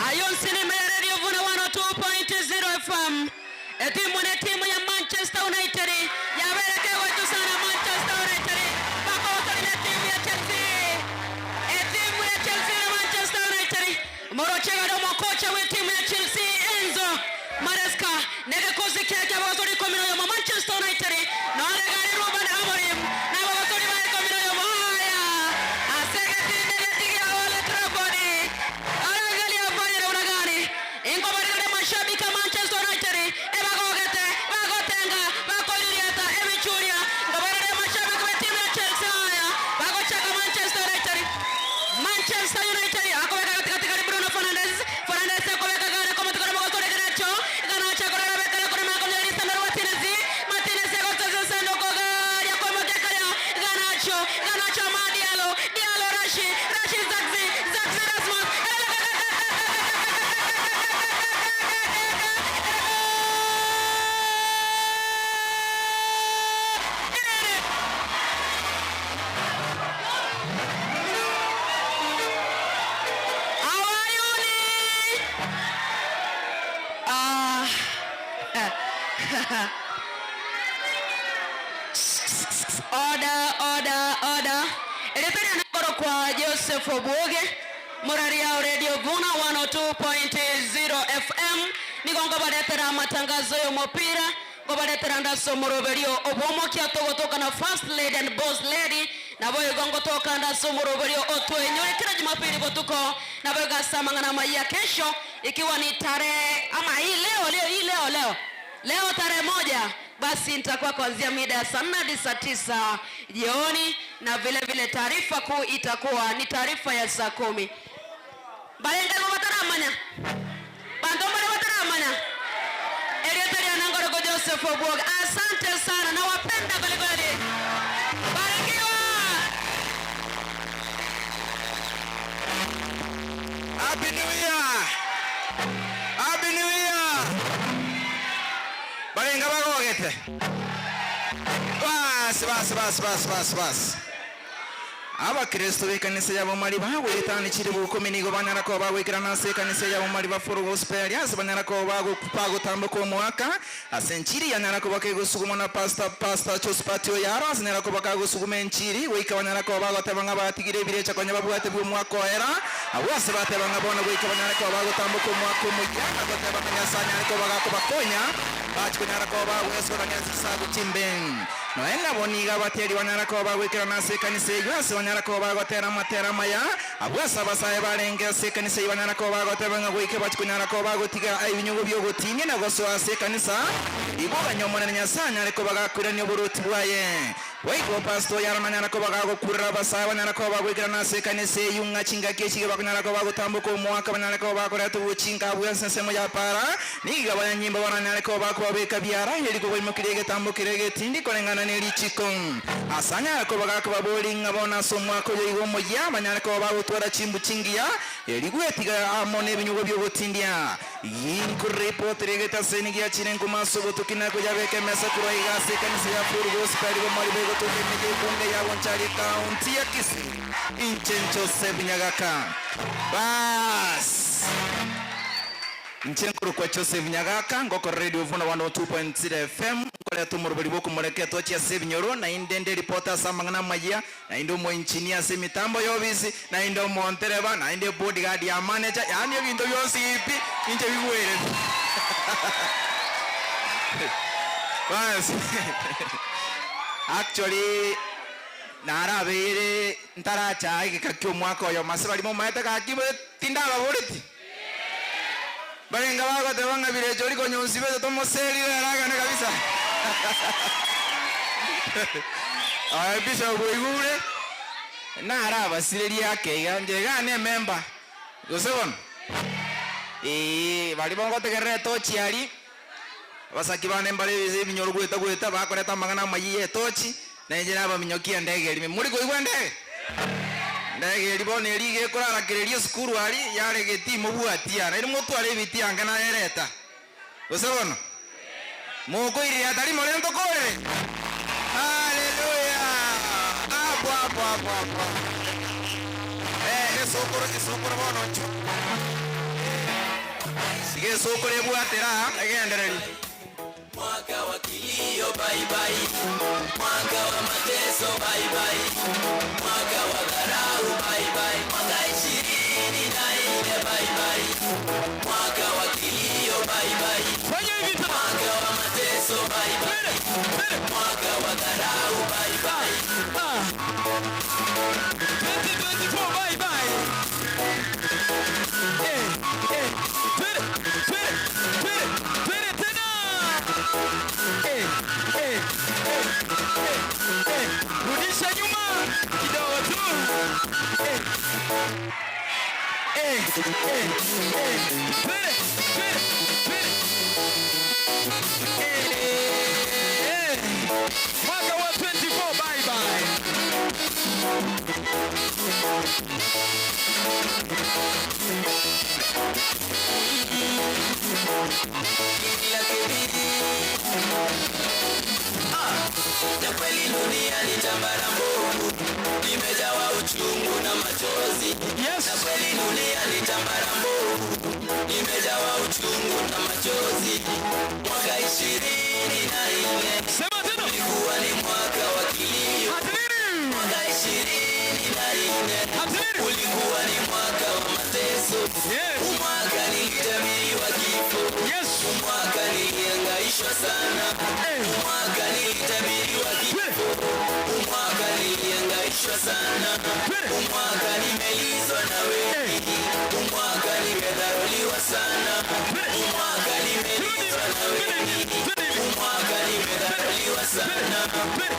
Ayo nsinema ya Radio Vuna 102.0 FM. Etimu ne timu ya Manchester United yabereke goitu sana Manchester United bakogotori ne timu ya Chelsea. Etimu ya Chelsea na Manchester United moroche gari omokocha bwe timu ya Chelsea Enzo Maresca negekosi kiake abagotori ikomi na oyomo Manchester United nore gari Ruben Amorim na abagotori ba ikomi na oyomo haya ase egetindi getigia Old Trafford arangalia afanye namna gani inkobarigare mashabiki a Manchester United ebagogete bagotenga bakoririata ebichuria nkobarigare mashabiki ba timu ya Chelsea haya bagochaka Manchester United Manchester United akobeka katikati kari Bruno Fernandes Fernandes akobeka gare komotukore mogotore Garnacho Garnacho akorera bekara kore makomya Lisandro Martinez Martinez agotoza sanduku gari akomoke kaya Garnacho Garnacho ma Diallo Diallo Rashi Rashi Zaxi Zaxi Rasmus Ah. Order, order, order. Eretania nakoro kwa Joseph Obuoge muraria Radio Vuna 102.0 FM nigo ngobaretera amatangazo y'omopira ngobaretera ndaso omoroberio obwomokia togotoka na first lady and boss lady nabo igo ngotoka ndaso omoroberio otwenyore kila Jumapili botuko nabo igo ase amang'ana amaya kesho ikiwa ni tarehe ama hii leo leo hii leo leo leo tarehe moja basi nitakuwa kuanzia mida ya saa nne hadi saa tisa jioni, na vile vile taarifa kuu itakuwa ni taarifa ya saa kumi. Barenga igo bataramanya bantu mbare bataramanya Eliezer Anangoroko Joseph Obwoga, asante sana, nawapenda kwelikweli, barikiwa. Happy New Year! Happy New Year! Barenga bagogete. Basi basi basi basi basi basi. Abakristo b'ekanisa yabo mari bagwetanichire bukumi nigo banyara kuba bagwikirana ase ekanisa yabo mari ba Full Gospel ase banyara kuba bagotamboka omwaka ase enchiri yanyara kuba kegosuguma na pastor pastor Josephat Oyaro ase nyara kuba kagosuguma enchiri goika banyara kuba bagoteba ng'a batigire ebirecha konya babwate bwa omwaka oera abwo ase bateba ng'a bono goika banyara kuba bagotamboka omwaka omoyia na goteba ng'a Nyasaye anyare kuba gakobakonya bachi konyara kuba bagwesorania ase chisago chimbe noe ng'a niga abateri banyara kuba bagwikirana ase ekanisa eywo ase banyara kuba bagotera amatera amaya abwo ase abasae barenge ase ekanisa eywo banyara kuba bagoteba ng'a goike bachi konyara kuba bagotiga ebinyugo bia ogotinia na gosoa ase ekanisa igo ganya omonene Nyasaye anyare kuba gakwirania oboroti bwaye boigo pastor oyaro nanyara kuba gagokurera abasae banyara kuba bagwikirana ase ekanisa eywo ng'a chingaki echige bakonyara kuba bagotamboka omwaka banyare kuba bakoreta obochinga abwo ase ensemo ya para niga abanyanyimbo baranyare kuba bakobabeka biara eri kobaimokeria egetambo keria egetindi koreng'ana na erichiko ase anyare kuba gakobabori ng'a bono ase omwaka oyo igo omoyia banyare kuba bagotwara chimbu chingiya eri gwetiga amo na ebinyugwa bia ogotindia Inkoripotera egetaseni giachire nkuma ase obotuki na koyabeka emesa korwa iga ase ekanisa ya Full Gospel bomori begotoka emeyia ebunge ya Bonchari ekaunti ya Kisii. Inche Joseph Nyagaka. Baas! Inche nkorokwa Joseph Nyagaka, ngokora Radio Vuna 102.0 FM, nkoreta omoroberi bw'okomoreka etochi ase ebinyoro, naende nde reporter ase amang'ana amayia, naende omoengineer ase emitambo y'obisi, naende omontereba, naende ebodyguard ya manager, yaani ebinto bionsi pi inche bigwere. Bas, actually narabeire ntaracha egeka kia omwaka oyomo ase baria momaete gaki tindababoreti. Barenge bagoteba ng'a birecha oria konya onsibete tomoserire ere agende kabisa. Aye bishop oigure narabasirerie ake iga inche iga nememba gose bono? Eeh baria bogotegerera etochi aria abasaki bane mbare ebinyoro goeta goeta bakoreta amang'ana amayia ya etochi Na inche nabaminyokia endege eria. Mori koigwa endege? Endege eria bono eria iga ekorarakereria esukuru aria yare getii mobwatia, naende motware ebitii ange nayereta. Gose bono? Mokoiririata rimo rende ntokorere? hapo hapo. Eh, esokoro esokoro bono nchu. Iga esokoro ebwatera egendereri. Mwaka wa kilio bye bye, mwaka wa mateso bye bye, mwaka wa dharau bye bye, mwaka 24 bye bye, mwaka wa kilio bye bye, mwaka wa mateso bye bye, mwaka wa dharau bye bye. 2024 bye bye. Eh, eh, twende, twende, twende, twende tena. Eh, eh, eh, eh, eh. Rudisha nyuma kidogo tu. Eh. Eh, eh, eh. Twende, twende, twende. Eh, eh. Mwaka wa 24 bye bye. Na kweli dunia ni tambara mbovu, limejawa uchungu na machozi. Yes. Na kweli dunia ni tambara mbovu, limejawa uchungu na machozi. Mwaka 24 sema tena, ulikuwa ni mwaka wa kilio. Mwaka 24 ulikuwa ni mwaka wa mateso. Yes. Mwaka nilitabiriwa kifo. Yes. Mwaka nilihangaishwa sana. Mwaka nilitabiriwa kifo. Mwaka nilihangaishwa sana. Mwaka nimelizwa na wengi. Mwaka nimedharauliwa sana. Mwaka nimelizwa na wengi. Mwaka nimedharauliwa sana.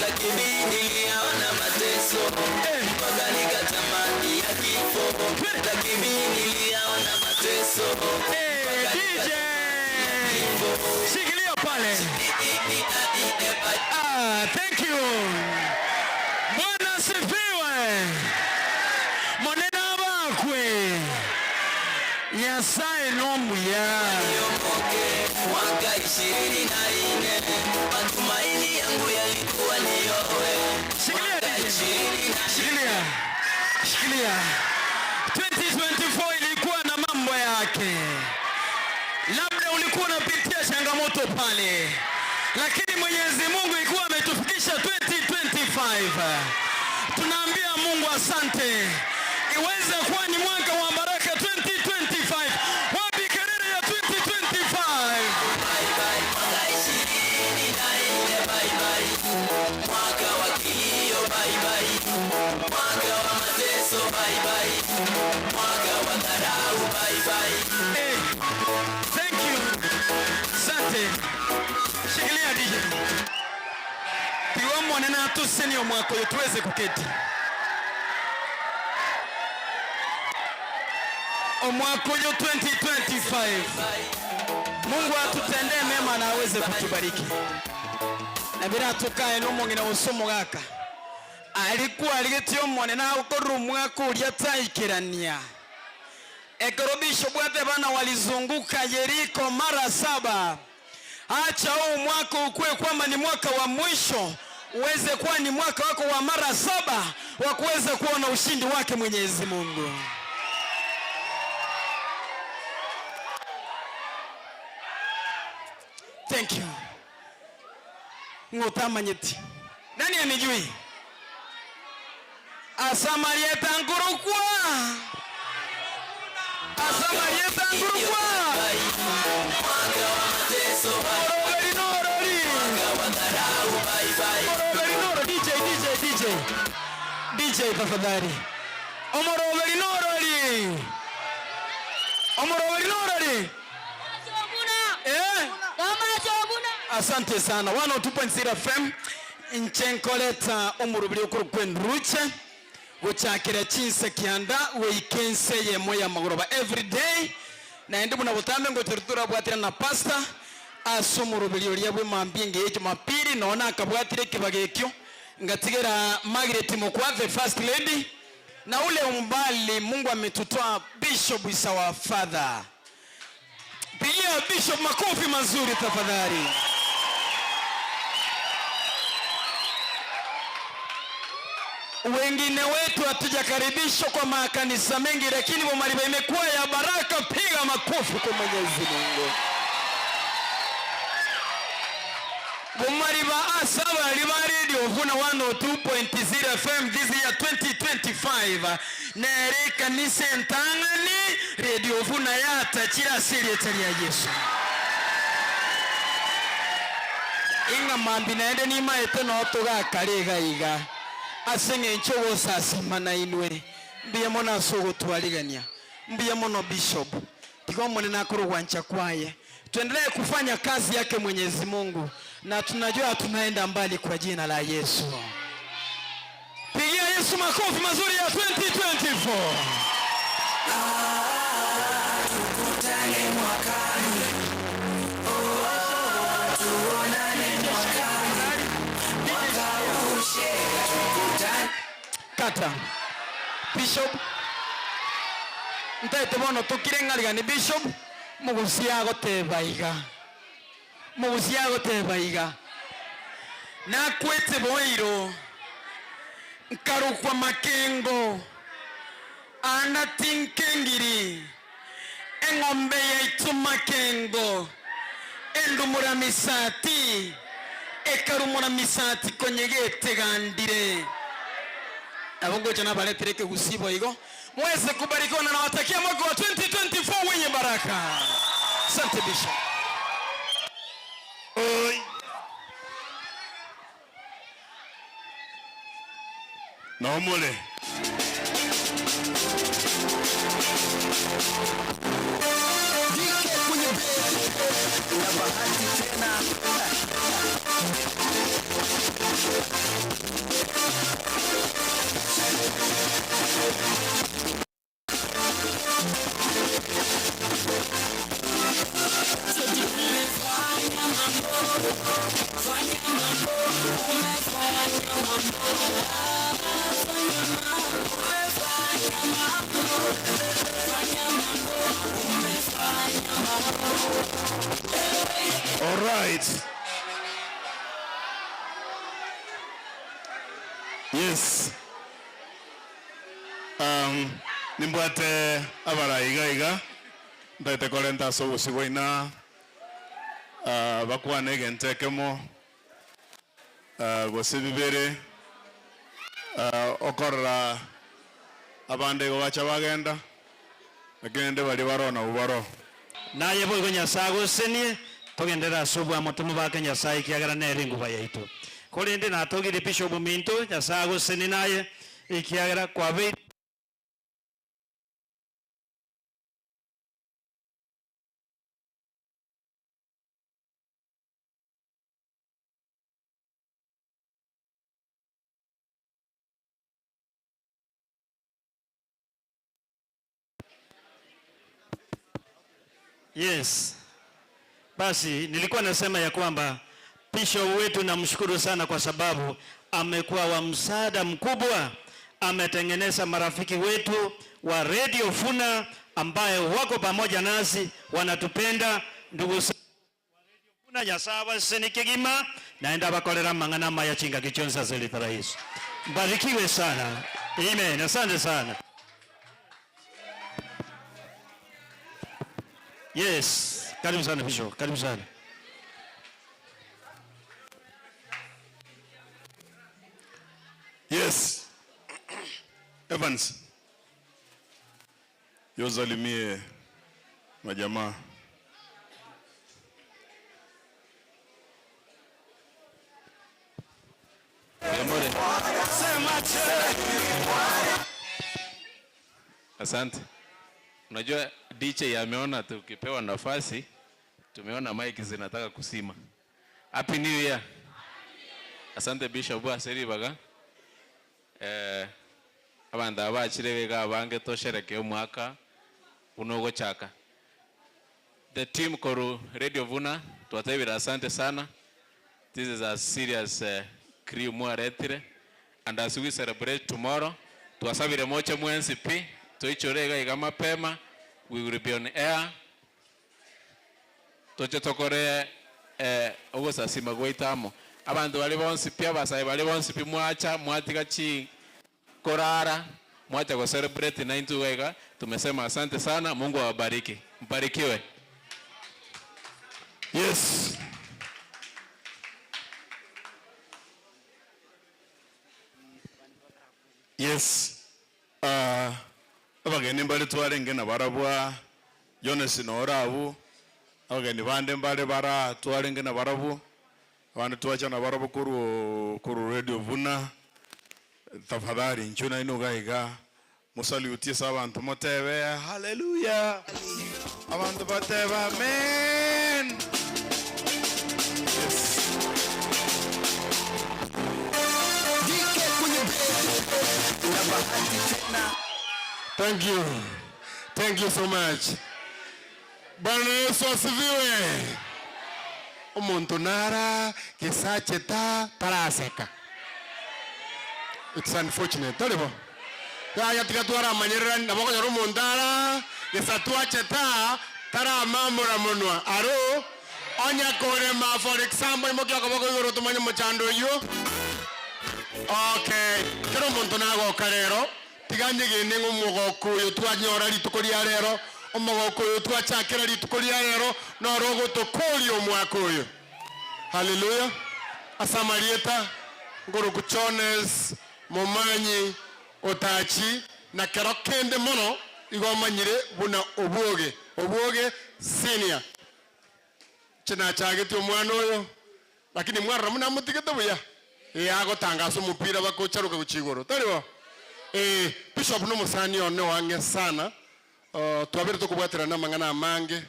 Lakini niliyaona mateso mpaka nikatamani ya kifo. Lakini niliyaona mateso Eh, DJ. Shikilia pale. Ah, thank you. Bwana asifiwe. Monena bakwe. Nyasaye nomuya. Mwaka 24 matumaini yangu yalikuwa ni yowe. Shikilia DJ. Shikilia. Shikilia. 2024 ilikuwa na mambo yake. Labda ulikuwa unapitia changamoto pale, lakini Mwenyezi Mungu ilikuwa ametufikisha 2025. Tunaambia Mungu asante. Iweze kuwa ni mwaka wa baraka 2025. Wapi kelele ya 2025? Mwaka 24 bye bye, mwaka wa kilio bye bye, mwaka wa mateso bye bye, mwaka wa dharau bye bye. Hey, thank you. Asante. Shikilia DJ. Tiwa mwanena tuseni omwaka uyu tuweze kuketi. Omwaka uyu 2025. Mungu atutendee mema na aweze kutubariki. Na bila tukae no mongina usomogaka. Alikuwa aligetio mwanena ukoru mwaka uria taikirania. Ekorobisho bwate bana walizunguka Yeriko mara 7. Acha huu mwaka ukue kwamba ni mwaka wa mwisho, uweze kuwa ni mwaka wako wa mara 7 wa kuweza kuona ushindi wake Mwenyezi Mungu. Thank you. Ngutamanyeti. Nani anijui? Asamarieta ngurukwa. Asamarieta ngurukwa. Oroberi norori. Oroberi noro DJ DJ DJ. DJ tafadhali. Omoroberi norori. Omoroberi norori. Eh? Asante sana. 102.0 FM nchenkoleta omurubiri okuru kwenruche guchakira chinse kianda weikense yemo ya magoroba every day na ndi buna butambe ngo turabwatira na pastor ase omurubiri oria bwe mambia nge Jumapili nona akabwatire kibagekio ngatigera Margaret Mokwa the first lady na ule umbali Mungu ametutoa Bishop is our father. Pigia Bishop makofi mazuri tafadhali. Wengine wetu hatujakaribishwa kwa makanisa mengi, lakini Bomariba imekuwa ya baraka. Piga makofi kwa Mwenyezi Mungu. Bomariba ase abari ba Radio Vuna 102.0 FM this year 2025 nere ekanisa entang'ani Radio Vuna yatachire ase erieta ria Yeso. Ing'a mambia naende nimaete noo togakare iga iga, ase eng'encho ogosasima nainwe. Mbuya mono ase ogotwarigania. Mbuya mono Bishop. Tiga Omonene akore ogwancha kwaye. Tuendelee kufanya kazi yake Mwenyezi Mungu na tunajua tunaenda mbali kwa jina la Yesu. Pigia Yesu makofi mazuri ya 2024. Tukutane mwakani. Oh, tuonane mwakani. Mwaka ushe, tukutane. Kata. Bishop. Ntaete bono tokire ng'arigani Bishop. Mogusia agoteba iga. Mogusia agoteba iga. Nakwete boiro, nkarokwa makengo, aanda tinkengiri, eng'ombe yaito makengo, endumora misati, ekarumora misati konye getegandire. Nabo ngocha nabaretere ekegusii boigo. Mweze kubarikiwa na nawatakia mwaka wa 2024 wenye baraka. Asante Bishop. Oi. Naomole. Jike kwenye bed na bahati tena. All right. Yes. Um, nimbwate abarai iga iga ntaete korenta ase obosio bwaina uh, bakwane egento ekemo uh, gose bibere uh, okorora abande igo bacha bagenda lakini rende baria baroo nabwo baroo. Naye boigo Nyasae agosesenie, togenderere ase obwamo tomobake Nyasae ekiagera nere enguba yaito. Korende natogirie Bishop ominto, Nyasae agosesenie naye, ekiagera kwabeire. Yes. Basi nilikuwa nasema ya kwamba Bishop wetu namshukuru sana kwa sababu amekuwa wa msaada mkubwa, ametengeneza marafiki wetu wa Radio Funa ambaye wako pamoja nasi, wanatupenda ndugu Buna Nyasae abasesenie kegima, naende abakorere amang'ana amaya chingaki chionsi ase erieta ria Yeso. Mbarikiwe sana. Amen. Asante sana. Yes, karibu sana Bishop, karibu sana. Yes. Evans. Yozalimie majamaa. Asante. Unajua DJ ameona tukipewa nafasi, tumeona mic zinataka kusima. Happy New Year. Asante Bishop ase ribaga. Eh, abanto aba bachire iga abange tosherekee omwaka buna ogochaka. The team koru Radio Vuna twatebire asante sana. This is a serious uh, crew mwaretire and as we celebrate tomorrow twasabire moche mwensi pi toichore iga iga mapema we will be on air toche tokore eh, ogosasima gwaito amo abanto bari bonsi pi abasae bari bonsi pi mwacha mwatiga chi. Korara, mwacha go celebrate naintwe iga iga, tumesema asante sana, Mungu awabariki. Mbarikiwe. Yes. Yes. Ah, abageni mbare twarenge nabarabwo aa, Jones noro abwo, abageni bande mbare bara twarenge nabarabwo, abande twacha nabarabwo korwa korwa radio buna, tafadhali inchuo nainwe iga iga, mosalutie ase abanto motebe haleluya, abanto batebe amen. Yes. Thank you. Thank you so much. Bwana Yesu asifiwe. Omonto nara gesache ta taraseka. It's unfortunate. Tari bo? Yaya tiga twaramanyererani nabo okonyora omonto ara gesatwache ta taramamora monwa. Aro onye korema for example imokia okoboko igoro tomanye omochando oyio. Okay, kera omonto nagoka rero Tiga nyegene ng'a omogoko oyo twanyora rituko ria rero, omogoko oyo twachakera rituko ria rero, noro ogotokoria omwaka oyo. Haleluya! Ase amarieta, nkorokwa Jones Momanyi Otachi, na kero kende mono igo omanyire buna Obwoge, Obwoge Senior. Inche nachagetie omwana oyo, lakini mwarora buna amotigete buya? Ee, agotangasa omopira bakocharoka gochia igoro, tari bo? Ee, Bishop nomosani one o ang'e sana, twabeire tokobwaterana amang'ana amange,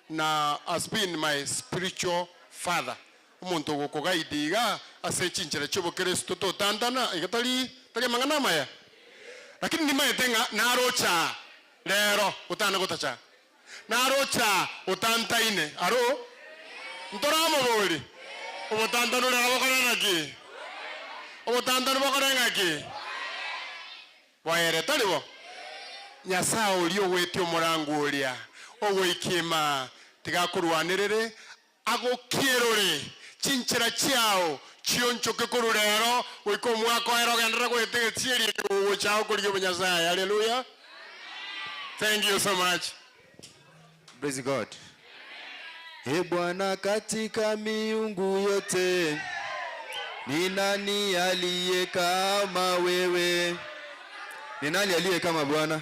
na has been my spiritual father, omonto ogokoguide iga ase chinchera chi'obokeresito totantana, iga tari tari amang'ana amaya? Lakini nimaete ng'a naroche aa rero, gotana gotacha. Naroche aa otantaine aro, ntoramoborie, Obotantanu rero bokore ng'aki? Obotantanu bokore ng'aki? Boere, tari bo? Nyasae oria ogwetie omorango oria ogoikia imaa, tiga akorwanerere, agokierore chinchera chiao chionchoke korwa rero goika omwaka oere ogenderere goeta egesieri eke gogocha okorigia obonyasae. Haleluya! Thank you so much. Praise God. Ee Bwana, katika miungu yote ni nani aliye kama wewe? Ni nani aliye kama Bwana?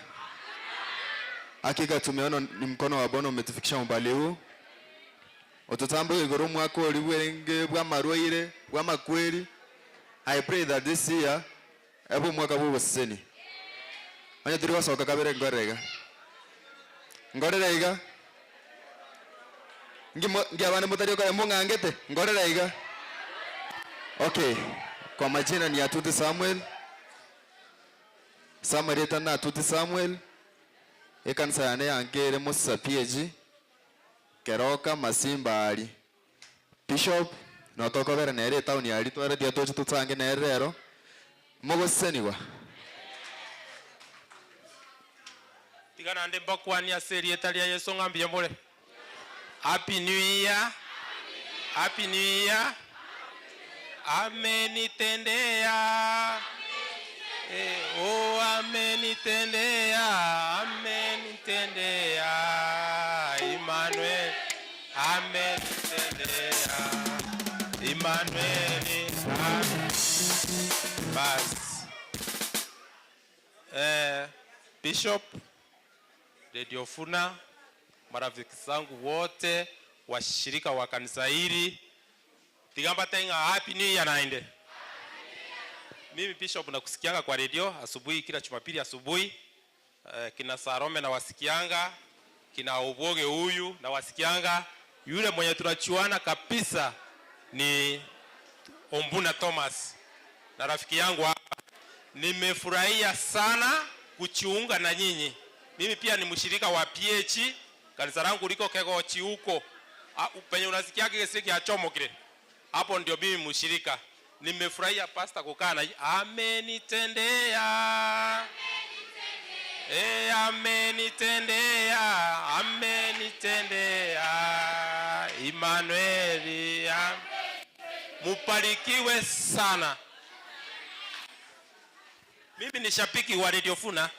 Hakika tumeona ni mkono wa Bwana umetufikisha umbali huu. Ototamboke igoro omwaka oria bwerenge bw'amarwaire, bw'amakweri. I pray that this year ebe omwaka bw'oboseseni. Onye tori gosoka kabere nkorere iga. Nkorere iga. Nki mo nki abande motari gokora mong'angete? Nkorere iga. Okay, kwa majina ni Atuti Samuel. Ase amarieta n'Atuti Samuel, ekanisa yane yanka ere Mosisa PAG. Keroka Masimba aria. Bishop notokobera nere etown aria tware tiga toche tosange nere rero. Mogosesenigwa. Tiga naende mbakwanie ase erieta ria Yeso ng'a mbuya more. Happy new year, happy new year. Amenitendea, eh, oh amenitendea, amenitendea, Emmanuel, amenitendea, Emmanuel, amen. Bas. Eh, Bishop Radio Funa, marafiki zangu wote washirika wa kanisa hili Tiga mbatebie ng'a Happy New Year naende. Mimi Bishop nakusikianga kwa radio asubuhi kila Jumapili asubuhi. Eh, kina Sarome nawasikianga, kina Obwoge huyu nawasikianga. Yule mwenye tunachuana kabisa ni Ombuna Thomas na rafiki yangu hapa. Nimefurahia sana kujiunga na nyinyi. Mimi pia ni mshirika wa PH, kanisa langu liko Kegochi huko. Ah, penye unasikia kile kia chomokire. Hapo ndio mimi mshirika. Nimefurahia pastor kukaa na amenitendea. Eh, amenitendea, amenitendea. Emmanuel. Mubarikiwe sana. Mimi ni shabiki wa Radio Funa.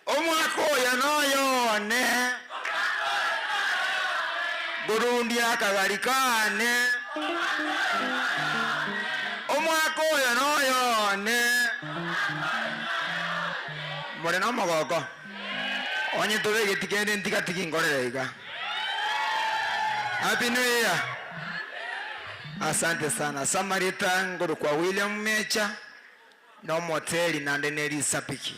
Omwaka oyo noyo one, Burundia akagari kane. Omwaka oyo noyo one, More nomogoko, onye tobegeti kende ntigatigi nkorere iga. Happy New Year. Asante sana. Ase amarieta nkorokwa William Mecha. Nomoteri naende ne risapiki.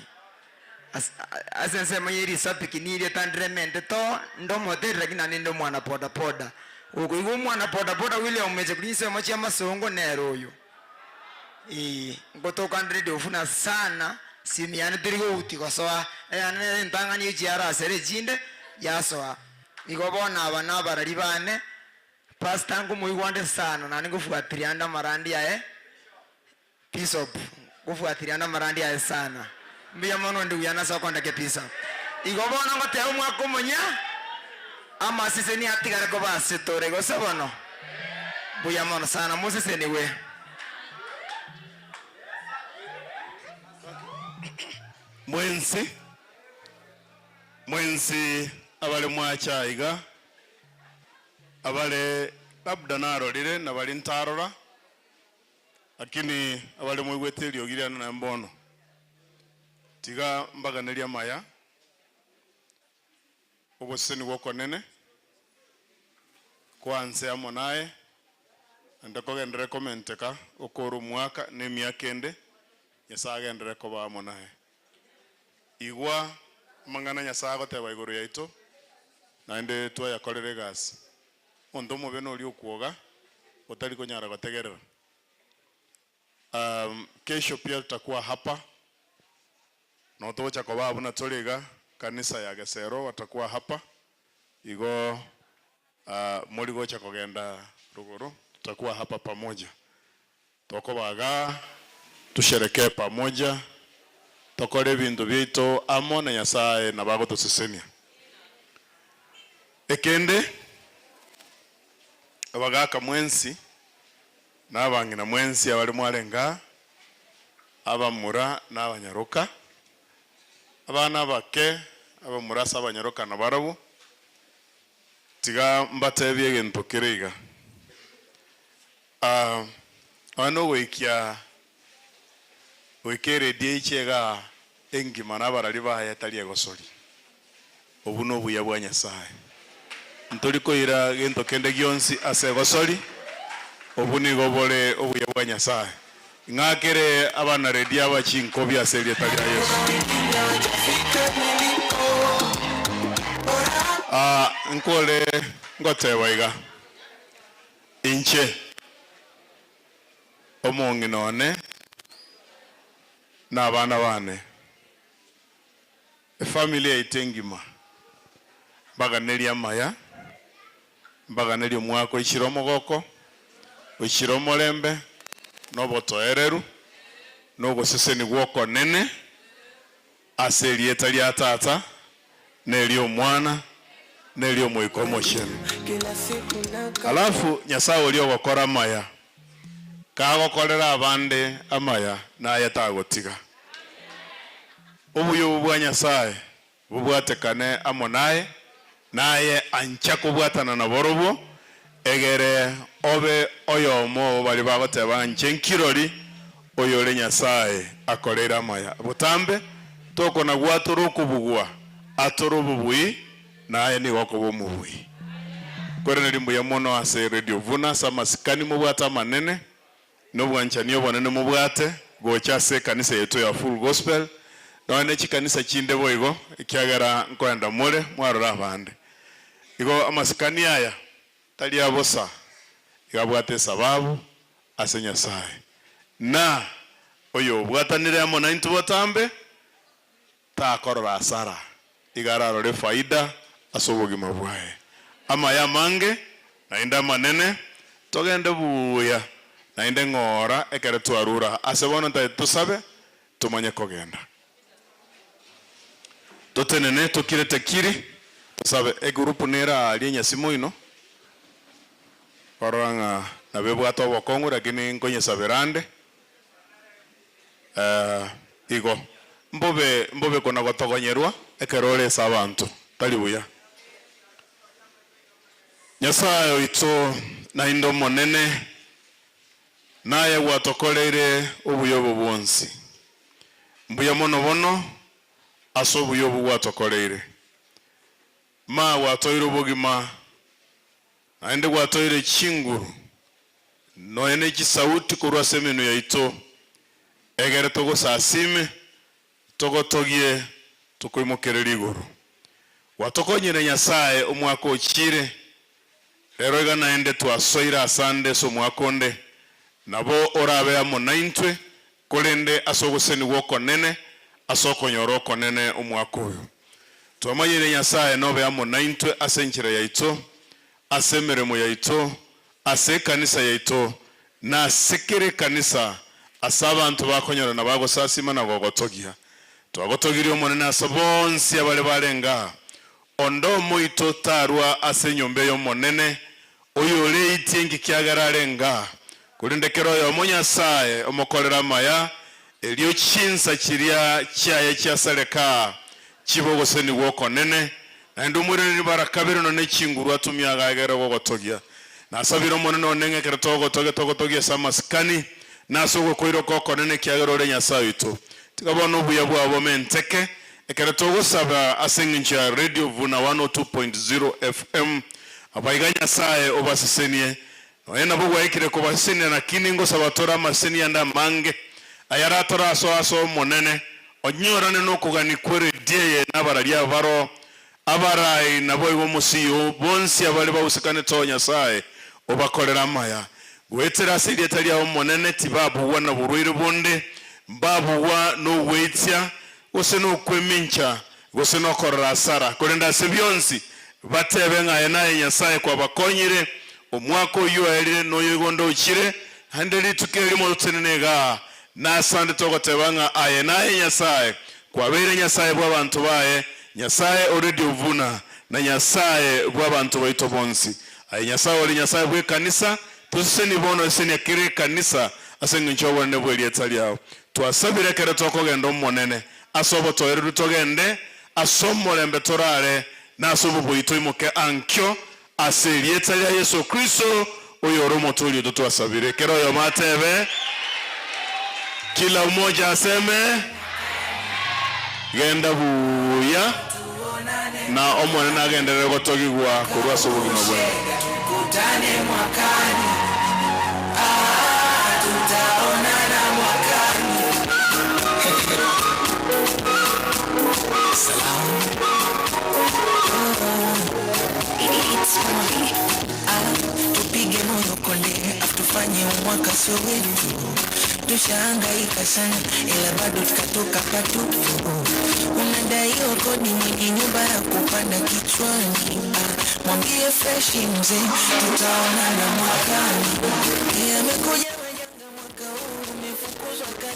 Ase ensemo ye risapiki niria tandiremente to nde omoteri lakini naende ninde omwana boda boda. Gokoigwa omwana boda boda William Mecha korwa chinsemo chia Masongo nere oyo. Eeh ngotoka nde Radio Funa sana, simu yane teri gouti gosoa, eyane nere entang'ani echi arasere echinde yasoa. Igo bono aba nabarari bane, Pastor nkomoigwa nde sana naende ngofuatilia ande amarandi aye. Bishop, ngofuatilia namarandi aye sana. Mbuya mono onde buya nase okondakia Bishop. Igo bono ngoteba omwaka omonya, amaseseni atigare koba ase tore gose bono? Mbuya mono sana, mosesenigwe. Mwensi, mwensi abare mwacha aiga, abare labda narorire na baria ntarora, Lakini abare moigwete eriogi riane naye mbono, tiga mbaganerie amaya, ogosesenigwa okonene kwanse amo naye, naende kogenderere komenteka gokora omwaka na emiaka ende, Nyasae agenderere koba amo naye. Igwa amang'ana Nyasae agoteba igoro yaito, naende twayakorera egasi. Omonto omobe noria okwoga, otari konyara gotegerera. Um, kesho pia tutakuwa hapa, no togocha koba buna tore iga, kanisa ya Gesero watakuwa hapa, igo uh, mori gocha kogenda rogoro, tutakuwa hapa pamoja. Tokoba igaa, tusherekee pamoja, tokore ebinto biaito amo na Nyasaye nabo agotosesenia. Ekende, abagaka mwensi na abang'ina mwensi abare mwarenge aa, abamura na abanyaroka, abana abake, abamura ase abanyaroka nabarabwo, tiga mbatebie egento kere iga. Aa, nonya nogoikia goika eredio eiche igaa engima na abarari baye tari egosori. Obwo nobuya bwa Nyasae. Ntori koira gento kende gionsi ase egosori, obwo nigo bore obuya bwa Nyasae. Ng'akere abanaredio aba chinkobi ase erieta ria Yeso. Aa, nkore ngoteba iga. Inche, omong'ina one, na abana bane, efamiri yaito engima, mbaganerie amaya, mbaganerie omwaka oichire omogoko, oichire omorembe, na obotoereru, na ogosesenigwa okonene, Ase erieta ria Tata, na eri'Omwana, na eri'Omoika Omochenu. Alafu Nyasae oria ogokora amaya, kagokorera abande amaya, naye tagotiga. Obuya obo bwa Nyasae bobwatekane amo naye, naye ancha kobwatana naborobwo, egere obe oyomo obo baria bagoteba, Inche nkirori oyore Nyasae akoreire amaya. Botambe tokona gwatora okobugwa atore obobui, na aye nigo okoba omobui. Kwereneria mbuya mono ase Radio Vuna ase amasikani mobwate amanene, na obwanchani obonene mobwate gocha ase ekanisa yaito ya Full Gospel, nonya ne chikanisa chinde boigo, ekiagera nkoenda more mwarora abande. Igo amasikani aya tari abosa, igo abwate esababu ase Nyasae. Na oyobwatanire amo naintwe botambe, takorora hasara, igo ararore faida ase obogima bwaye. Amaya amange, naende amanene, togende buya, naende ng'ora ekero twarure aa. Ase bono ntagete tosabe, tomanye kogenda. Totenene tokirete kiri, tosabe. Egurupu nere aaria enyasi moino, korora ng'a. Nabo ebwate obokong'u lakini nkonyesabera ande. Igo, mbobe mbobe kona gotogonyerwa ekero ore ase abanto, tari buya. Nyasae oito naende Omonene, naye gwatokoreire obuya obo bwonsi. Mbuya mono bono ase obuya obwo gwatokoreire. Ma gwatoire obogima, naende gwatoire chinguru, nonya ne chisauti korwa ase emenwa yaito, egere togosasime, togotogie, tokoimokererie igoro. Gwatokonyire Nyasae omwaka ochire, rero iga naende twasoire asande ase omwaka onde, nabo orabe amo naintwe, korende ase ogosenigwa okonene, ase okonyora okonene omwaka oyo. Twamanyire Nyasae nobe amo naintwe ase enchera yaito, ase emeremo yaito, ase ekanisa yaito, na ase kera ekanisa ase abanto bakonyorana bagosasima na gogotogia. Twagotogirie Omonene ase bonsi abare barenge aa. Onde omoito tarua ase enyomba ey'Omonene, oyoreitie inki kiagera arenge aa, korende kera oyomo Nyasae omokorere amaya, erio chinsa chiria chiaye chiasareka aa chibe ogosenigwa okonene, naende omoiranerie barakabere nonya ne chinguru atumie agagere gogotogia. Nasabire Omonene one ng'a ekero togotogia, togotogie ase amasikani, na ase ogokoiroka okonene, ekiagera ore Nyasae oito. Tiga bono obuya bwao bomenteke, ekero togosaba ase engencho ya Radio Vuna 102.0 FM. Abaiga Nyasae obasesenie. Nonya nabo gwaikire kobasesenia, lakini ngosaba tore amaseseni ande amange, ayaratore asoe ase Omonene, onyorane nokogania kw'eredio eye na abararia abaro, abarai, naboigo omosii bonsi abare bagosekanete o Nyasae, obakorere amaya. Goetera ase erieta riao Omonene tibabugwa na borwaire bonde, mbabugwa nogweitia, gose nokwemincha, gose nokorora asara, korende ase bionsi batebe ng'a aye naye Nyasae kwabakonyire, omwaka oyio oerire noyo igo onde ochire, naende rituko erimo totenene igaa, nasande togoteba ng'a aye naye Nyasae, kwabeire Nyasae bw'abanto baye, Nyasae o Radio Vuna, na Nyasae bw'abanto baito bonsi. Aye Nyasae ore Nyasae bw'ekanisa, tosesenie bono sesenia kera ekanisa ase engencho y'obonene bw'erieta riao. Twasabire ekero tokogenda Omonene, ase obotoereru togende, ase omorembe torare, na ase obobui toimoke ankio, ase erieta ria Yeso Kristo, oyore Omotoori oito twasabire. Kera oyomo atebe, Kila umoja aseme, Genda buya, na Omonene agenderere gotogigwa korwa ase obogima bwaino. Tukutane mwakani, ah, tutaonana mwakani. Salamu. Ah, tupige moyo konde, tufanye mwaka sio wetu. Tushahangaika sana ila bado tukatoka patupu. Unadaiwa kodi mwenye nyumba ya kupanda kichwani. Ah, mwambie freshi mzee, tutaonana mwakani. Yamekuja